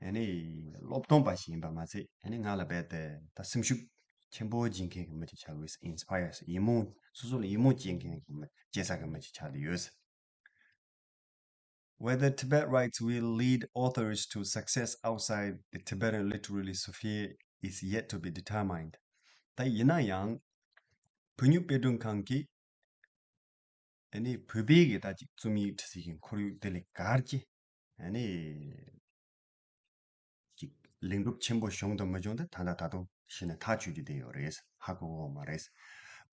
ཨ་ནི་སློབ་སྟོན་པ་ཞིག་ཡིན་པ་མ་ཚད་ཨ་ནི་ང་ལ་རྦད་དེ་ད་སེམས་ཤུགས་ཆེན་པོ་སྦྱིན་མཁན་གྱི་མི་ཅིག་ཆགས་ཡོད། inspires ཡིད་སྨོན། སོ་སོ་ལ་ཡིད་སྨོན་སྐྱེ་མཁན་གྱི་མི། སྐྱེ་ས་གི་མི་ཅིག་ཆགས་བསྡད་ཡོད། Whether Tibet Rights will lead authors to success outside the Tibetan literary sphere is yet to be determined. ད་ཡིན་ན་ཡང་བོད་སྨྱུག་དཔེ་སྐྲུན་ཁང་གིས་ཨ་ནི་བོད་པའི་གི་ད་ཅིག་རྩོམ་ཡིག་འབྲི་སའི་གི་ཁོར་ཡུག་དེ་ལས་བརྒལ་གྱི་ཨ་ནི་ཅིག་ལེགས་གྲུབ་ཆེན་པོ་བྱུང་དང་མི་བྱུང་དེ་ད་ལྟ་ད་དུང་གཞི་ནས་ཐག་ཆོད་རྒྱུ་དེ་ཡོད་རེད། ཧ་གོ་གོ་མ་རེད།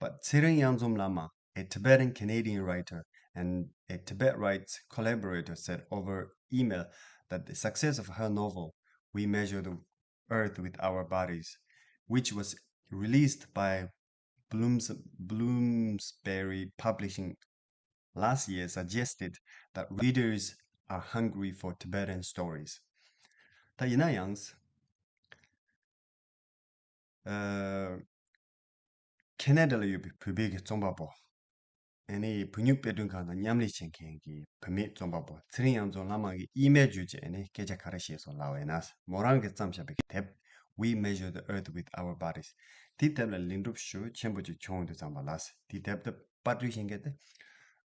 But ཚེ་རིང་གཡང་འཛོམས་བླ་མ, a Tibetan Canadian writer and a Tibet Rights collaborator, said over email that the success of her novel, We Measure the Earth with Our Bodies, which was released by Blooms- Bloomsbury Publishing last year, suggested that readers are hungry for Tibetan stories. ད་ཡིན་ན་ཡང་ཨ། ཁེ་ན་ཌ་ལ་ཡོད་པའི་བོད་པའི་གི་རྩོམ་པ་པོ། ཨ་ནི་བོད་སྨྱུག་དཔེ་སྐྲུན་ཁང་དང་མཉམ་ལས་བྱེད་མཁན་གྱི་བུད་མེད་རྩོམ་པ་པོ་ཚེ་རིང་གཡང་འཛོམས་བླ་མ་གིས་ཨི་མེལ་བརྒྱུད་བྱས་ཨ་ནི་སྐད་ཆ་ག་རེ་བཤད་སོང་ལབ་པ་ཡིན་ན། མོ་རང་གིས་བརྩམས་བཞག་པའི་གི་དེབ། We Measure the Earth with Our Bodies. དེའི་དེབ་ལ་ལེགས་གྲུབ་ཞེ་པོ་ཆེན་པོ་ཅིག་བྱུང་ཡོང་དུས་ཙམ་པ་ལ། དེའི་དེབ་དེ་པར་སྐྲུན་བྱེད་མཁན་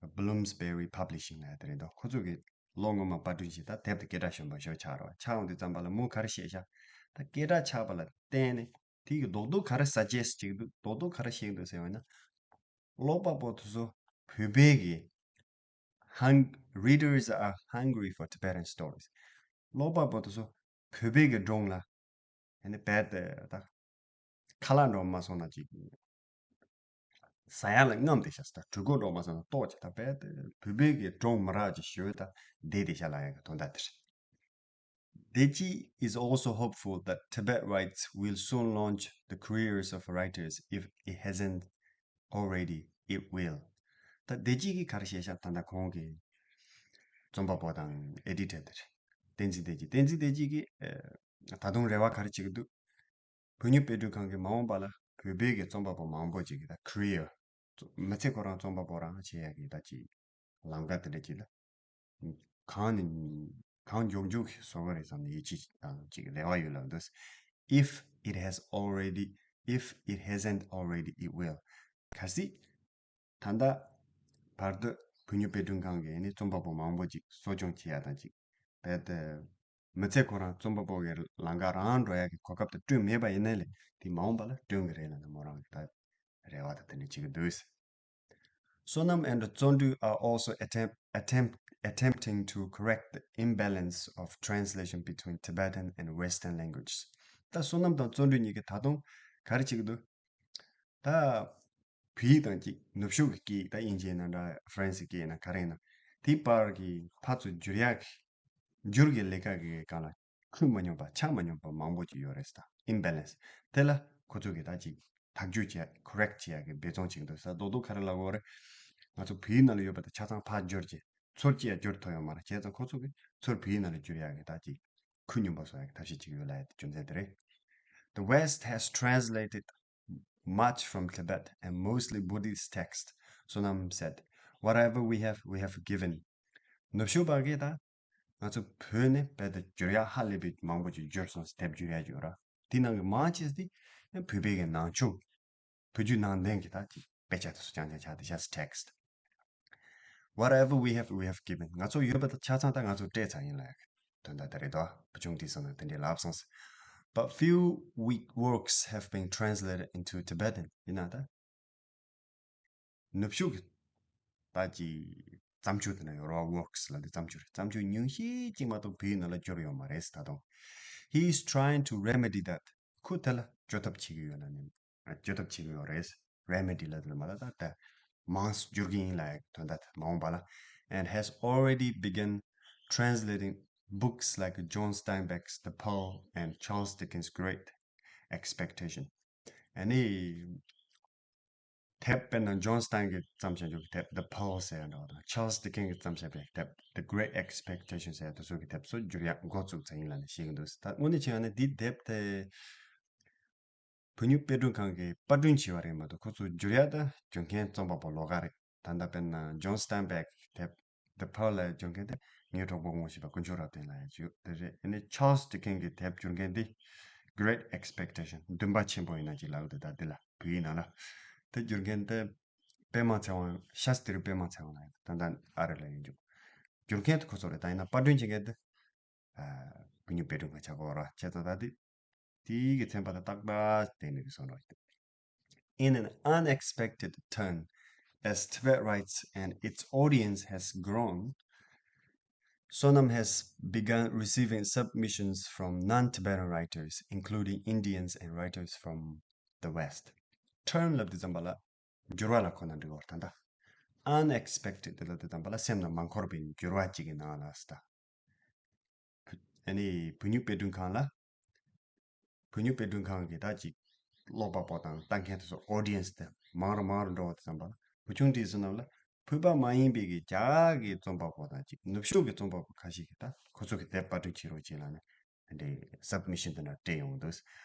དེ་Bloomsbury Publishing ལབ་ཡ་དེ་རེད་འདུག་ཁོ་ཚོ་གིས་ལོ་སྔོན་མ་པར་སྐྲུན་བྱས། ད་དེབ་དེ་སྐད་གྲགས་ཆེན་པོ་ཞེ་པོ་ཆགས་རེད་པ། ཆགས་ཡོང་དུས་ཙམ་པ་ལ་མོས་ག་རེ་བཤད་ཤག་ད་སྐད་གྲགས་ཆགས་པ་ལ་བརྟེན་ནས་དེ་གི་རྡོག་རྡོག་ག་རེ་suggest བྱེད་ཀྱི་འདུག་རྡོག་རྡོག་ག་རེ་བཤད་ཀྱི་འདུག་ཟེར་བ་ཡིན་ན། ཀློག་པ་པོ་དེ་ཚོ་བོད་པའི་གི hung- readers are hungry for Tibetan stories. ཀློག་པ་པོ་དེ་ཚོ་བོད་པའི་གི་སྒྲུང་ལ་ཨ་ནི་རྦད་དེ་ད་ཁ་ལག་འགྲོ་མ་སོང་ན་ཅིག་ཟ་ཡ་ལ་རྔམ་བསྡད་ཤག་ད་གྲོད་ཁོག་འགྲོ་མ་སོང་ན་ལྟོགས་ཀྱི། ད་རྦད་དེ་བོད་པའི་གི་སྒྲུང་མི་རག་ཅིག་ཞུ་ད་བསྡད་བསྡད་ཤག་ལབ་ཡ་གི་དོན་དག་དེ་རེད། Deji is also hopeful that Tibet Rights will soon launch the careers of writers if it hasn't already. It will. ད་བདེ་སྐྱིད་ཀྱིས་ག་རེ་བཤད་ཤག་ད་ལྟ་ཁོང་གི་རྩོམ་པ་པོ་དང་ཨེ་ཌི་ཊར་དེ་རེད། བསྟན་འཛིན་བདེ་སྐྱིད། བསྟན་འཛིན་བདེ་སྐྱིད་ཀྱིས་ཨ། ད་དུང་རེ་བ་ག་རེ་བྱེད་ཀྱི་འདུག་བོད་སྨྱུག་དཔེ་སྐྲུན་ཁང་གིས་མ་འོངས་པ་ལ་བོད་པའི་གི་རྩོམ་པ་པོ་མང་པོ་ཅིག་གི་ད་career མི་ཚེ་ཁོ་རང་རྩོམ་པ་པོ་རང་བྱེད་ཡ་གི་ད་ཅིག་ལམ་ཁ་དེ་འདྲ་ཅིག་ལ་གང་ནས་གང་མགྱོགས་མགྱོགས་ཤིག་བཟོ་གི་རེད་བསམ་ནས་ཡིད་ཆེས་དང་ཅིག་རེ་བ་ཡོད་ལབ་འདུག If it has already, if it hasn't already, it will. གལ་སྲིད་ད་ལྟ་བར་དུ་བོད་སྨྱུག་དཔེ་སྐྲུན་ཁང་གིས་ནི་རྩོམ་པ་པོ་མང་པོ་ཅིག་གསོ་སྐྱོང་བྱེད་ཡ་དང་ཅིག་རྦད་དེ་མི་ཚེ་ཁོ་རང་རྩོམ་པ་པོ་གི་ལམ་ཁ་རང་འགྲོ་ཡ་གི་གོ་སྐབས་དེ་བསྐྲུན་མེད་པ་ཡིན་ན་ལས་དེ་མ་འོངས་པ་ལ་བསྐྲུན་གི་རེད་ལབ་ནས་མོ་རང་གི་ད་རེ་བ་དང་དེ་འདྲ་བྱེད་ཀྱི་འདུག་བསོད་ནམས་and Tsundryo are also attempt, attempt, attempting to correct the imbalance of translation between Tibetan and Western languages. ད་བསོད་ནམས་དང་བརྩོན་འགྲུས་གཉིས་ཀྱིས་ད་དུང་ག་རེ་བྱེད་ཀྱི་འདུག་ད་བོད་ཡིག་དང་གཅིག་ནུབ་ཕྱོགས་ཀྱི་སྐད་ཡིག་ད་དབྱིན་ཇི་ཡིན་ན་འདྲ་ཧྥ་རན་སི་སྐད་ཡིན་ན་ག་རེ་ཡིན་ན་དེའི་བར་གྱི་ཕར་ཚུར་བསྒྱུར་ཡག་གི་འགྱུར་གྱི་ལས་ཀ་གི་སྒང་ལ་ཁུར་མ་མྱོང་པ་ཆག་མ་མྱོང་པ་མང་པོ་ཅིག་ཡོད་རེད་ད། ཨིམ་བེ་ལན་སི། དེ་ལ་ཁོ་ཚོ་གིས་ད་ཅིག་ཐག་གཅོད་བྱས་ཀོ་རེག་བྱེད་ཡག་གི་འབད་བརྩོན་བྱེད་ཀྱི་འདུག་ས། རྡོག་རྡོག་ག་རེ་ལབ་དགོས་རེད། ང་ཚོ་བོད་ཡིག་ནང་ལ་ཡོད་པ་དེ་ཆ་ཚང་ཕར་བསྒྱུར་བྱས་ཚུར་ཅིག་ཡང་བསྒྱུར་ཐུབ་ཡོད་མ་རེད། བྱས་ཙང་ཁོ་ཚོ་གིས་ཚུར་བོད་ཡིག་ནང་ལ་བསྒྱུར་ཡག་གི་ད་ཅིག་ཁུར་སྙོམས་པ་བཟོ་ཡག་གི་ཐབས་ཤེས་བྱེད་ཀྱི་ཡོད་ལབ་ཡག་དེ་རྒྱུ་མཚན་དེ་རེད། The West has translated much from Tibet and mostly Buddhist texts, Sonam said. Whatever we have, we have given. ནུབ་ཕྱོགས་པ་གིས་ད་ང་ཚོ་བོད་ནས་རྦད་དེ་བསྒྱུར་ཡག་ཧ་ལས་པའི་མང་པོ་ཅིག་བསྒྱུར་སོང་། དེབ་བསྒྱུར་ཡག་བརྒྱུད་ར། དེ་ནང་གི་མང་ཆེ་དེ་བོད་པའི་གི་ནང་ཆོས་བོད་བརྒྱུད་ནང་བསྟན་གྱི་ད་ཅིག་དཔེ་ཆ་དེ་ཚོ་རྐྱང་རྐྱང་ཆགས་བསྡད་ཤག text. Whatever we have, we have given. ང་ཚོ་ཡོད་པ་དེ་ཆ་ཚང་ད་ང་ཚོ་སྤྲད་ཚར་ཡིན་ལབ་ཡག་དོན་དག་དེ་རེད་དོ། བུ་ཆུང་དེ་སོང་ན་དེ་འདྲའི་ལབ་སོང་ཟེར། But few weak works have been translated into Tibetan. ཡིན་ན་ད་ནུབ་ཕྱོགས་ཀྱི་ད་ཀྱི་བརྩམས་ཆོས་དེ་ན་ཡོད་ར། works ལབ་དེ་བརྩམས་ཆོས་རེད། བརྩམས་ཆོས་ཉུང་ཤས་ཅིག་མ་གཏོགས་བོད་ཡིག་ནང་ལ་བསྒྱུར་ཡོད་མ་རེད་ད་དུང་། He is trying to remedy that. ཁོས་དེ་ལ་བཅོས་ཐབས་བྱེད་ཀྱི་ཡོད་ལབ་ནས། བཅོས་ཐབས་བྱེད་ཀྱི་ཡོད་རེད། remedy ལབ་དེ་ལ་མ་ལ་ད་ད་མང་བསྒྱུར་གྱི་ཡིན་ལབ་ཡག་དོན་དག་མ་འོངས་པ་ལ། And has already begun translating books like John Steinbeck's The Pearl and Charles Dickens' Great Expectation. ཨ་ནི་ དེབ་དཔེར་ན་ཇོན་སི་ཊན་གྱིས་བརྩམས་བཞག་རྒྱུ་གི་དེབ་The Pearl ཟེར་ཡ་འདྲ་བ་དང་Charles Dickens གྱིས་བརྩམས་བཞག་པའི་དེབ་The Great Expectations ཟེར་ཡ་དེ་ཚོ་གི་དེབ་ཚོ་བསྒྱུར་ཡ་འགོ་བཙུགས་ཚར་ཡིན་ལབ་ནས་བཤད་ཀྱི་འདུག་ད་དངོས་གནས་བྱས་ན་ནི་འདི་དེབ་དེ་བོད་མིའི་དཔེ་སྐྲུན་ཁང་གིས་པར་སྐྲུན་བྱས་པ་རེད་མ་གཏོགས་ཁོ་ཚོ་བསྒྱུར་ཡ་ད་བསྒྱུར་མཁན་རྩོམ་པ་པོ་ལོགས་ཀ་རེད། ད་ལྟ་དཔེར་ན་ཇོན་སི་ཊན་བྷེག་དེབ་The Pearl ལ་བསྒྱུར་མཁན་དེ་ངའི་གྲོགས་པོ་ངོ་ཤེས་པ་དཀོན་མཆོག་རབ་བརྟན་ལགས་ཡང་བརྒྱུད་དེ་རེད། ཨ་ནི་Charles Dickens གི་དེབ་བསྒྱུར་མཁན་དེ་Great Expectation འདུན་པ་ཆེན་པོ་ཡིན་ན་ཅིག་ལབ་ཀྱི་འདུག་ད་འདི་ལ་བོད་ཡིག་ནང་ལ་དེ་བསྒྱུར་མཁན་དེ་པད་མ་ཚེ་དབང་ཤཱ་སྟྲི་པད་མ་ཚེ་དབང་ལགས་ཡིན། ད་ལྟ་ཨ་རི་ལ་ཡོད་རྒྱུ་བསྒྱུར་མཁན་དེ་ཁོ་ཚོ་རེད། ད་ཡིན་ན་པར་སྐྲུན་བྱེད་མཁན་དེ་ཨ་བོད་མིའི་དཔེ་སྐྲུན་ཁང་ཆགས་ཀྱི་ཡོད་རེད། བྱས་ཙང་ད་དེ་དེའི་གི་ཚན་པ་དང་རྟག་པར་བསྟན་ནས་སོང་རོགས། In an unexpected turn, as Tibet writes and its audience has grown, Sonam has begun receiving submissions from non-Tibetan writers, including Indians and writers from the West. Turn ལབ་དུས་ཙམ་པ་ལ་འགྱུར་བ་ལ་གོ་ན་འགྲིག་གི་རེད། ད་ལྟ་unexpected ལབ་དུས་ཙམ་པ་ལ་སེམས་ནང་མ་འཁོར་བའི་འགྱུར་བ་ཅིག་གི་ནང་ལ་ཟེར། ཨ་ནི་བོད་མིའི་དཔེ་སྐྲུན་ཁང་ལ། བོད་མིའི་དཔེ་སྐྲུན་ཁང་གི་ད་ཅིག་ཀློག་པ་པོ་དང་ལྟ་མཁན་དེ་ཚོ་audience དེ་མང་རུ་མང་རུ་འགྲོ་བ་དེ་ཙམ་པ་ལ་བུ་ཆུང་བཀྲས་བཟོ་རྣམས་ལ་བོད་པ་མ་ཡིན་པའི་གི་རྒྱ་གར་གི་རྩོམ་པ་པོ་དང་ཅིག་ནུབ་ཕྱོགས་ཀྱི་རྩོམ་པ་པོ་ཁ་ཤས་ཀྱིས་ད་ཁོ་ཚོ་གི་དེབ་པར་སྐྲུན་བྱེད་རོགས་བྱེད་ལབ་ནས་དེ་འདྲའི་submission དེ་འདྲ་སྤྲད་ཡོང་འདུག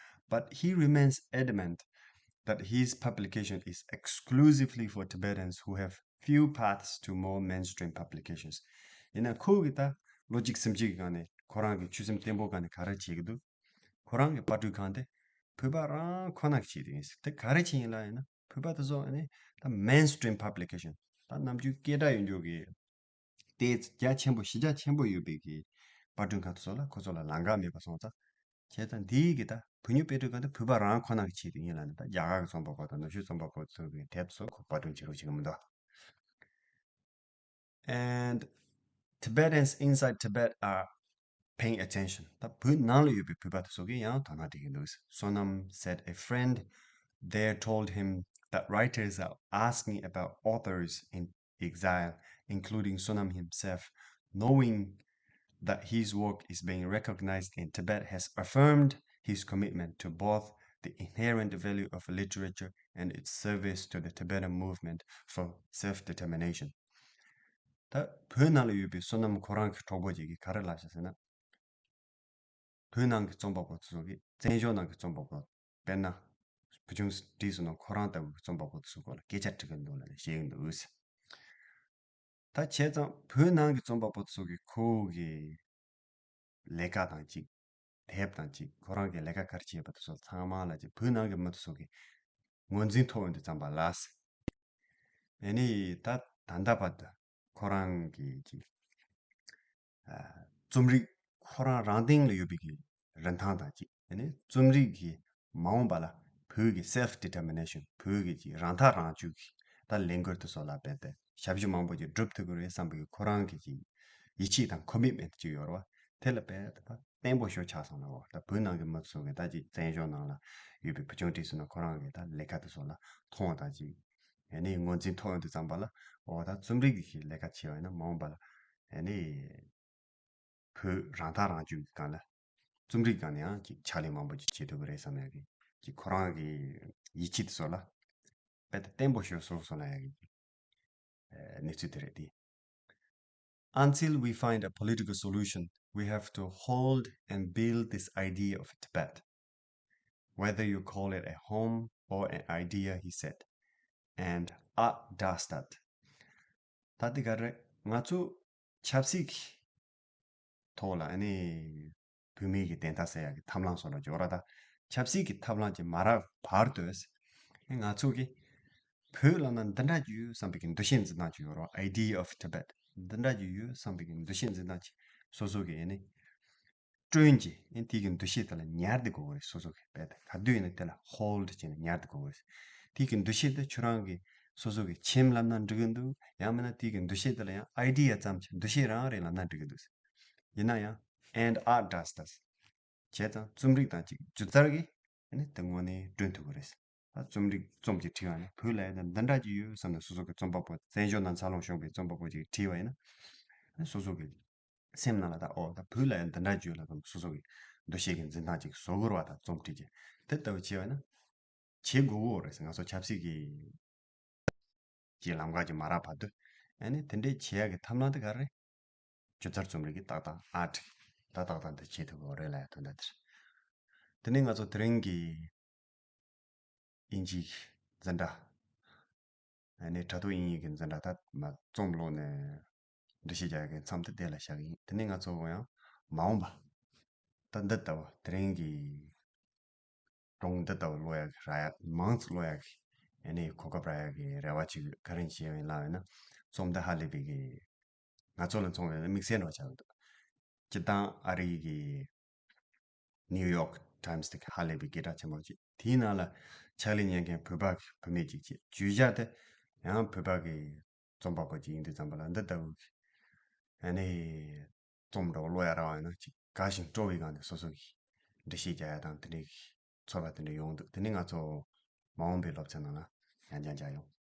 But he remains adamant that his publication is exclusively for Tibetans who have few paths to more mainstream publications. ཡིན་ན་ཁོ་གི་ད་ལོ་གཅིག་སེམས་གཅིག་གི་སྒང་ནས་ཁོ་རང་གི་ཆོད་སེམས་བརྟན་པོ་སྒང་ནས་ག་རེ་བྱེད་ཀྱི་འདུག་ཁོ་རང་གི་པར་སྐྲུན་ཁང་དེ་བོད་པ་རང་ཁོ་ན་གི་ཆེད་དུ་ཡིན་ཟེར། དེ་ག་རེ་བྱེད་ཡིན་ལབ་ཡིན་ན་བོད་པ་དེ་ཚོ་ཨ་ནི་ད་mainstream publication ད་ནམ་རྒྱུན་སྐད་གྲགས་ཡོད་རྒྱུ་གི་དེ་རྒྱ་ཆེན་པོ་གཞི་རྒྱ་ཆེན་པོ་ཡོད་པའི་གི་པར་སྐྲུན་ཁང་དེ་ཚོ་ལ་ཁོ་ཚོ་ལ་ལམ་ཁ་མེད་པ་སོང་ཙང་། བྱས་ཙང་འདིའི་གི་ད་བོད་མིའི་དཔེ་སྐྲུན་ཁང་དེ་བོད་པ་རང་ཁོ་ན་གི་ཆེད་དུ་ཡིན་ལབ་ནས་ད་རྒྱ་གར་གི་རྩོམ་པ་པོ་དང་ནུབ་ཕྱོགས་རྩོམ་པ་པོ་ཚོ་གི་དེབ་ཚོ་ཁོ་པར་སྐྲུན་བྱེད་རོགས་བྱེད་ཀྱི་མི་འདུག And Tibetans inside Tibet are paying attention. ད་བོད་ནང་ལ་ཡོད་པའི་བོད་པ་དེ་ཚོ་གིས་ཡང་དོ་སྣང་སྤྲད་ཀྱི་འདུག Sonam said a friend there told him that writers are asking about authors in exile, including Sonam himself, knowing that his work is being recognized in Tibet, has affirmed his commitment to both the inherent value of literature and its service to the Tibetan movement for self-determination. ད་བོད་ནང་ལ་ཡོད་པའི་བསོད་ནམས་ཁོ་རང་གི་གྲོགས་པོ་ཅིག་གིས་ག་རེ་ལབ་ཤག་ཟེར་ན། བོད་ནང་གི་རྩོམ་པ་པོ་ཚོ་གིས་བཙན་བྱོལ་ནང་གི་རྩོམ་པ་པོ་དཔེར་ན་བུ་ཆུང་བཀྲས་བཟོ་རྣམས་ཁོ་རང་ལྟ་བུའི་རྩོམ་པ་པོ་ཚོའི་སྐོར་ལ་སྐད་ཆ་དྲི་གི་འདུག་ལབ་ནས་བཤད་ཀྱི་འདུག་ད་བྱས་ཙང་བོད་ནང་གི་རྩོམ་པ་པོ་ཚོ་གི་ཁོ་གི་ལས་ཀ་དང་གཅིག་དེབ་དང་གཅིག་ཁོ་རང་གི་ལས་ཀ་ག་རེ་བྱས་པ་དེ་ཚོ་ཚང་མ་ལ་གཅིག་བོད་ནང་གི་མི་དེ་ཚོ་གི་ངོས་འཛིན་ཐོབ་ཡོང་དུས་ཙམ་པ་ལ། ཨ་ནི་ད་ད་ལྟ་བར་དུ་ཁོ་རང་གི་གཅིག་ཨ་རྩོམ་རིག་ཁོ་རང་རང་སྟེང་ལ་ཡོད་པའི་གི་རིན་ཐང་དང་གཅིག་ཨ་ནི་རྩོམ་རིག་གི་མ་འོངས་པ་ལ་བོད་ཀྱི་self determination བོད་ཀྱི་ཅིག་རང་ཐག་རང་གཅོད་ཀྱི་ད་ལས་འགུལ་དེ་ཚོ་ལ་རྦད་དེ་ཞབས་ཞུ་མང་པོ་ཅིག་སྒྲུབ་ཐུབ་ཀྱི་རེད་བསམ་པའི་ཁོ་རང་གི་ཅིག་ཡིད་ཆེས་དང་commitment ཅིག་ཡོད་རེད་བ། དེ་ལ་རྦད་དེ་ད་བརྟན་པོ་ཞིག་ཆགས་སོང་ན་འོ་ད་བོད་ནང་གི་མི་ཚོ་གི་ད་ཅིག་བཙན་བྱོལ་ནང་ལ་ཡོད་པའི་བུ་ཆུང་བཀྲས་བཟོ་རྣམས་ཁོ་རང་གི་ད་ལས་ཀ་དེ་ཚོ་ལ་མཐོང་བ་དང་ཅིག་ཨ་ནི་ངོས་འཛིན་ཐོབ་ཡོང་དུས་ཙམ་པ་ལ་འོ་ད་རྩོམ་རིག་གི་ལས་ཀ་བྱས་པ་ཡིན་ན་མ་འོངས་པ་ལ་ཨ་ནི། བོད་རང་ཐག་རང་གཅོད་ཀྱི་སྒང་ལ། རྩོམ་རིག་སྒང་ནས་ཡང་ཅིག་ཕྱག་ལས་མང་པོ་ཅིག་བྱེད་ཐུབ་ཀྱི་རེད་བསམ་ཡག་གི་ཅིག་ཁོ་རང་གི་ཡིད་ཆེས་དེ་ཚོ་ལ་རྦད་དེ་བརྟན་པོ་ཞིག་བཟོ་སོང་ན་ཡག་གི་ཨ་གནས་ཚུལ་དེ་རེད་དེ། Until we find a political solution, we have to hold and build this idea of Tibet. Whether you call it a home or an idea, he said, and art does that. ད་དེ་ག་རེད། ང་ཚོ་ཆབ་སྲིད་ཀྱི་ཐོག་ལ་ཨ་ནི་བོད་མིའི་གི་བདེན་མཐའ་གསལ་ཡག་གི་ཐབས་ལམ་སོགས་ལ་འཇོག་ར་ད་ཆབ་སྲིད་ཀྱི་ཐབས་ལམ་ཅིག་མ་རག་བར་དུ་ང་ཚོ་གི་བོད་ལབ་ན་འདི་འདྲ་ཅིག་ཡོད་བསམ་པའི་གི་འདུ་ཤེས་འཛིན་སྟངས་ཅིག་ཡོད་རེད་བ། Idea of Tibet འདི་འདྲ་ཅིག་ཡོད་བསམ་པའི་གི་འདུ་ཤེས་འཛིན་སྟངས་ཅིག་སོ་སོ་གི་ཨ་ནི། སྐྲུན་གྱིས་ཨེ་དེའི་གི་འདུ་ཤེས་དེ་ལ་ཉར་ཏེ་དགོས་ཀྱི་རེད། སོ་སོ་གི་རྦད་དེ་ག་དུས་ཡིན་ན་དེ་ལ་hold བྱས་ནས་ཉར་ཏེ་དགོས་ཀྱི་རེད། དེའི་གི་འདུ་ཤེས་དེ་ཁྱོད་རང་གི་སོ་སོ་གི་ཁྱིམ་ལབ་ན་འགྲིག་གི་འདུག་ཡང་མིན་ན་དེའི་གི་འདུ་ཤེས་དེ་ལ་ཡང་idea ཙམ་གྱི་འདུ་ཤེས་རང་རེད་ལབ་ན་འགྲིག་གི་འདུག་ཡིན་ན་ཡང་and art does that བྱས་ཙང་རྩོམ་རིག་དང་གཅིག་སྒྱུ་རྩལ་གྱིས་ཨེ་ནི་དེ་དངོས་གནས་སྐྲུན་ཐུབ་ཀྱི་རེད། ད་རྩོམ་རིག་རྩོམ་གྱིས་བྲིས་པ་ནི་བོད་ལ་ཡང་འདི་འདྲ་ཅིག་ཡོད་བསམ་ནས་སོ་སོ་གི་རྩོམ་པ་པོ་བཙན་བྱོལ་ནང་འཚར་ལོངས་བྱུང་བའི་རྩོམ་པ་པོ་ཅིག་བྲིས་པ་ཡིན་ན་སོ་སོ་གི་སེམས་ནང་ལ་ད་ཨོ་ད་བོད་ལ་ཡང་འདི་འདྲ་བརྗོད་ལ་དང་སོ་སོ་གི་འདུ་ཤེས་ཀྱི་འཛིན་སྟངས་ཅིག་བཟོ་དགོས་རེད་བ། ད་རྩོམ་བྲིས་ཀྱི་དེ་ལྟ་བུ་བྱས་པ་ན་བྱེད་དགོས་ཀྱི་རེད་ཟེར། ང་ཚོ་ཆབ་སྲིད་ཀྱི་ ཅེས་ལམ་ཁ་ཅིག་མ་རག་བར་དུ། ཨ་ནི་དེ་འདྲའི་བྱེད་ཡག་གི་ཐབས་ལམ་དེ་ག་རེ། སྒྱུ་རྩལ་རྩོམ་རིག་གི་ཏག་ཏག་ཨར་ཊི་ད་ཏག་ཏག་འདི་བྱེད་ཐུབ་ཀྱི་རེད་ལབ་ཡ་དོན་དག་དེ་རེད། དེ་ནས་ང་ཚོ་དེ་རིང་གི་དབྱིན་ཇིའི་འཛིན་གྲྭ། ཨ་ནི་དྲ་ཐོག་དབྱིན་ཡིག་གི་འཛིན་གྲྭ་ད་མ་རྩོམ་ཀློག་ནས་འགྲེལ་བཤད་རྒྱག་ཡ་གི་མཚམས་དེ་དེ་ལ་བཞག་གི་ཡིན། དེ་ནས་ང་ཚོ་ཡང་མ་འོངས་པ་ད་འདི་ལྟ་བུ་དེ་རིང་གི་སྒྲུང་འདི་ལྟ་བུ་ཀློག་ཡག་གི་རག་ཡག་མང་ཙམ་ཀློག་ཡག་གི་ཨ་ནི་གོ་སྐབས་རག་ཡག་གི་རེ་བ་ཅིག་ཡོད། ག་རེ་བྱས་ཡིན་ལབ་ཡིན་ན། རྩོམ་འདི་ཧ་ལས་པའི་གི་ང་ཚོ་ལ་མཚོན་པའི་དམིགས་བསལ་འདྲ་བོ་ཆགས་ཡོད་འདུག་སྤྱིར་བཏང་ཨ་རི་གི་ནིའུ་ཡོག་ཊའིམ་སི་དེ་གི་ཧ་ལས་པའི་སྐད་གྲགས་ཆེན་པོ་ཅིག་དེའི་ནང་ལ་ཕྱག་ལས་གཉེར་མཁན་བོད་པ་གི་བུད་མེད་ཅིག་བྱས། བརྗོད་བྱ་དེ་ཡང་བོད་པ་གི་རྩོམ་པ་པོ་ཅིག་ཡིན་དུས་ཙམ་པ་ལ་འདི་ལྟ་བུ་གི་ཨ་ནི་རྩོམ་འདྲ་བོ་ཀློག་ཡ་རག་པ་ཡིན་ན་ཅིག་དགའ་ཞིང་སྤྲོ་བའི་སྒང་ནས་སོ་སོ་གི་འགྲེལ་བཤད་རྒྱག་ཡ་དང་དེ་འདྲའི་གི་ཚོར་བ་དེ་འདྲ་ཡོང་འདུག་དེ་ནི་ང་ཚོ་མ་འོངས་པའི་སློབ་ཚན་ནང་ལ་ཡང་བསྐྱར་མཇལ་ཡོང་།